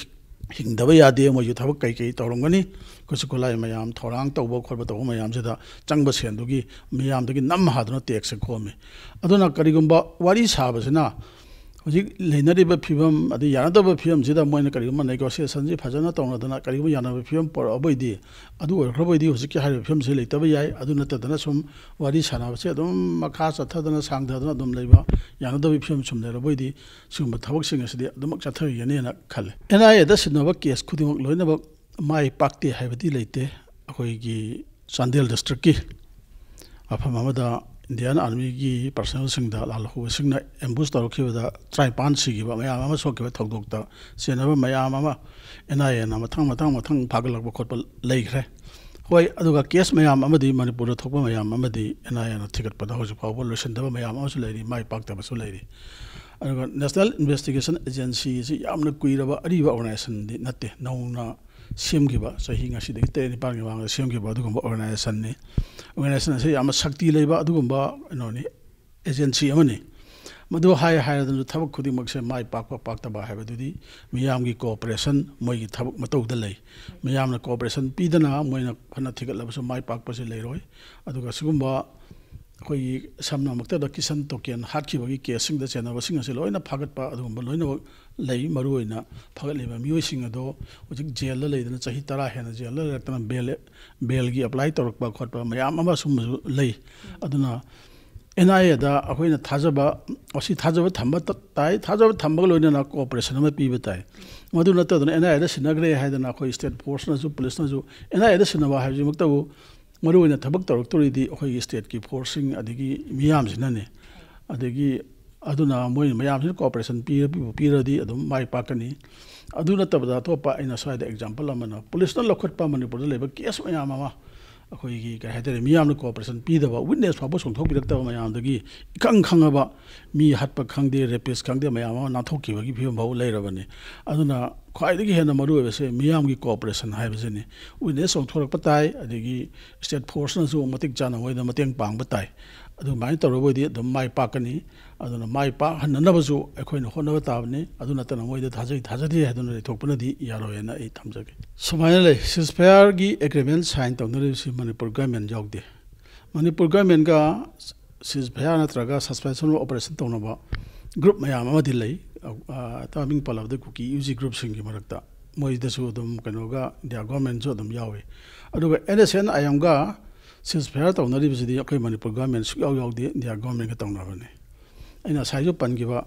ꯍꯤꯡꯗꯕ ꯌꯥꯗꯦ, ꯃꯣꯏꯁꯨ ꯊꯕꯛ ꯀꯩꯀꯩ ꯇꯧꯔꯝꯒꯅꯤ, ꯈꯨꯠꯁꯨ ꯈꯨꯠꯂꯥꯏ ꯃꯌꯥꯝ, ꯊꯧꯔꯥꯡ ꯇꯧꯕ ꯈꯣꯠꯄ ꯇꯧꯕ ꯃꯌꯥꯝꯁꯤꯗ ꯆꯪꯕ ꯁꯦꯟꯗꯨꯒꯤ ꯃꯤꯌꯥꯝꯗꯒꯤ ꯅꯝ ꯍꯥꯗꯨꯅ ꯇꯦꯛꯁꯁꯦ ꯈꯣꯝꯃꯤ꯫ ꯑꯗꯨꯅ ꯀꯔꯤꯒꯨꯝꯕ ꯋꯥꯔꯤ ꯁꯥꯕꯁꯤꯅ ꯍꯧꯖꯤꯛ ꯂꯩꯅꯔꯤꯕ ꯐꯤꯕꯝ, ꯑꯗꯩ ꯌꯥꯅꯗꯕ ꯐꯤꯕꯝꯁꯤꯗ ꯃꯣꯏꯅ ꯀꯔꯤꯒꯨꯝꯕ negotiationꯁꯤ ꯐꯖꯅ ꯇꯧꯅꯗꯅ ꯀꯔꯤꯒꯨꯝꯕ ꯌꯥꯅꯕ ꯐꯤꯕꯝ ꯄꯨꯔꯛꯑꯕ ꯑꯣꯏꯗꯤ, ꯑꯗꯨ ꯑꯣꯏꯈ꯭ꯔꯕ ꯑꯣꯏꯗꯤ ꯍꯧꯖꯤꯛꯀꯤ ꯍꯥꯏꯔꯤꯕ ꯐꯤꯕꯝꯁꯤ ꯂꯩꯇꯕ ꯌꯥꯏ꯫ ꯑꯗꯨ ꯅꯠꯇꯗꯅ ꯁꯨꯝ ꯋꯥꯔꯤ ꯁꯥꯟꯅꯕꯁꯦ ꯑꯗꯨꯝ ꯃꯈꯥ ꯆꯠꯊꯗꯅ ꯁꯥꯡꯊꯗꯅ ꯑꯗꯨꯝ ꯂꯩꯕ, ꯌꯥꯅꯗꯕꯒꯤ ꯐꯤꯕꯝ ꯁꯨꯝ ꯂꯩꯔꯕ ꯑꯣꯏꯗꯤ ꯁꯤꯒꯨꯝꯕ ꯊꯕꯛꯁꯤꯡ ꯑꯁꯤꯗꯤ ꯑꯗꯨꯃꯛ ꯆꯠꯊꯈꯤꯒꯅꯤꯅ ꯈꯜꯂꯦ꯫ ꯑꯦꯟ ꯑꯥꯏ ꯑꯦꯗ ꯁꯤꯟꯅꯕ ꯀꯦꯁ ꯈꯨꯗꯤꯡꯃꯛ ꯂꯣꯏꯅꯃꯛ ꯃꯥꯏ ꯄꯥꯛꯇꯦ ꯍꯥꯏꯕꯗꯤ ꯂꯩꯇꯦ꯫ ꯑꯩꯈꯣꯏꯒꯤ ꯆꯥꯟꯗꯦꯜ ꯗꯤꯁꯇ꯭ꯔꯤꯛꯀꯤ ꯃꯐꯝ ꯑꯃꯗ ꯏꯟꯗꯤꯌꯥꯟ ꯑꯥꯔꯃꯤꯒꯤ ꯄꯥꯔꯁꯅꯦꯜꯁꯤꯡꯗ ꯂꯥꯜꯍꯧꯕꯁꯤꯡꯅ ꯑꯦꯝꯕꯨꯁ ꯇꯧꯔꯛꯈꯤꯕꯗ ꯇꯔꯥꯅꯤꯄꯥꯟ ꯁꯤꯈꯤꯕ ꯃꯌꯥꯝ ꯑꯃ, ꯁꯣꯛꯈꯤꯕ ꯊꯧꯗꯣꯛꯇ ꯆꯦꯟꯅꯕ ꯃꯌꯥꯝ ꯑꯃ ꯑꯦꯟ ꯑꯥꯏ ꯑꯦꯅ ꯃꯊꯪ ꯃꯊꯪ ꯃꯊꯪ ꯐꯥꯒꯠꯂꯛꯄ ꯈꯣꯠꯄ ꯂꯩꯈ꯭ꯔꯦ꯫ ꯍꯣꯏ, ꯑꯗꯨꯒ ꯀꯦꯁ ꯃꯌꯥꯝ ꯑꯃꯗꯤ, ꯃꯅꯤꯄꯨꯔꯗ ꯊꯣꯛꯄ ꯃꯌꯥꯝ ꯑꯃꯗꯤ ꯑꯦꯟ ꯑꯥꯏ ꯑꯦꯅ ꯊꯤꯒꯠꯄꯗ ꯍꯧꯖꯤꯛ ꯐꯥꯎꯕ ꯂꯣꯏꯁꯤꯟꯗꯕ ꯃꯌꯥꯝ ꯑꯃꯁꯨ ꯂꯩꯔꯤ, ꯃꯥꯏ ꯄꯥꯛꯇꯕꯁꯨ ꯂꯩꯔꯤ꯫ ꯑꯗꯨꯒ ꯅꯦꯁꯅꯦꯜ ꯏꯟꯚꯦꯁꯇꯤꯒꯦꯁꯟ ꯑꯦꯖꯦꯟꯁꯤ ꯑꯁꯤ ꯌꯥꯝꯅ ꯀꯨꯏꯔꯕ ꯑꯔꯤꯕ ꯑꯣꯔꯒꯅꯥꯏꯖꯦꯁꯟꯗꯤ ꯅꯠꯇꯦ, ꯅꯧꯅ ꯁꯦꯝꯈꯤꯕ, ꯆꯍꯤ ꯉꯁꯤꯗꯒꯤ ꯇꯔꯦꯠ ꯅꯤꯄꯥꯜꯒꯤ ꯃꯃꯥꯡꯗ ꯁꯦꯝꯈꯤꯕ ꯑꯗꯨꯒꯨꯝꯕ ꯑꯣꯔꯒꯅꯥꯏꯖꯦꯁꯟꯅꯤ꯫ ꯑꯣꯔꯒꯅꯥꯏꯖꯦꯁꯟ ꯑꯁꯤ ꯌꯥꯝꯅ ꯁꯛꯇꯤ ꯂꯩꯕ ꯑꯗꯨꯒꯨꯝꯕ ꯀꯩꯅꯣꯅꯤ, ꯑꯦꯖꯦꯟꯁꯤ ꯑꯃꯅꯤ꯫ ꯃꯗꯨ ꯍꯥꯏ ꯍꯥꯏꯔꯗꯨꯅ ꯊꯕꯛ ꯈꯨꯗꯤꯡꯃꯛꯁꯦ ꯃꯥꯏ ꯄꯥꯛꯄ ꯄꯥꯛꯇꯕ ꯍꯥꯏꯕꯗꯨꯗꯤ ꯃꯤꯌꯥꯝꯒꯤ ꯀꯣꯑꯣꯄꯔꯦꯁꯟ, ꯃꯣꯏꯒꯤ ꯊꯕꯛ ꯃꯇꯧꯗ ꯂꯩ꯫ ꯃꯤꯌꯥꯝꯅ ꯀꯣꯑꯣꯄꯔꯦꯁꯟ ꯄꯤꯗꯅ ꯃꯣꯏꯅ ꯐꯅ ꯊꯤꯒꯠꯂꯕꯁꯨ ꯃꯥꯏ ꯄꯥꯛꯄꯁꯤ ꯂꯩꯔꯣꯏ꯫ ꯑꯗꯨꯒ ꯁꯤꯒꯨꯝꯕ ꯑꯩꯈꯣꯏꯒꯤ ꯁꯝꯅꯃꯛꯇꯗ ꯀꯤꯁꯟ ꯇꯣꯀꯦꯟ ꯍꯥꯠꯈꯤꯕꯒꯤ ꯀꯦꯁꯁꯤꯡꯗ ꯆꯦꯟꯅꯕꯁꯤꯡ ꯑꯁꯤ ꯂꯣꯏꯅ ꯐꯥꯒꯠꯄ ꯑꯗꯨꯒꯨꯝꯕ ꯂꯣꯏꯅꯃꯛ ꯂꯩ꯫ ꯃꯔꯨꯑꯣꯏꯅ ꯐꯥꯒꯠꯂꯤꯕ ꯃꯤꯑꯣꯏꯁꯤꯡ ꯑꯗꯣ ꯍꯧꯖꯤꯛ ꯖꯦꯜꯗ ꯂꯩꯗꯅ ꯆꯍꯤ ꯇꯔꯥ ꯍꯦꯟꯅ ꯖꯦꯜꯗ ꯂꯩꯔꯛꯇꯅ ꯕꯦꯜ, ꯕꯦꯜꯒꯤ ꯑꯦꯄ꯭ꯂꯥꯏ ꯇꯧꯔꯛꯄ ꯈꯣꯠꯄ ꯃꯌꯥꯝ ꯑꯃ ꯁꯨꯝꯕꯁꯨ ꯂꯩ꯫ ꯑꯗꯨꯅ ꯑꯦꯟ ꯑꯥꯏ ꯑꯦꯗ ꯑꯩꯈꯣꯏꯅ ꯊꯥꯖꯕ, ꯑꯁꯤ ꯊꯥꯖꯕ ꯊꯝꯕ ꯇ-, ꯇꯥꯏ, ꯊꯥꯖꯕ ꯊꯝꯕꯒ ꯂꯣꯏꯅꯅ ꯀꯣꯑꯣꯄꯔꯦꯁꯟ ꯑꯃ ꯄꯤꯕ ꯇꯥꯏ꯫ ꯃꯗꯨ ꯅꯠꯇꯗꯅ ꯑꯦꯟ ꯑꯥꯏ ꯑꯦꯗ ꯁꯤꯟꯅꯈ꯭ꯔꯦ ꯍꯥꯏꯗꯅ ꯑꯩꯈꯣꯏ ꯁ꯭ꯇꯦꯠ ꯐꯣꯔꯁꯅꯁꯨ, ꯄꯨꯂꯤꯁꯅꯁꯨ ꯑꯦꯟ ꯑꯥꯏ ꯑꯦꯗ ꯁꯤꯟꯅꯕ ꯍꯥꯏꯕꯁꯤꯃꯛꯇꯕꯨ ꯃꯔꯨꯑꯣꯏꯅ ꯊꯕꯛ ꯇꯧꯔꯛꯇꯣꯔꯤꯗꯤ ꯑꯩꯈꯣꯏꯒꯤ ꯁ꯭ꯇꯦꯠꯀꯤ ꯐꯣꯔꯁꯁꯤꯡ ꯑꯗꯒꯤ ꯃꯤꯌꯥꯝꯁꯤꯅꯅꯤ꯫ ꯑꯗꯒꯤ ꯑꯗꯨꯅ ꯃꯣꯏ ꯃꯌꯥꯝꯁꯤꯅ ꯀꯣꯑꯣꯄꯔꯦꯁꯟ ꯄꯤꯔ-, ꯄꯤꯔꯗꯤ ꯑꯗꯨꯝ ꯃꯥꯏ ꯄꯥꯛꯀꯅꯤ꯫ ꯑꯗꯨ ꯅꯠꯇꯕꯗ ꯑꯇꯣꯞꯄ ꯑꯩꯅ ꯁ꯭ꯋꯥꯏꯗ ꯑꯦꯛꯖꯥꯝꯄꯜ ꯑꯃꯅ ꯄꯨꯂꯤꯁꯅ ꯂꯧꯈꯠꯄ ꯃꯅꯤꯄꯨꯔꯗ ꯂꯩꯕ ꯀꯦꯁ ꯃꯌꯥꯝ ꯑꯃ ꯑꯩꯈꯣꯏꯒꯤ ꯀꯩ ꯍꯥꯏꯇꯥꯔꯦ, ꯃꯤꯌꯥꯝꯅ ꯀꯣꯑꯣꯄꯔꯦꯁꯟ ꯄꯤꯗꯕ, ꯋꯤꯠꯅꯦꯁ ꯐꯥꯎꯕ ꯆꯣꯡꯊꯣꯛꯄꯤꯔꯛꯇꯕ ꯃꯌꯥꯝꯗꯒꯤ ꯏꯈꯪ ꯈꯪꯉꯕ ꯃꯤ ꯍꯥꯠꯄ ꯈꯪꯗꯦ, ꯔꯦꯄꯤꯁ ꯈꯪꯗꯦ, ꯃꯌꯥꯝ ꯑꯃ ꯅꯥꯟꯊꯣꯛꯈꯤꯕꯒꯤ ꯐꯤꯕꯝ ꯐꯥꯎꯕ ꯂꯩꯔꯕꯅꯤ꯫ ꯑꯗꯨꯅ ꯈ꯭ꯋꯥꯏꯗꯒꯤ ꯍꯦꯟꯅ ꯃꯔꯨ ꯑꯣꯏꯕꯁꯦ ꯃꯤꯌꯥꯝꯒꯤ ꯀꯣꯑꯣꯄꯔꯦꯁꯟ ꯍꯥꯏꯕꯁꯤꯅꯤ꯫ ꯋꯤꯠꯅꯦꯁ ꯆꯣꯡꯊꯣꯔꯛꯄ ꯇꯥꯏ, ꯑꯗꯒꯤ ꯁ꯭ꯇꯦꯠ ꯐꯣꯔꯁꯅꯁꯨ ꯃꯇꯤꯛ ꯆꯥꯅ ꯃꯣꯏꯗ ꯃꯇꯦꯡ ꯄꯥꯡꯕ ꯇꯥꯏ꯫ ꯑꯗꯨꯃꯥꯏꯅ ꯇꯧꯔꯒꯗꯤ ꯑꯗꯨꯝ ꯃꯥꯏ ꯄꯥꯛꯀꯅꯤ꯫ ꯑꯗꯨꯅ ꯃꯥꯏ ꯄꯥꯛꯍꯟꯅꯅꯕꯁꯨ ꯑꯩꯈꯣꯏꯅ ꯍꯣꯠꯅꯕ ꯇꯥꯕꯅꯤ꯫ ꯑꯗꯨ ꯅꯠꯇꯅ ꯃꯣꯏꯗ ꯊꯥꯖꯩ ꯊꯥꯖꯗꯦ ꯍꯥꯏꯗꯨꯅ ꯂꯩꯊꯣꯛꯄꯅꯗꯤ ꯌꯥꯔꯣꯏ ꯍꯥꯏꯅ ꯑꯩ ꯊꯝꯖꯒꯦ꯫ ꯁꯨꯃꯥꯏꯅ ꯂꯩ, ꯁꯤꯁꯐꯌꯥꯔꯒꯤ ꯑꯦꯒ꯭ꯔꯤꯃꯦꯟ ꯁꯥꯏꯟ ꯇꯧꯅꯔꯤꯕꯁꯤ ꯃꯅꯤꯄꯨꯔ ꯒꯃꯦꯟ ꯌꯥꯎꯗꯦ꯫ ꯃꯅꯤꯄꯨꯔ ꯒꯃꯦꯟꯒ ꯁꯤꯁꯐꯌꯥꯔ ꯅꯠꯇ꯭ꯔꯒ ꯁꯁꯄꯦꯟꯁꯟ ꯑꯣꯐ ꯑꯣꯄꯔꯦꯁꯟ ꯇꯧꯅꯕ ꯒ꯭ꯔꯨꯞ ꯃꯌꯥꯝ ꯑꯃꯗꯤ ꯂꯩ꯫ ꯑ, ꯃꯤꯡ ꯄꯜꯂꯕꯗ ꯀꯨꯀꯤ ꯌꯨ ꯖꯤ ꯒ꯭ꯔꯨꯞꯁꯤꯡꯒꯤ ꯃꯔꯛꯇ ꯃꯣꯏꯗꯁꯨ ꯑꯗꯨꯝ ꯀꯩꯅꯣꯒ ꯏꯟꯗꯤꯌꯥ ꯒꯣꯔꯃꯦꯟꯁꯨ ꯑꯗꯨꯝ ꯌꯥꯎꯏ꯫ ꯑꯗꯨꯒ ꯑꯦꯟ ꯑꯦꯁ ꯑꯦꯟ ꯑꯥꯏ ꯑꯦꯝꯒ ꯁꯤꯁꯐꯌꯥꯔ ꯇꯧꯅꯔꯤꯕꯁꯤꯗꯤ ꯑꯩꯈꯣꯏ ꯃꯅꯤꯄꯨꯔ ꯒꯣꯔꯃꯦꯟ ꯁꯨꯛꯌꯥꯎ ꯌꯥꯎꯗꯦ, ꯏꯟꯗꯤꯌꯥ ꯒꯣꯔꯃꯦꯟꯒ ꯇꯧꯅꯕꯅꯤ꯫ ꯑꯩꯅ ꯉꯁꯥꯏꯁꯨ ꯄꯟꯈꯤꯕ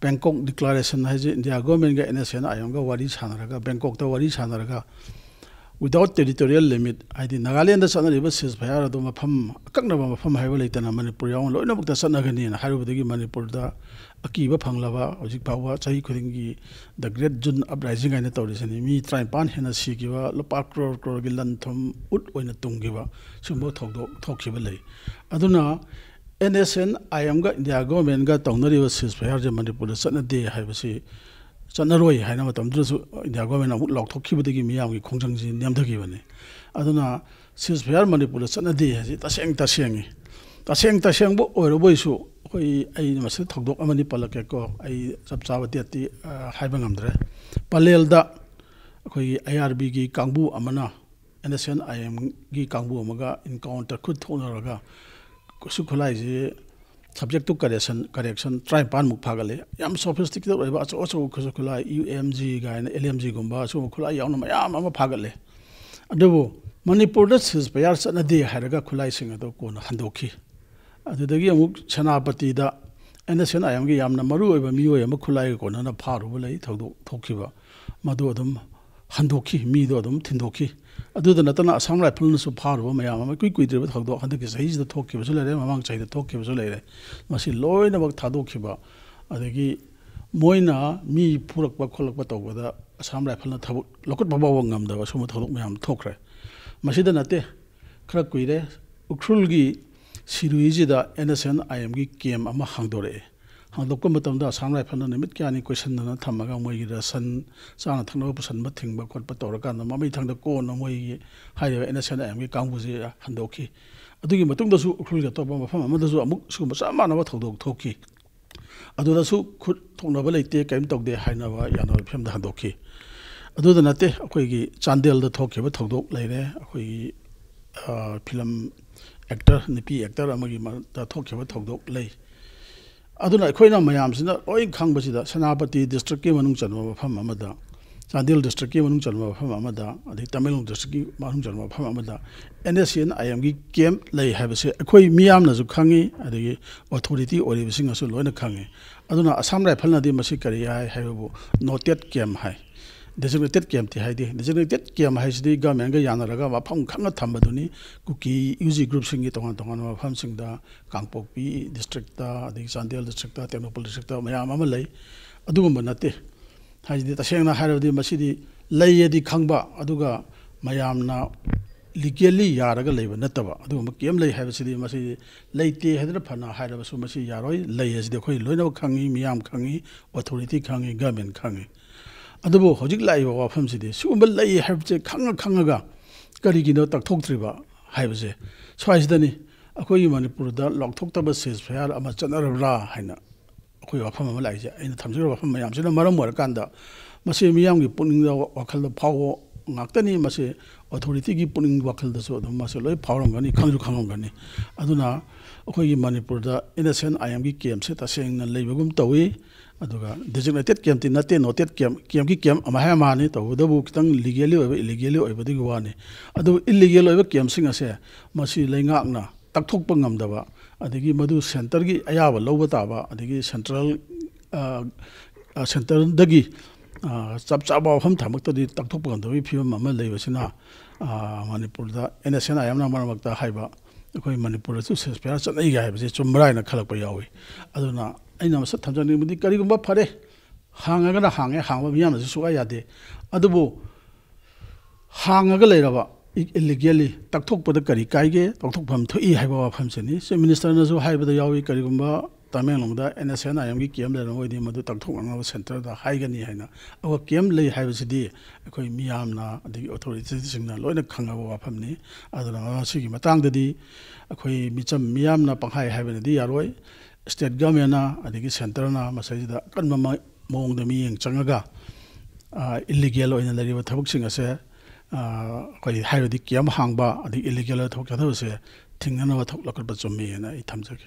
ꯕꯦꯡꯀꯣꯛ ꯗꯤꯀ꯭ꯂꯥꯔꯦꯁꯟ ꯍꯥꯏꯁꯦ ꯏꯟꯗꯤꯌꯥ ꯒꯣꯔꯃꯦꯟꯒ ꯑꯦꯟ ꯑꯦꯁ ꯑꯦꯟ ꯑꯥꯏ ꯑꯦꯝꯒ ꯋꯥꯔꯤ ꯁꯥꯟꯅꯔꯒ, ꯕꯦꯡꯀꯣꯛꯇ ꯋꯥꯔꯤ ꯁꯥꯟꯅꯔꯒ Without territorial limit, ꯍꯥꯏꯗꯤ ꯅꯥꯒꯥꯂꯦꯟꯗ ꯆꯠꯅꯔꯤꯕ ceasefire ꯑꯗꯨ ꯃꯐꯝ, ꯑꯀꯛꯅꯕ ꯃꯐꯝ ꯍꯥꯏꯕ ꯂꯩꯇꯅ ꯃꯅꯤꯄꯨꯔ ꯌꯥꯎꯅ ꯂꯣꯏꯅꯃꯛꯇ ꯆꯠꯅꯒꯅꯤꯅ ꯍꯥꯏꯔꯨꯕꯗꯒꯤ ꯃꯅꯤꯄꯨꯔꯗ ꯑꯀꯤꯕ ꯐꯪꯂꯕ, ꯍꯧꯖꯤꯛ ꯐꯥꯎꯕ ꯆꯍꯤ ꯈꯨꯗꯤꯡꯒꯤ The Great June Uprising ꯍꯥꯏꯅ ꯇꯧꯔꯤꯁꯤꯅꯤ, ꯃꯤ ꯇꯔꯥꯅꯤꯄꯥꯟ ꯍꯦꯟꯅ ꯁꯤꯈꯤꯕ, ꯂꯨꯄꯥ ꯀ꯭ꯔꯣꯔ ꯀ꯭ꯔꯣꯔꯒꯤ ꯂꯟ ꯊꯨꯝ ꯎꯠ ꯑꯣꯏꯅ ꯇꯨꯡꯈꯤꯕ, ꯁꯤꯒꯨꯝꯕ ꯊꯧꯗꯣꯛ ꯊꯣꯛꯈꯤꯕ ꯂꯩ꯫ ꯑꯗꯨꯅ NSCN-IMꯒ India governmentꯒ ꯇꯧꯅꯔꯤꯕ ceasefireꯁꯦ ꯃꯅꯤꯄꯨꯔꯗ ꯆꯠꯅꯗꯦ ꯍꯥꯏꯕꯁꯤ, ꯆꯠꯅꯔꯣꯏ ꯍꯥꯏꯅ ꯃꯇꯝꯗꯨꯗꯁꯨ India government ꯑꯃꯨꯛ ꯂꯥꯎꯊꯣꯛꯈꯤꯕꯗꯒꯤ ꯃꯤꯌꯥꯝꯒꯤ ꯈꯣꯡꯖꯪꯁꯤ ꯅꯦꯝꯊꯈꯤꯕꯅꯤ꯫ ꯑꯗꯨꯅ ceasefire ꯃꯅꯤꯄꯨꯔꯗ ꯆꯠꯅꯗꯦ ꯍꯥꯏꯁꯤ ꯇꯁꯦꯡ ꯇꯁꯦꯡꯉꯤ꯫ ꯇꯁꯦꯡ ꯇꯁꯦꯡꯕ ꯑꯣꯏꯔꯕꯣꯏꯁꯨ, ꯑꯩꯈꯣꯏ, ꯑꯩ ꯃꯁꯤꯗ ꯊꯧꯗꯣꯛ ꯑꯃꯅꯤ ꯄꯜꯂꯛꯀꯦꯀꯣ, ꯑꯩ ꯆꯞ ꯆꯥꯕ dateꯇꯤ, ꯑ, ꯍꯥꯏꯕ ꯉꯝꯗ꯭ꯔꯦ꯫ ꯄꯂꯦꯜꯗ ꯑꯩꯈꯣꯏꯒꯤ IRBꯒꯤ ꯀꯥꯡꯕꯨ ꯑꯃꯅ NSCN-IMꯒꯤ ꯀꯥꯡꯕꯨ ꯑꯃꯒ encounter ꯈꯨꯠ ꯊꯣꯛꯅꯔꯒ ꯈꯨꯠꯁꯨ ꯈꯨꯠꯂꯥꯏꯁꯤ, subject to correction, correction ꯇꯔꯥꯅꯤꯄꯥꯟꯃꯨꯛ ꯐꯥꯒꯠꯂꯦ꯫ ꯌꯥꯝ sophisticated ꯑꯣꯏꯕ ꯑꯆꯧ ꯑꯆꯧꯕ ꯈꯨꯠꯁꯨ ꯈꯨꯠꯂꯥꯏ, UMG ꯀꯥꯏꯅ, LMGꯒꯨꯝꯕ, ꯁꯤꯒꯨꯝꯕ ꯈꯨꯠꯂꯥꯏ ꯌꯥꯎꯅ ꯃꯌꯥꯝ ꯑꯃ ꯐꯥꯒꯠꯂꯦ꯫ ꯑꯗꯨꯕꯨ ꯃꯅꯤꯄꯨꯔꯗ ceasefire ꯆꯠꯅꯗꯦ ꯍꯥꯏꯔꯒ ꯈꯨꯠꯂꯥꯏꯁꯤꯡ ꯑꯗꯨ ꯀꯣꯟꯅ ꯍꯟꯗꯣꯛꯈꯤ꯫ ꯑꯗꯨꯗꯒꯤ ꯑꯃꯨꯛ ꯁꯦꯅꯥꯄꯇꯤꯗ NSCN-IMꯒꯤ ꯌꯥꯝꯅ ꯃꯔꯨ ꯑꯣꯏꯕ ꯃꯤꯑꯣꯏ ꯑꯃ ꯈꯨꯠꯂꯥꯏꯒ ꯀꯣꯟꯅꯅ ꯐꯥꯔꯨꯕ ꯂꯩ, ꯊꯧꯗꯣꯛ ꯊꯣꯛꯈꯤꯕ꯫ ꯃꯗꯨ ꯑꯗꯨꯝ ꯍꯟꯗꯣꯛꯈꯤ, ꯃꯤꯗꯣ ꯑꯗꯨꯝ ꯊꯤꯟꯗꯣꯛꯈꯤ꯫ ꯑꯗꯨꯗ ꯅꯠꯇꯅ Assam Riflesꯅꯁꯨ ꯐꯥꯔꯨꯕ ꯃꯌꯥꯝ ꯑꯃ, ꯏꯀꯨꯏ ꯀꯨꯏꯗ꯭ꯔꯤꯕ ꯊꯧꯗꯣꯛ, ꯍꯟꯗꯛꯀꯤ ꯆꯍꯤꯁꯤꯗ ꯊꯣꯛꯈꯤꯕꯁꯨ ꯂꯩꯔꯦ, ꯃꯃꯥꯡ ꯆꯍꯤꯗ ꯊꯣꯛꯈꯤꯕꯁꯨ ꯂꯩꯔꯦ꯫ ꯃꯁꯤ ꯂꯣꯏꯅꯃꯛ ꯊꯥꯗꯣꯛꯈꯤꯕ, ꯑꯗꯒꯤ ꯃꯣꯏꯅ ꯃꯤ ꯐꯨꯔꯛꯄ ꯈꯣꯠꯂꯛꯄ ꯇꯧꯕꯗ Assam Riflesꯅ ꯊꯕꯛ ꯂꯧꯈꯠꯄ ꯐꯥꯎꯕ ꯉꯝꯗꯕ ꯁꯨꯝꯕ ꯊꯧꯗꯣꯛ ꯃꯌꯥꯝ ꯊꯣꯛꯈ꯭ꯔꯦ꯫ ꯃꯁꯤꯗ ꯅꯠꯇꯦ, ꯈꯔ ꯀꯨꯏꯔꯦ, ꯎꯈ꯭ꯔꯨꯜꯒꯤ ꯁꯤꯔꯨꯏꯁꯤꯗ NSCN-IMꯒꯤ camp ꯑꯃ ꯍꯥꯡꯗꯣꯔꯛꯑꯦ꯫ ꯍꯥꯡꯗꯣꯛꯄ ꯃꯇꯝꯗ Assam Riflesꯅ ꯅꯨꯃꯤꯠ ꯀꯌꯥꯅꯤ ꯀꯣꯏꯁꯟꯗꯅ ꯊꯝꯃꯒ ꯃꯣꯏꯒꯤ ration, ꯆꯥꯅ ꯊꯛꯅꯕ ꯄꯨꯁꯟꯕ ꯊꯤꯡꯕ ꯈꯣꯠꯄ ꯇꯧꯔꯀꯥꯟꯗ ꯃꯃꯩ ꯊꯪꯗ ꯀꯣꯟꯅ ꯃꯣꯏꯒꯤ ꯍꯥꯏꯔꯤꯕ NSCN-IMꯒꯤ ꯀꯥꯡꯕꯨꯁꯦ ꯍꯟꯗꯣꯛꯈꯤ꯫ ꯑꯗꯨꯒꯤ ꯃꯇꯨꯡꯗꯁꯨ ꯎꯈ꯭ꯔꯨꯜꯒꯤ ꯑꯇꯣꯞꯄ ꯃꯐꯝ ꯑꯃꯗꯁꯨ ꯑꯃꯨꯛ ꯁꯤꯒꯨꯝꯕ ꯆꯞ ꯃꯥꯟꯅꯕ ꯊꯧꯗꯣꯛ ꯊꯣꯛꯈꯤ꯫ ꯑꯗꯨꯗꯁꯨ ꯈꯨꯠ ꯊꯣꯛꯅꯕ ꯂꯩꯇꯦ, ꯀꯔꯤꯝ ꯇꯧꯗꯦ ꯍꯥꯏꯅꯕ ꯌꯥꯅꯕ ꯐꯤꯕꯝꯗ ꯍꯟꯗꯣꯛꯈꯤ꯫ ꯑꯗꯨꯗ ꯅꯠꯇꯦ, ꯑꯩꯈꯣꯏꯒꯤ ꯆꯥꯟꯗꯦꯜꯗ ꯊꯣꯛꯈꯤꯕ ꯊꯧꯗꯣꯛ ꯂꯩꯔꯦ, ꯑꯩꯈꯣꯏꯒꯤ, ꯑ, film actor, ꯅꯨꯄꯤ actor ꯑꯃꯒꯤ ꯃꯔꯛꯇ ꯊꯣꯛꯈꯤꯕ ꯊꯧꯗꯣꯛ ꯂꯩ꯫ ꯑꯗꯨꯅ ꯑꯩꯈꯣꯏꯅ ꯃꯌꯥꯝꯁꯤꯅ ꯂꯣꯏ ꯈꯪꯕꯁꯤꯗ, ꯁꯦꯅꯥꯄꯇꯤ districtꯀꯤ ꯃꯅꯨꯡ ꯆꯟꯕ ꯃꯐꯝ ꯑꯃꯗ, ꯆꯥꯟꯗꯦꯜ districtꯀꯤ ꯃꯅꯨꯡ ꯆꯟꯕ ꯃꯐꯝ ꯑꯃꯗ, ꯑꯗꯩ ꯇꯃꯦꯡꯂꯣꯡ districtꯀꯤ ꯃꯅꯨꯡ ꯆꯟꯕ ꯃꯐꯝ ꯑꯃꯗ NSCN-IMꯒꯤ camp ꯂꯩ ꯍꯥꯏꯕꯁꯦ ꯑꯩꯈꯣꯏ ꯃꯤꯌꯥꯝꯅꯁꯨ ꯈꯪꯉꯤ, ꯑꯗꯒꯤ authority ꯑꯣꯏꯔꯤꯕꯁꯤꯡꯅꯁꯨ ꯂꯣꯏꯅ ꯈꯪꯉꯤ꯫ ꯑꯗꯨꯅ Assam Riflesꯅꯗꯤ ꯃꯁꯤ ꯀꯔꯤ ꯍꯥꯏ ꯍꯥꯏꯕꯕꯨ, noted camp ꯍꯥꯏ꯫ ꯗꯦꯖꯤꯒꯅꯦꯇꯦꯠ ꯀꯦꯝꯞꯇꯤ ꯍꯥꯏꯗꯦ꯫ ꯗꯦꯖꯤꯒꯅꯦꯇꯦꯠ ꯀꯦꯝꯞ ꯍꯥꯏꯁꯤꯗꯤ ꯒꯚꯔꯟꯃꯦꯟꯒ ꯌꯥꯅꯔꯒ ꯃꯐꯝ ꯈꯪꯅ ꯊꯝꯕꯗꯨꯅꯤ꯫ ꯀꯨꯀꯤ ꯌꯨ ꯖꯤ ꯒ꯭ꯔꯨꯞꯁꯤꯡꯒꯤ ꯇꯣꯉꯥꯟ ꯇꯣꯉꯥꯟꯕ ꯃꯐꯝꯁꯤꯡꯗ, ꯀꯥꯡꯄꯣꯛꯄꯤ ꯗꯤꯁꯇ꯭ꯔꯤꯛꯇ, ꯑꯗꯒꯤ ꯆꯥꯟꯗꯦꯜ ꯗꯤꯁꯇ꯭ꯔꯤꯛꯇ, ꯇꯦꯡꯅꯧꯄꯜ ꯗꯤꯁꯇ꯭ꯔꯤꯛꯇ ꯃꯌꯥꯝ ꯑꯃ ꯂꯩ꯫ ꯑꯗꯨꯒꯨꯝꯕ ꯅꯠꯇꯦ꯫ ꯍꯥꯏꯗꯤ, ꯇꯁꯦꯡꯅ ꯍꯥꯏꯔꯕꯗꯤ, ꯃꯁꯤꯗꯤ ꯂꯩꯌꯦꯗꯤ ꯈꯪꯕ, ꯑꯗꯨꯒ ꯃꯌꯥꯝꯅ ꯂꯤꯒꯦꯜꯂꯤ ꯌꯥꯔꯒ ꯂꯩꯕ ꯅꯠꯇꯕ ꯑꯗꯨꯒꯨꯝꯕ ꯀꯦꯝꯞ ꯂꯩ ꯍꯥꯏꯕꯁꯤꯗꯤ, ꯃꯁꯤ ꯂꯩꯇꯦ ꯍꯥꯏꯗꯅ ꯐꯅ ꯍꯥꯏꯔꯕꯁꯨ ꯃꯁꯤ ꯌꯥꯔꯣꯏ꯫ ꯂꯩ ꯍꯥꯏꯁꯤꯗꯤ ꯑꯩꯈꯣꯏ ꯂꯣꯏꯅꯃꯛ ꯈꯪꯉꯤ, ꯃꯤꯌꯥꯝ ꯈꯪꯉꯤ, ꯑꯣꯊꯣꯔꯤꯇꯤ ꯈꯪꯉꯤ, ꯒꯚꯔꯟꯃꯦꯟ ꯈꯪꯉꯤ꯫ ꯑꯗꯨꯕꯨ ꯍꯧꯖꯤꯛ ꯂꯥꯛꯏꯕ ꯋꯥꯐꯝꯁꯤꯗꯤ, ꯁꯤꯒꯨꯝꯕ ꯂꯩ ꯍꯥꯏꯕꯁꯦ ꯈꯪꯉ ꯈꯪꯉꯒ ꯀꯔꯤꯒꯤꯅꯣ ꯇꯛꯊꯣꯛꯇ꯭ꯔꯤꯕ ꯍꯥꯏꯕꯁꯦ, ꯁ꯭ꯋꯥꯏꯁꯤꯗꯅꯤ꯫ ꯑꯩꯈꯣꯏꯒꯤ ꯃꯅꯤꯄꯨꯔꯗ ꯂꯥꯎꯊꯣꯛꯇꯕ ꯁꯤꯖꯐꯌꯥꯔ ꯑꯃ ꯆꯠꯅꯔꯕ꯭ꯔꯥ ꯍꯥꯏꯅ ꯑꯩꯈꯣꯏ ꯋꯥꯐꯝ ꯑꯃ ꯂꯥꯛꯏꯁꯦ꯫ ꯑꯩꯅ ꯊꯝꯖꯔꯤꯕ ꯋꯥꯐꯝ ꯃꯌꯥꯝꯁꯤꯅ ꯃꯔꯝ ꯑꯣꯏꯔꯀꯥꯟꯗ, ꯃꯁꯤ ꯃꯤꯌꯥꯝꯒꯤ ꯄꯨꯛꯅꯤꯡꯗ, ꯋꯥꯈꯜꯗ ꯐꯥꯎꯕ ꯉꯥꯛꯇꯅꯤ꯫ ꯃꯁꯤ ꯑꯣꯊꯣꯔꯤꯇꯤꯒꯤ ꯄꯨꯛꯅꯤꯡ ꯋꯥꯈꯜꯗꯁꯨ ꯑꯗꯨꯝ ꯃꯁꯤ ꯂꯣꯏ ꯐꯥꯎꯔꯝꯒꯅꯤ, ꯈꯪꯁꯨ ꯈꯪꯂꯝꯒꯅꯤ꯫ ꯑꯗꯨꯅ ꯑꯩꯈꯣꯏꯒꯤ ꯃꯅꯤꯄꯨꯔꯗ ꯑꯦꯟ ꯑꯦꯁ ꯑꯦꯟ ꯑꯥꯏ ꯑꯦꯝꯒꯤ ꯀꯦꯝꯞꯁꯦ ꯇꯁꯦꯡꯅ ꯂꯩꯕꯒꯨꯝ ꯇꯧꯏ꯫ ꯑꯗꯨꯒ ꯗꯦꯖꯤꯒꯅꯦꯇꯦꯠ ꯀꯦꯝꯞꯇꯤ ꯅꯠꯇꯦ, ꯅꯣꯇꯦꯠ ꯀꯦꯝꯞ, ꯀꯦꯝꯞꯀꯤ ꯀꯦꯝꯞ ꯑꯃ ꯍꯥꯏ ꯑꯃꯅꯤ꯫ ꯇꯧꯕꯇꯕꯨ ꯈꯤꯇꯪ ꯂꯤꯒꯦꯜꯂꯤ ꯑꯣꯏꯕ, ꯏꯂꯤꯒꯦꯜꯂꯤ ꯑꯣꯏꯕꯗꯨꯒꯤ ꯋꯥꯅꯤ꯫ ꯑꯗꯨ ꯏꯂꯤꯒꯦꯜ ꯑꯣꯏꯕ ꯀꯦꯝꯞꯁꯤꯡ ꯑꯁꯦ ꯃꯁꯤ ꯂꯩꯉꯥꯛꯅ ꯇꯛꯊꯣꯛꯄ ꯉꯝꯗꯕ, ꯑꯗꯒꯤ ꯃꯗꯨ ꯁꯦꯟꯇꯔꯒꯤ ꯑꯌꯥꯕ ꯂꯧꯕ ꯇꯥꯕ, ꯑꯗꯒꯤ ꯁꯦꯟꯇ꯭ꯔꯦꯜ, ꯑ, ꯑ, ꯁꯦꯟꯇꯔꯗꯒꯤ, ꯑ, ꯆꯞ ꯆꯥꯕ ꯋꯥꯐꯝ ꯊꯝꯃꯛꯇꯗꯤ ꯇꯛꯊꯣꯛꯄ ꯉꯝꯗꯕꯒꯤ ꯐꯤꯕꯝ ꯑꯃ ꯂꯩꯕꯁꯤꯅ, ꯑ, ꯃꯅꯤꯄꯨꯔꯗ ꯑꯦꯟ ꯑꯦꯁ ꯑꯦꯟ ꯑꯥꯏ ꯑꯦꯝꯅ ꯃꯔꯛ ꯃꯔꯛꯇ ꯍꯥꯏꯕ, ꯑꯩꯈꯣꯏ ꯃꯅꯤꯄꯨꯔꯗꯁꯨ ꯁꯤꯖꯐꯌꯥꯔ ꯆꯠꯅꯩꯒ ꯍꯥꯏꯕꯁꯦ ꯆꯨꯝꯕ꯭ꯔꯥ ꯍꯥꯏꯅ ꯈꯜꯂꯛꯄ ꯌꯥꯎꯏ꯫ ꯑꯗꯨꯅ ꯑꯩꯅ ꯃꯁꯛ ꯊꯝꯖꯅꯤꯡꯕꯗꯤ, ꯀꯔꯤꯒꯨꯝꯕ ꯐꯔꯦ, ꯍꯥꯡꯉꯒꯅ ꯍꯥꯡꯉꯦ, ꯍꯥꯡꯕ ꯃꯤꯌꯥꯝꯅꯁꯨ ꯁꯨꯛꯌꯥ ꯌꯥꯗꯦ꯫ ꯑꯗꯨꯕꯨ ꯍꯥꯡꯉꯒ ꯂꯩꯔꯕ ꯏ-, ꯏꯂꯤꯒꯦꯜꯂꯤ ꯇꯛꯊꯣꯛꯄꯗ ꯀꯔꯤ ꯀꯥꯏꯒꯦ, ꯇꯛꯊꯣꯛꯐꯝ ꯊꯣꯛꯏ ꯍꯥꯏꯕ ꯋꯥꯐꯝꯁꯤꯅꯤ꯫ ꯆꯤꯐ ꯃꯤꯅꯤꯁꯇꯔꯅꯁꯨ ꯍꯥꯏꯕꯗ ꯌꯥꯎꯏ, ꯀꯔꯤꯒꯨꯝꯕ ꯇꯃꯦꯡꯂꯣꯡꯗ ꯑꯦꯟ ꯑꯦꯁ ꯑꯦꯟ ꯑꯥꯏ ꯑꯦꯝꯒꯤ ꯀꯦꯝꯞ ꯂꯩꯔꯝꯃꯒꯗꯤ ꯃꯗꯨ ꯇꯛꯊꯣꯛꯅꯅꯕ ꯁꯦꯟꯇꯔꯗ ꯍꯥꯏꯒꯅꯤ ꯍꯥꯏꯅ꯫ ꯑꯗꯨꯒ ꯀꯦꯝꯞ ꯂꯩ ꯍꯥꯏꯕꯁꯤꯗꯤ ꯑꯩꯈꯣꯏ ꯃꯤꯌꯥꯝꯅ, ꯑꯗꯒꯤ ꯑꯣꯊꯣꯔꯤꯇꯤꯁꯤꯡꯅ ꯂꯣꯏꯅ ꯈꯪꯉꯕ ꯋꯥꯐꯝꯅꯤ꯫ ꯑꯗꯨꯅ ꯃꯁꯤꯒꯤ ꯃꯇꯥꯡꯗꯗꯤ ꯑꯩꯈꯣꯏ ꯃꯤꯆꯝ ꯃꯤꯌꯥꯝꯅ ꯄꯪꯍꯥꯏ ꯍꯥꯏꯕꯅꯗꯤ ꯌꯥꯔꯣꯏ꯫ ꯁ꯭ꯇꯦꯠ ꯒꯚꯔꯟꯃꯦꯟꯅ ꯑꯗꯒꯤ ꯁꯦꯟꯇꯔꯅ ꯃꯁꯤꯗ ꯑꯀꯟꯕ ꯃ-, ꯃꯑꯣꯡꯗ ꯃꯤꯠꯌꯦꯡ ꯆꯪꯉꯒ, ꯑ, ꯏꯂꯤꯒꯦꯜ ꯑꯣꯏꯅ ꯂꯩꯔꯤꯕ ꯊꯕꯛꯁꯤꯡ ꯑꯁꯦ, ꯑ, ꯑꯩꯈꯣꯏ ꯍꯥꯏꯕꯗꯤ ꯀꯦꯝꯞ ꯍꯥꯡꯕ, ꯑꯗꯒꯤ ꯏꯂꯤꯒꯦꯜ ꯑꯣꯏꯕ ꯊꯕꯛ ꯆꯠꯊꯕꯁꯦ ꯊꯤꯡꯅꯅꯕ ꯊꯕꯛ ꯂꯧꯈꯠꯄ ꯆꯨꯝꯃꯤ ꯍꯥꯏꯅ ꯑꯩ ꯊꯝꯖꯒꯦ꯫